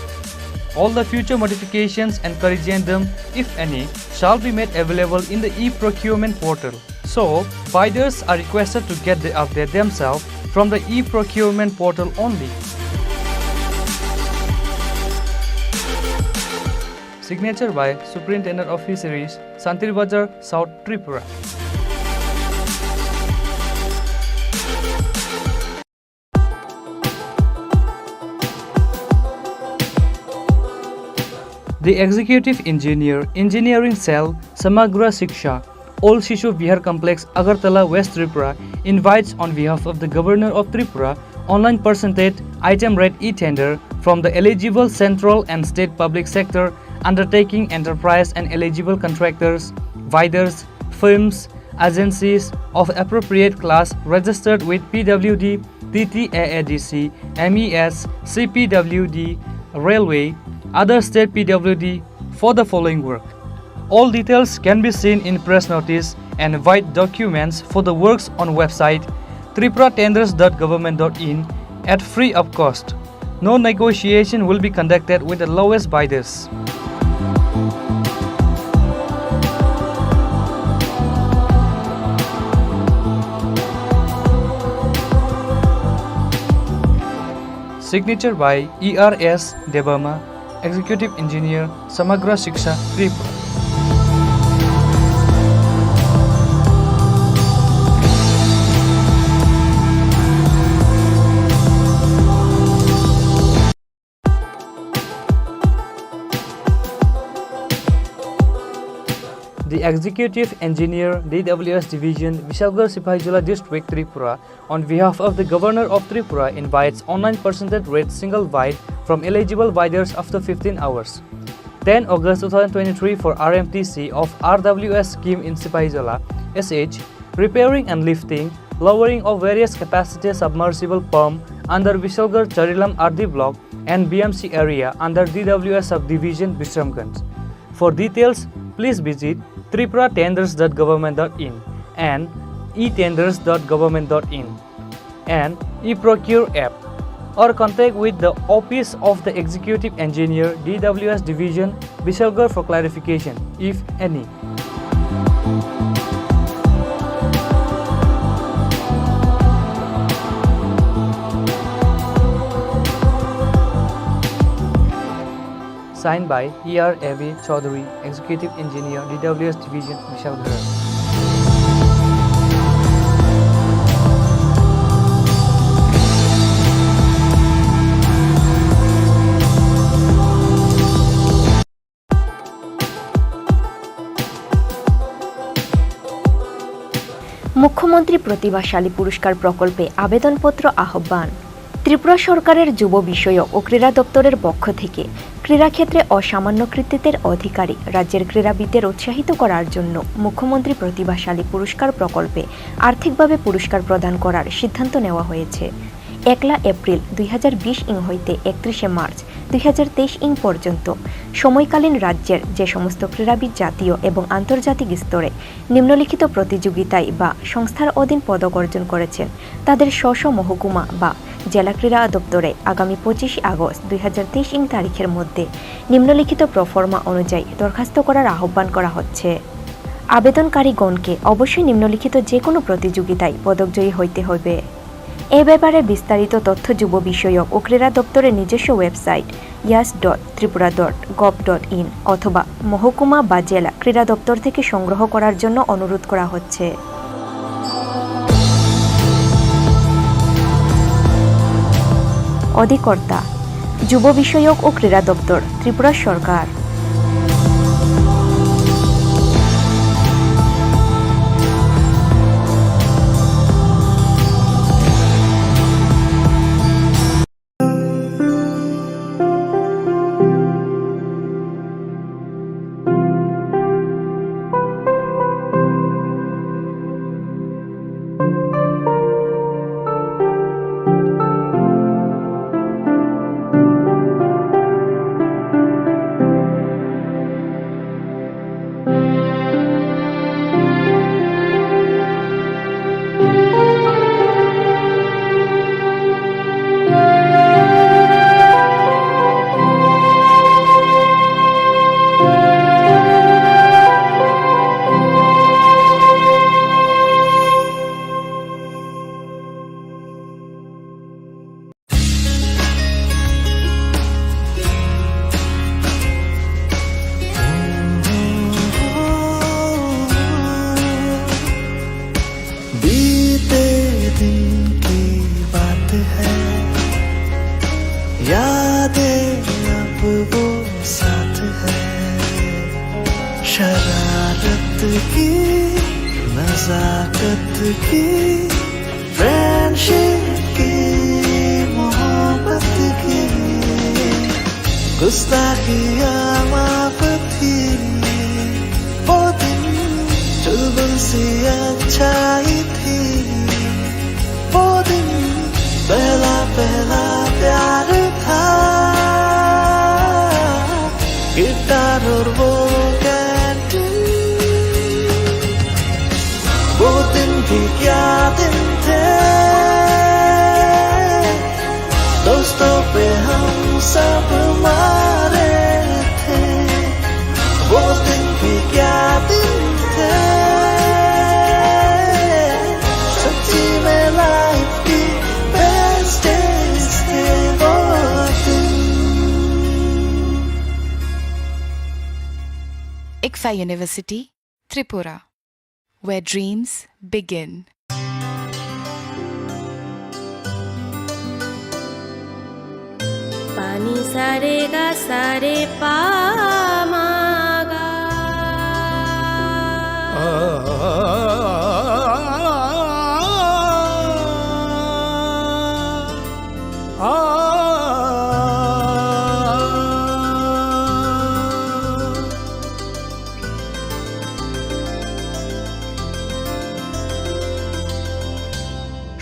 All the future modifications and corrigendum, if any, shall be made available in the e-procurement portal. So, bidders are requested to get the update themselves from the e-procurement portal only. Signature by Superintendent of Fisheries, Santir Bazar, South Tripura. The Executive Engineer, Engineering Cell, Samagra Shiksha, All Shishu Vihar Complex, Agartala, West Tripura, invites on behalf of the Governor of Tripura, online percentage, item rate e-tender from the eligible central and state public sector undertaking enterprise and eligible contractors, bidders, firms, agencies of appropriate class registered with P W D, T T A A D C, M E S, C P W D, Railway, other state P W D for the following work. All details can be seen in press notice and bid documents for the works on website tripura tenders dot government dot in at free of cost. No negotiation will be conducted with the lowest bidders. Signature by E R S Debbarma, Executive Engineer, Samagra Shiksha, Tripura. The Executive Engineer, D W S Division, Bishalgarh, Sipahijola District, Tripura, on behalf of the Governor of Tripura, invites online percentage rate single bid from eligible bidders after fifteen hours. Ten August two thousand twenty-three for R M T C of R W S scheme in Sipahijola, S H, repairing and lifting, lowering of various capacity submersible pump under Bishalgarh Charilam R D block and B M C area under D W S subdivision Bisramganj. For details, please visit tripura tenders dot government dot in and e tenders dot government dot in and e-procure app, or contact with the Office of the Executive Engineer, D W S Division, Bishalgarh for clarification, if any. Signed by E R A V Chaudhary, Executive Engineer, D W S Division, Bishalgarh. মুখ্যমন্ত্রী প্রতিভাশালী পুরস্কার প্রকল্পে আবেদনপত্র আহ্বান। ত্রিপুরা সরকারের যুব বিষয়ক ও ক্রীড়া দপ্তরের পক্ষ থেকে ক্রীড়াক্ষেত্রে অসামান্য কৃতিত্বের অধিকারী রাজ্যের ক্রীড়াবিদদের উৎসাহিত করার জন্য মুখ্যমন্ত্রী প্রতিভাশালী পুরস্কার প্রকল্পে আর্থিকভাবে পুরস্কার প্রদান করার সিদ্ধান্ত নেওয়া হয়েছে। একলা এপ্রিল দুই হাজার বিশ ইং হইতে একত্রিশে মার্চ দুই হাজার তেইশ ইং পর্যন্ত সময়কালীন রাজ্যের যে সমস্ত ক্রীড়াবিদ জাতীয় এবং আন্তর্জাতিক স্তরে নিম্নলিখিত প্রতিযোগিতায় বা সংস্থার অধীন পদক অর্জন করেছেন, তাদের স্ব স্ব মহকুমা বা জেলা ক্রীড়া দপ্তরে আগামী পঁচিশে আগস্ট দুই হাজার তেইশ ইং তারিখের মধ্যে নিম্নলিখিত প্রোফর্মা অনুযায়ী দরখাস্ত করার আহ্বান করা হচ্ছে। আবেদনকারীগণকে অবশ্যই নিম্নলিখিত যে কোনো প্রতিযোগিতায় পদকজয়ী হইতে হবে। এ ব্যাপারে বিস্তারিত তথ্য যুব বিষয়ক ও ক্রীড়া দপ্তরের নিজস্ব website yas dot Tripura dot gov dot in অথবা মহকুমা বা জেলা ক্রীড়া দপ্তর থেকে সংগ্রহ করার জন্য অনুরোধ করা হচ্ছে। অধিকর্তা, যুব বিষয়ক ও ক্রীড়া দপ্তর, ত্রিপুরা সরকার। बीते दिन की बात है, यादें अब वो साथ है। शरारत की, नजाकत की, फ्रेंडशिप की, मोहब्बत की, गुस्ताखियाँ माफ थी। वो दिन चुलबुल सी अच्छाई थी। वो दिन पहला पहला प्यार था। गिटार और वो कैंटीन। वो दिन भी क्या दिन थे। दोस्तों पे हम सब मारे थे। वो दिन भी क्या दिन थे। सच्ची में लाइफ की बेस्ट डेज थे वो दिन। ICFAI University, Tripura, where dreams begin. Pani sa re ga sa re pa ma ga.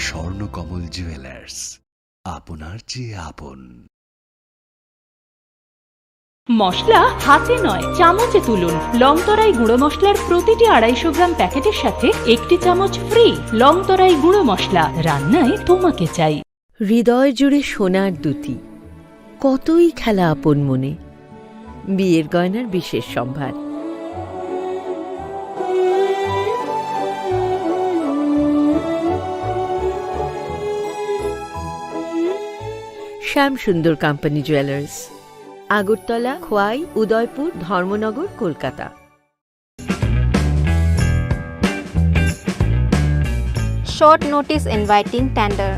Swarnakamal jewellers, আপনার চেয়ে আপন। মশলা হাতে নয়, চামচে তুলুন। লংতরাই গুঁড়ো মশলার প্রতিটি আড়াইশো গ্রাম প্যাকেটের সাথে একটি চামচ ফ্রি। লংতরাই গুঁড়ো মশলা, রান্নায় তোমাকে চাই। হৃদয় জুড়ে সোনার দ্যুতি, কতই খেলা আপন মনে। বিয়ের গয়নার বিশেষ সম্ভার। শ্যাম সুন্দর কোম্পানি জুয়েলার্স, আগরতলা, খোয়াই, উদয়পুর, ধর্মনগর, Kolkata. Short notice inviting tender.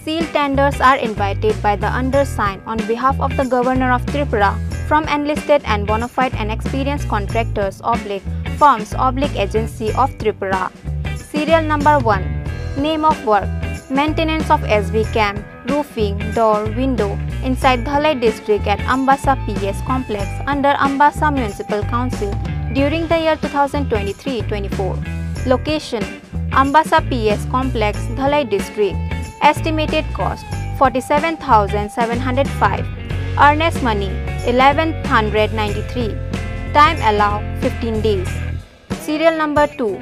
Sealed tenders are invited by the undersigned on behalf of the Governor of Tripura from enlisted and bona fide and experienced contractors oblique firms oblique agency of Tripura. Serial number one. Name of work: maintenance of S B camp, roofing, door, window inside Dhalai district at Ambasa P S complex under Ambasa Municipal Council during the year two thousand twenty-three twenty-four. Location: Ambasa P S complex, Dhalai district. Estimated cost: forty-seven thousand seven hundred five. Earnest money: eleven hundred ninety-three. Time allow: fifteen days. Serial number two.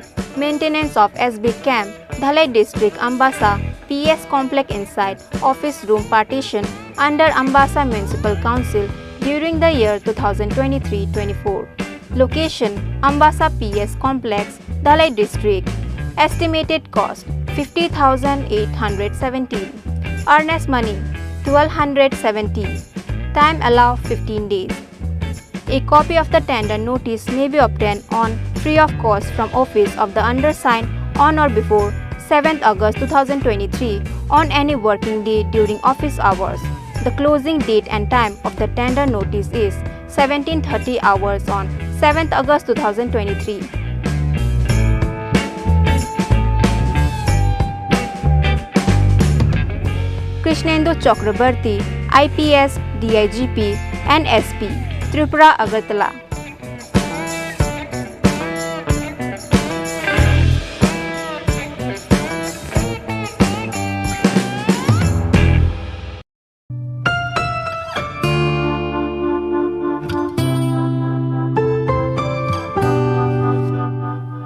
Maintenance of S B camp, Dhalai district, Ambasa P S complex inside office room partition under Ambasa Municipal Council during the year two thousand twenty-three twenty-four. Location: Ambasa P S complex, Dhalai district. Estimated cost: fifty thousand eight hundred seventeen. Earnest money, twelve hundred seventy. Time allow, fifteen days. A copy of the tender notice may be obtained on free of cost from office of the undersigned on or before seventh August two thousand twenty-three on any working day during office hours. The closing date and time of the tender notice is seventeen thirty hours on seventh August two thousand twenty-three. Krishnendu Chakrabarti, I P S, D I G P, and S P, Tripura, Agartala.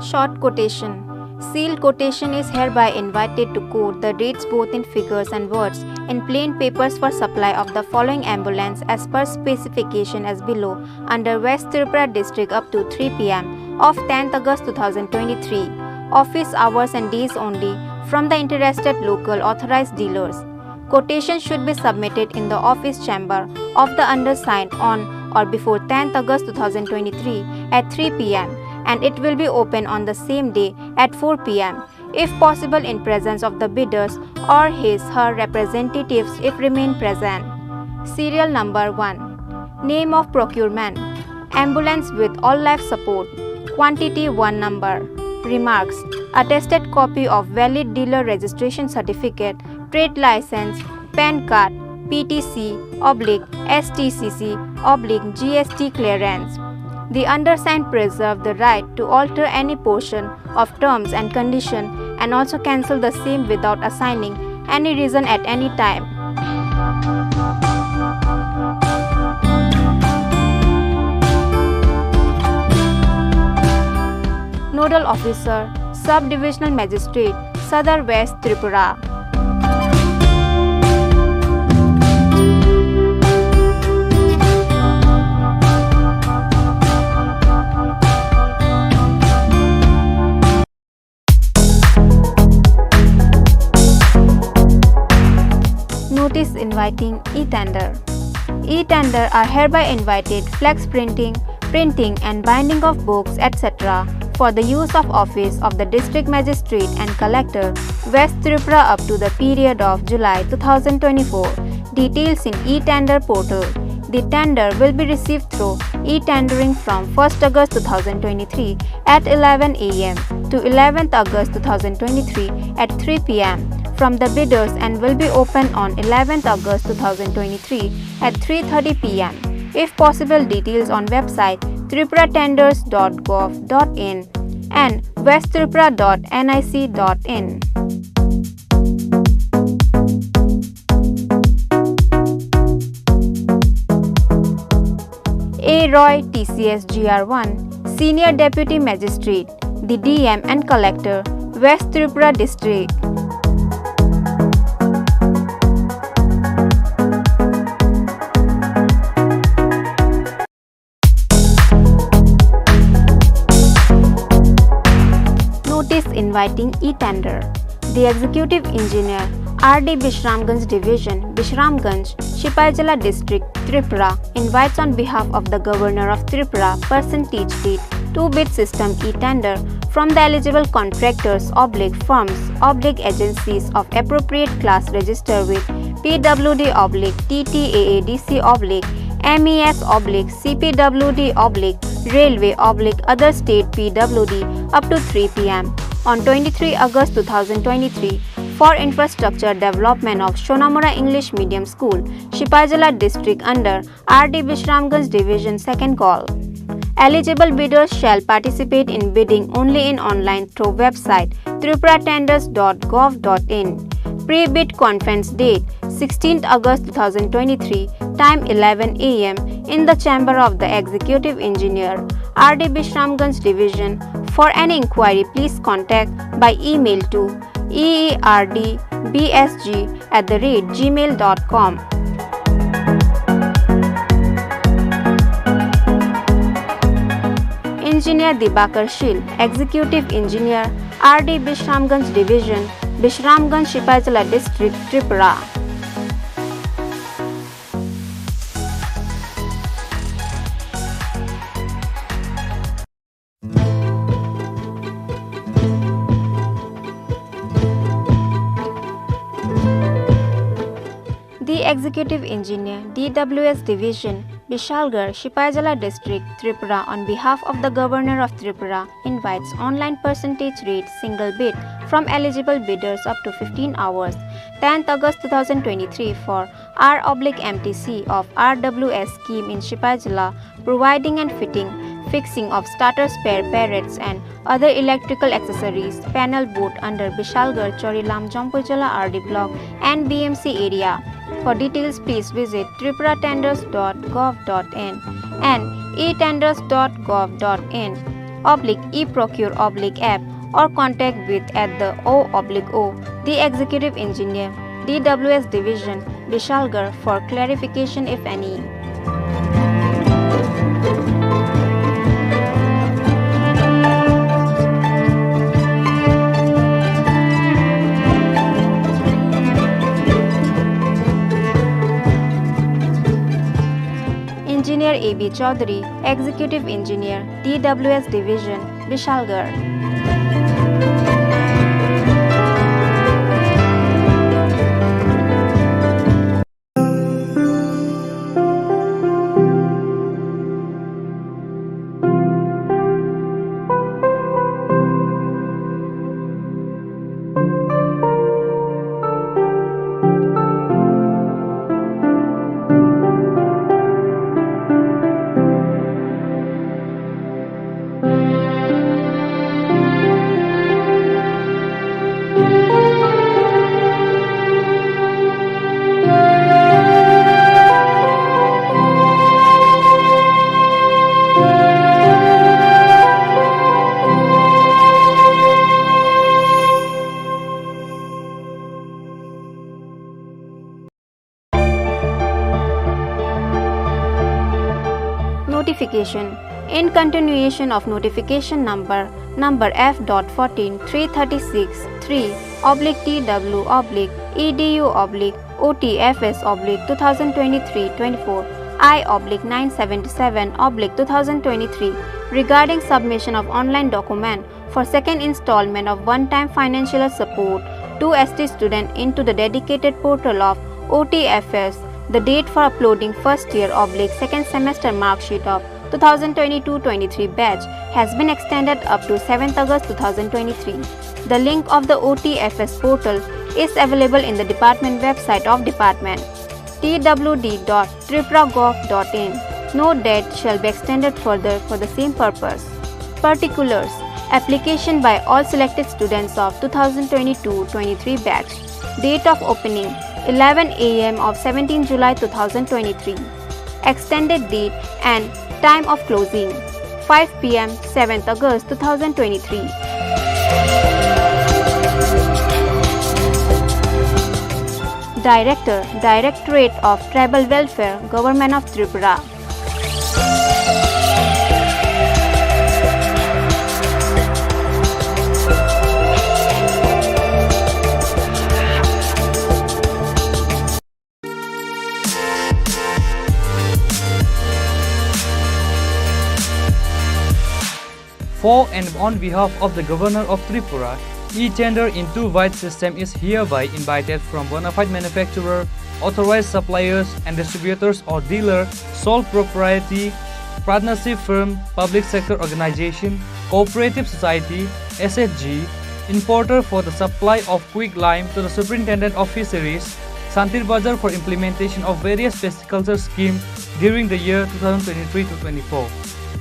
Short quotation. Sealed quotation is hereby invited to quote the rates both in figures and words in plain papers for supply of the following ambulance as per specification as below under West Tripura district up to three P M of tenth August two thousand twenty-three. Office hours and days only from the interested local authorized dealers. Quotation should be submitted in the office chamber of the undersigned on or before tenth August two thousand twenty-three at three P M and it will be open on the same day at four P M. If possible, in presence of the bidders or his, her representatives if remain present. Serial number one. Name of procurement. Ambulance with all life support. Quantity one number. Remarks. Attested copy of valid dealer registration certificate, trade license, PAN card, P T C oblique S T C C oblique G S T clearance. The undersigned preserve the right to alter any portion of terms and condition and also cancel the same without assigning any reason at any time. Nodal Officer, Sub-Divisional Magistrate, Sadar West Tripura. Notice inviting e-tender. E-tender are hereby invited flex printing, printing and binding of books, et cetera for the use of office of the District Magistrate and Collector, West Tripura up to the period of July two thousand twenty-four. Details in e-tender portal. The tender will be received through e-tendering from first August two thousand twenty-three at eleven A M to eleventh August two thousand twenty-three at three P M from the bidders and will be open on eleventh August two thousand twenty-three at three thirty P M. If possible, details on website tripura tenders dot gov dot in and west tripura dot N I C dot in. A Roy, T C S G R one, Senior Deputy Magistrate, the D M and Collector, West Tripura District. Notice inviting e-tender. The Executive Engineer, R D Bishramganj Division, Bishramganj, Sipaijala District, Tripura, invites on behalf of the Governor of Tripura, percentage rate two bid system e-tender from the eligible contractors oblique firms oblique agencies of appropriate class register with P W D oblique T T A A D C oblique M E S oblique C P W D oblique railway oblique other state P W D up to three P M on twenty-three August two thousand twenty-three for infrastructure development of Sonamura English Medium School, Sipaijala District under R D Bishramganj Division, second call. Eligible bidders shall participate in bidding only in online through website tripura tenders dot gov dot in. Pre-bid conference date sixteenth August two thousand twenty-three, time eleven A M in the chamber of the Executive Engineer, R D Bishramganj Division. For any inquiry, please contact by email to E E R D B S G at the rate gmail dot com. Engineer Dibakar Shil, Executive Engineer, R D Bishramganj Division, Bishramganj, Sipaijala District, Tripura. The Executive Engineer, D W S Division, Bishalgarh, Sipaijala District, Tripura, on behalf of the Governor of Tripura, invites online percentage rate single bid from eligible bidders up to fifteen hours, tenth August two thousand twenty-three, for R oblique M T C of R W S scheme in Sipaijala, providing and fitting, fixing of starter spare parrots and other electrical accessories, panel board under Bishalgarh Chorilam, Jampuijala R D block and B M C area. For details, please visit tripura tenders dot gov dot in and e tenders dot gov dot in oblique e procure oblique app or contact with at the O oblique O, the Executive Engineer, D W S Division, Bishalgarh, for clarification if any. Engineer A B Chaudhary, Executive Engineer, D W S Division, Bishalgarh. Notification. In continuation of notification number, number F dot fourteen three thirty-six three oblique T W oblique E D U oblique O T F S oblique two thousand twenty-three twenty-four I oblique nine seventy-seven oblique two thousand twenty-three, regarding submission of online document for second installment of one-time financial support to S T student into the dedicated portal of O T F S. The date for uploading first year oblique second semester mark sheet of two thousand twenty-two twenty-three batch has been extended up to seventh August two thousand twenty-three. The link of the O T F S portal is available in the department website of department. T W D dot tripura gov dot in. No date shall be extended further for the same purpose. Particulars. Application by all selected students of two thousand twenty-two twenty-three batch. Date of opening, eleven A M of seventeenth July two thousand twenty-three. Extended date and time of closing, five P M, seventh August two thousand twenty-three. Director, Directorate of Tribal Welfare, Government of Tripura. For and on behalf of the Governor of Tripura, e-tender in two white system is hereby invited from bona fide manufacturer, authorized suppliers and distributors or dealer, sole proprietorship, partnership firm, public sector organization, cooperative society, S H G, importer for the supply of quick lime to the Superintendent of Fisheries, Santir Bazar for implementation of various pest culture scheme during the year two thousand twenty-three to twenty-four,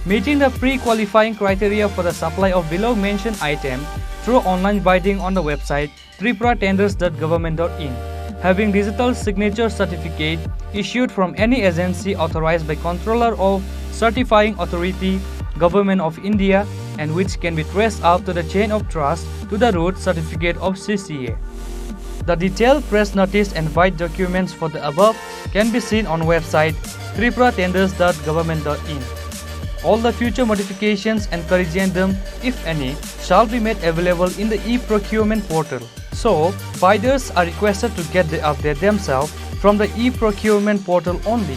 meeting the pre-qualifying criteria for the supply of below mentioned item through online bidding on the website tripura tenders dot government dot in, having digital signature certificate issued from any agency authorized by Controller of Certifying Authority, Government of India, and which can be traced up to the chain of trust to the root certificate of C C A. The detailed press notice and bid documents for the above can be seen on website tripura tenders dot government dot in. All the future modifications and corrigendum, if any, shall be made available in the e-procurement portal. So, buyers are requested to get the update themselves from the e-procurement portal only.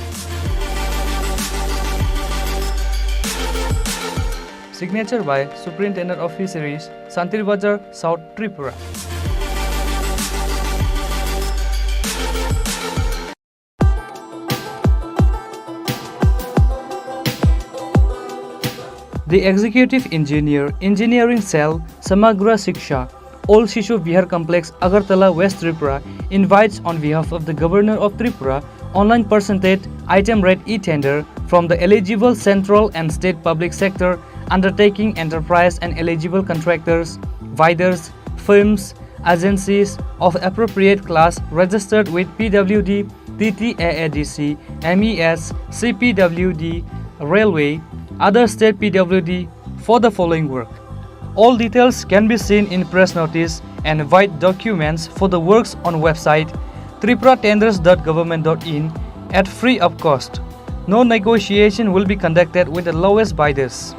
Signature by Superintendent of Fisheries, Santir Bazar, South Tripura. The Executive Engineer, Engineering Cell, Samagra Shiksha, Old Shishu Vihar Complex, Agartala, West Tripura, invites on behalf of the Governor of Tripura online percentage item rate e-tender from the eligible central and state public sector undertaking enterprise and eligible contractors, vendors, firms, agencies of appropriate class registered with P W D, T T A A D C, M E S, C P W D, Railway, other state P W D for the following work. All details can be seen in press notice and white documents for the works on website tripura tenders dot government dot in at free of cost. No negotiation will be conducted with the lowest bidders.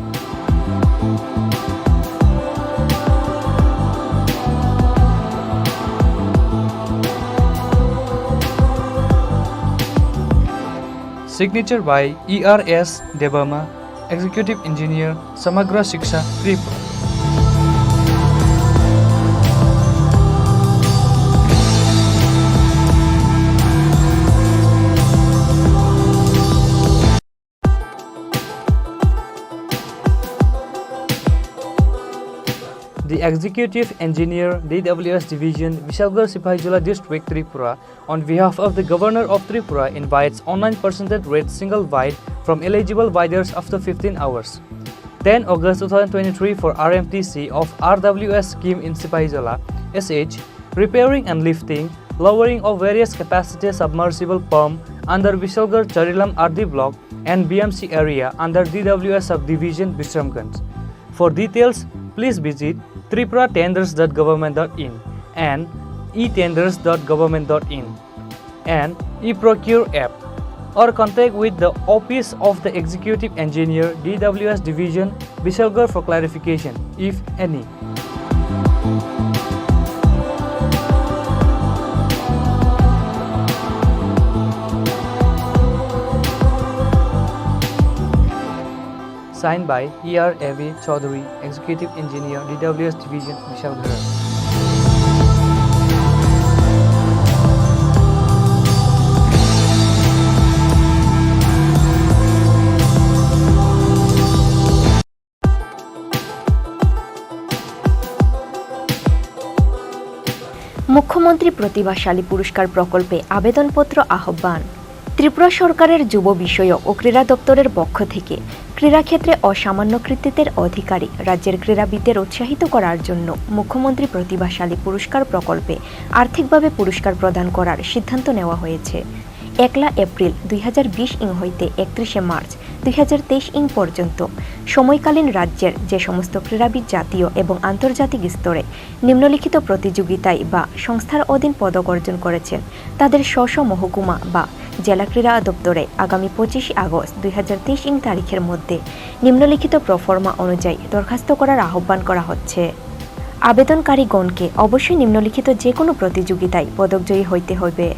Signature by E R S Debbarma, Executive Engineer, Samagra Shiksha, Tripura. The Executive Engineer, D W S Division, Bishalgarh Sipahijola District, Tripura, on behalf of the Governor of Tripura, invites online percentage rate single bid from eligible bidders after fifteen hours. Ten August two thousand twenty-three for R M T C of R W S scheme in Sipahijola, S H, repairing and lifting, lowering of various capacity submersible pump under Bishalgarh Charilam R D block and B M C area under D W S subdivision, Bishramganj. For details, please visit tripura tenders dot government dot in and e tenders dot government dot in and e-procure app, or contact with the office of the Executive Engineer, D W S Division, Bishalgarh for clarification, if any. Signed by E R A V Chaudhary, Executive Engineer, D W S Division, Bishalgarh. মুখ্যমন্ত্রী প্রতিভাশালী পুরস্কার প্রকল্পে আবেদনপত্র আহ্বান। ত্রিপুরা সরকারের যুব বিষয়ক ও ক্রীড়া দপ্তরের পক্ষ থেকে ক্রীড়াক্ষেত্রে অসামান্য কৃতিত্বের অধিকারী রাজ্যের ক্রীড়াবিদদের উৎসাহিত করার জন্য মুখ্যমন্ত্রী প্রতিভাশালী পুরস্কার প্রকল্পে আর্থিকভাবে পুরস্কার প্রদান করার সিদ্ধান্ত নেওয়া হয়েছে। একলা এপ্রিল দুই হাজার বিশ ইং হইতে একত্রিশে মার্চ দুই হাজার তেইশ ইং পর্যন্ত সময়কালীন রাজ্যের যে সমস্ত ক্রীড়াবিদ জাতীয় এবং আন্তর্জাতিক স্তরে নিম্নলিখিত প্রতিযোগিতায় বা সংস্থার অধীন পদক অর্জন করেছেন, তাদের স্ব স্ব মহকুমা বা জেলা ক্রীড়া দপ্তরে আগামী পঁচিশে আগস্ট দুই হাজার তেইশ ইং তারিখের মধ্যে নিম্নলিখিত প্রফর্মা অনুযায়ী দরখাস্ত করার আহ্বান করা হচ্ছে। আবেদনকারীগণকে অবশ্যই নিম্নলিখিত যে কোনো প্রতিযোগিতায় পদকজয়ী হইতে হবে।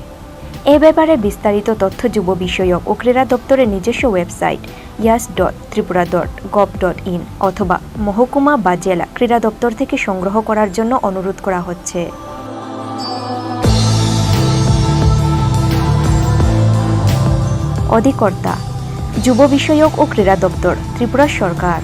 এ ব্যাপারে বিস্তারিত তথ্য যুব বিষয়ক ও ক্রীড়া দপ্তরের নিজস্ব website yas dot Tripura dot gov dot in অথবা মহকুমা বা জেলা ক্রীড়া দপ্তর থেকে সংগ্রহ করার জন্য অনুরোধ করা হচ্ছে। অধিকর্তা, যুব বিষয়ক ও ক্রীড়া দপ্তর, ত্রিপুরা সরকার।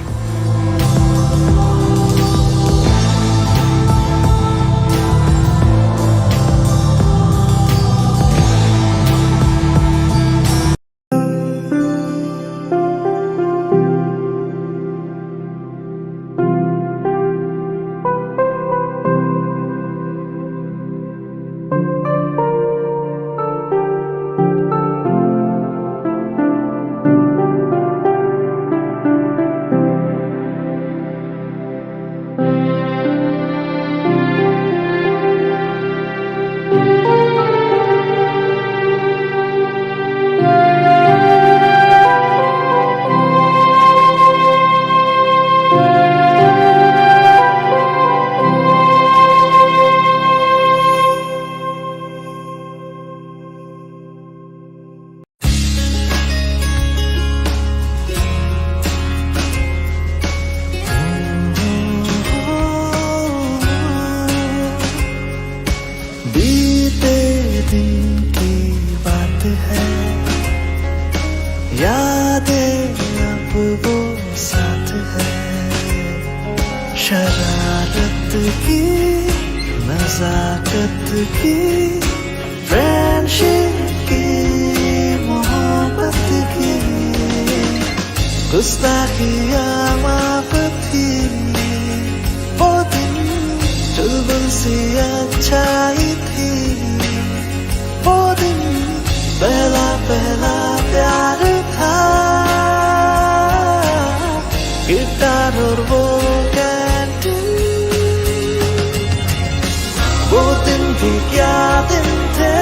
की, नजाकत की, friendship की, मोहब्बत की, गुस्ताखियाँ माफ थी। वो दिन चुलबुल सी अच्छाई थी। वो दिन पहला पहला प्यार था। गिटार और वो कैंटीन। वो दिन भी क्या दिन थे।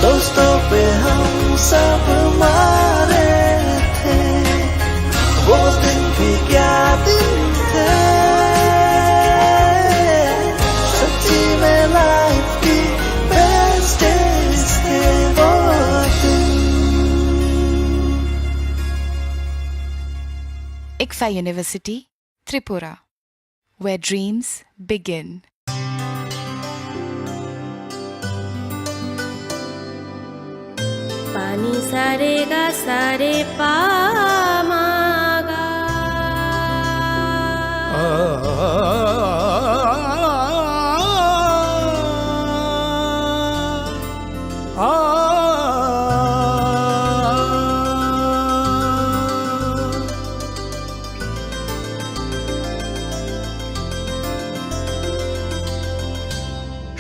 दोस्तों पे हम सब मारे थे। वो दिन भी क्या दिन थे। सच्ची में लाइफ की बेस्ट डेज थे वो दिन। ICFAI University, Tripura, where dreams begin. Pani sare ga sare pa ma ga.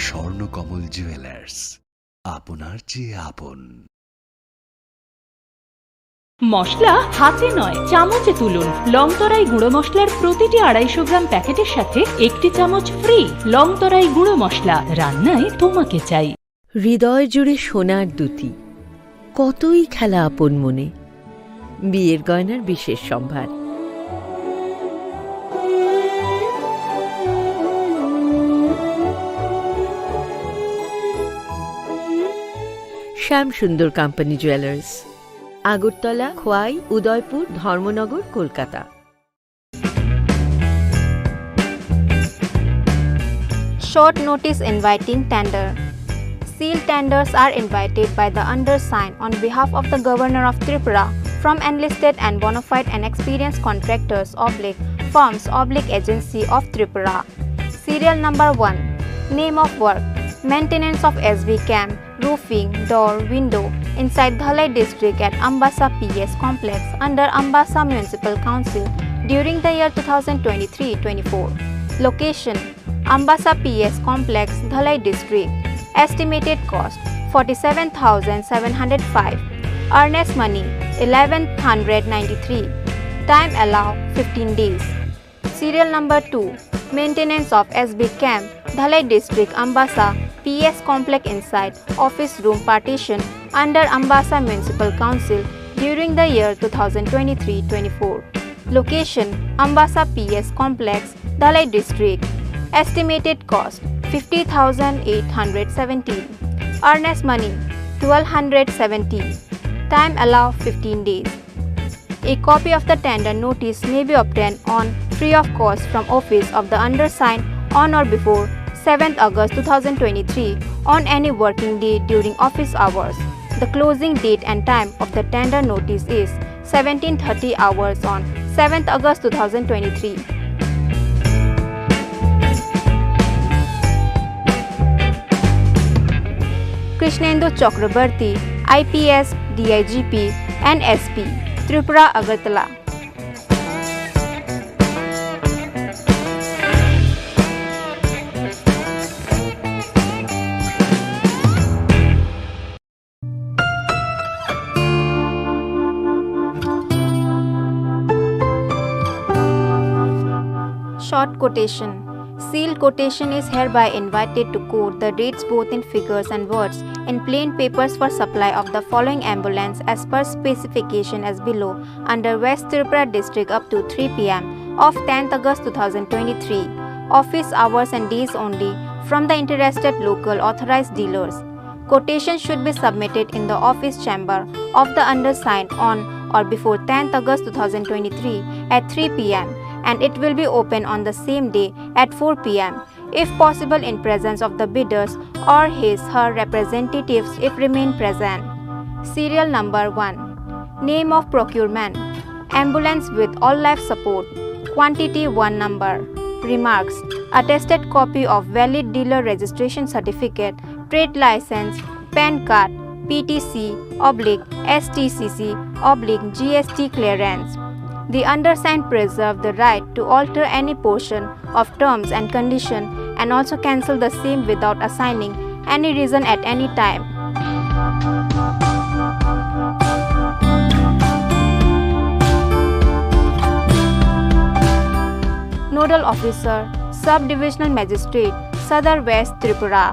Swarnakamal jewellers, আপনার চেয়ে আপন। মশলা হাতে নয়, চামচে তুলুন। লংতরাই গুঁড়ো মশলার প্রতিটি আড়াইশো গ্রাম প্যাকেটের সাথে একটি চামচ ফ্রি। লংতরাই গুঁড়ো মশলা, রান্নায় তোমাকে চাই। হৃদয় জুড়ে সোনার দ্যুতি, কতই খেলা আপন মনে। বিয়ের গয়নার বিশেষ সম্ভার। শ্যাম সুন্দর কোম্পানি জুয়েলার্স, আগরতলা, খোয়াই, উদয়পুর, ধর্মনগর, Kolkata. Short notice inviting tender. Sealed tenders are invited by the undersigned on behalf of the Governor of Tripura from enlisted and bona fide and experienced contractors oblique firms oblique agency of Tripura. Serial number one. Name of work: maintenance of S B camp, roofing, door, window inside Dhalai district at Ambasa P S complex under Ambasa Municipal Council during the year two thousand twenty-three twenty-four. Location: Ambasa P S complex, Dhalai district. Estimated cost: forty-seven thousand seven hundred five. Earnest money: eleven hundred ninety-three. Time allow: fifteen days. Serial number two. Maintenance of S B camp, Dhalai district, Ambasa P S complex inside office room partition under Ambasa Municipal Council during the year two thousand twenty-three twenty-four. Location: Ambasa P S complex, Dhalai district. Estimated cost: fifty thousand eight hundred seventeen. Earnest money: twelve hundred seventeen. Time allow: fifteen days. A copy of the tender notice may be obtained on free of cost from office of the undersigned on or before seventh August two thousand twenty-three on any working day during office hours. The closing date and time of the tender notice is seventeen thirty hours on seventh August two thousand twenty-three. Krishnendu Chakrabarty, I P S, D I G P, and S P, Tripura, Agartala. Short quotation. Sealed quotation is hereby invited to quote the rates both in figures and words in plain papers for supply of the following ambulance as per specification as below under West Tripura district up to three P M of tenth August two thousand twenty-three. Office hours and days only from the interested local authorized dealers. Quotation should be submitted in the office chamber of the undersigned on or before tenth August two thousand twenty-three at three P M and it will be open on the same day at four P M, if possible in presence of the bidders or his her representatives if remain present. Serial number one. Name of procurement: ambulance with all life support. quantity one number. Remarks: attested copy of valid dealer registration certificate, trade license, PAN card, P T C oblique S T C C oblique G S T clearance. The undersigned preserve the right to alter any portion of terms and condition and also cancel the same without assigning any reason at any time. Nodal Officer, Sub-Divisional Magistrate, Sadar West Tripura.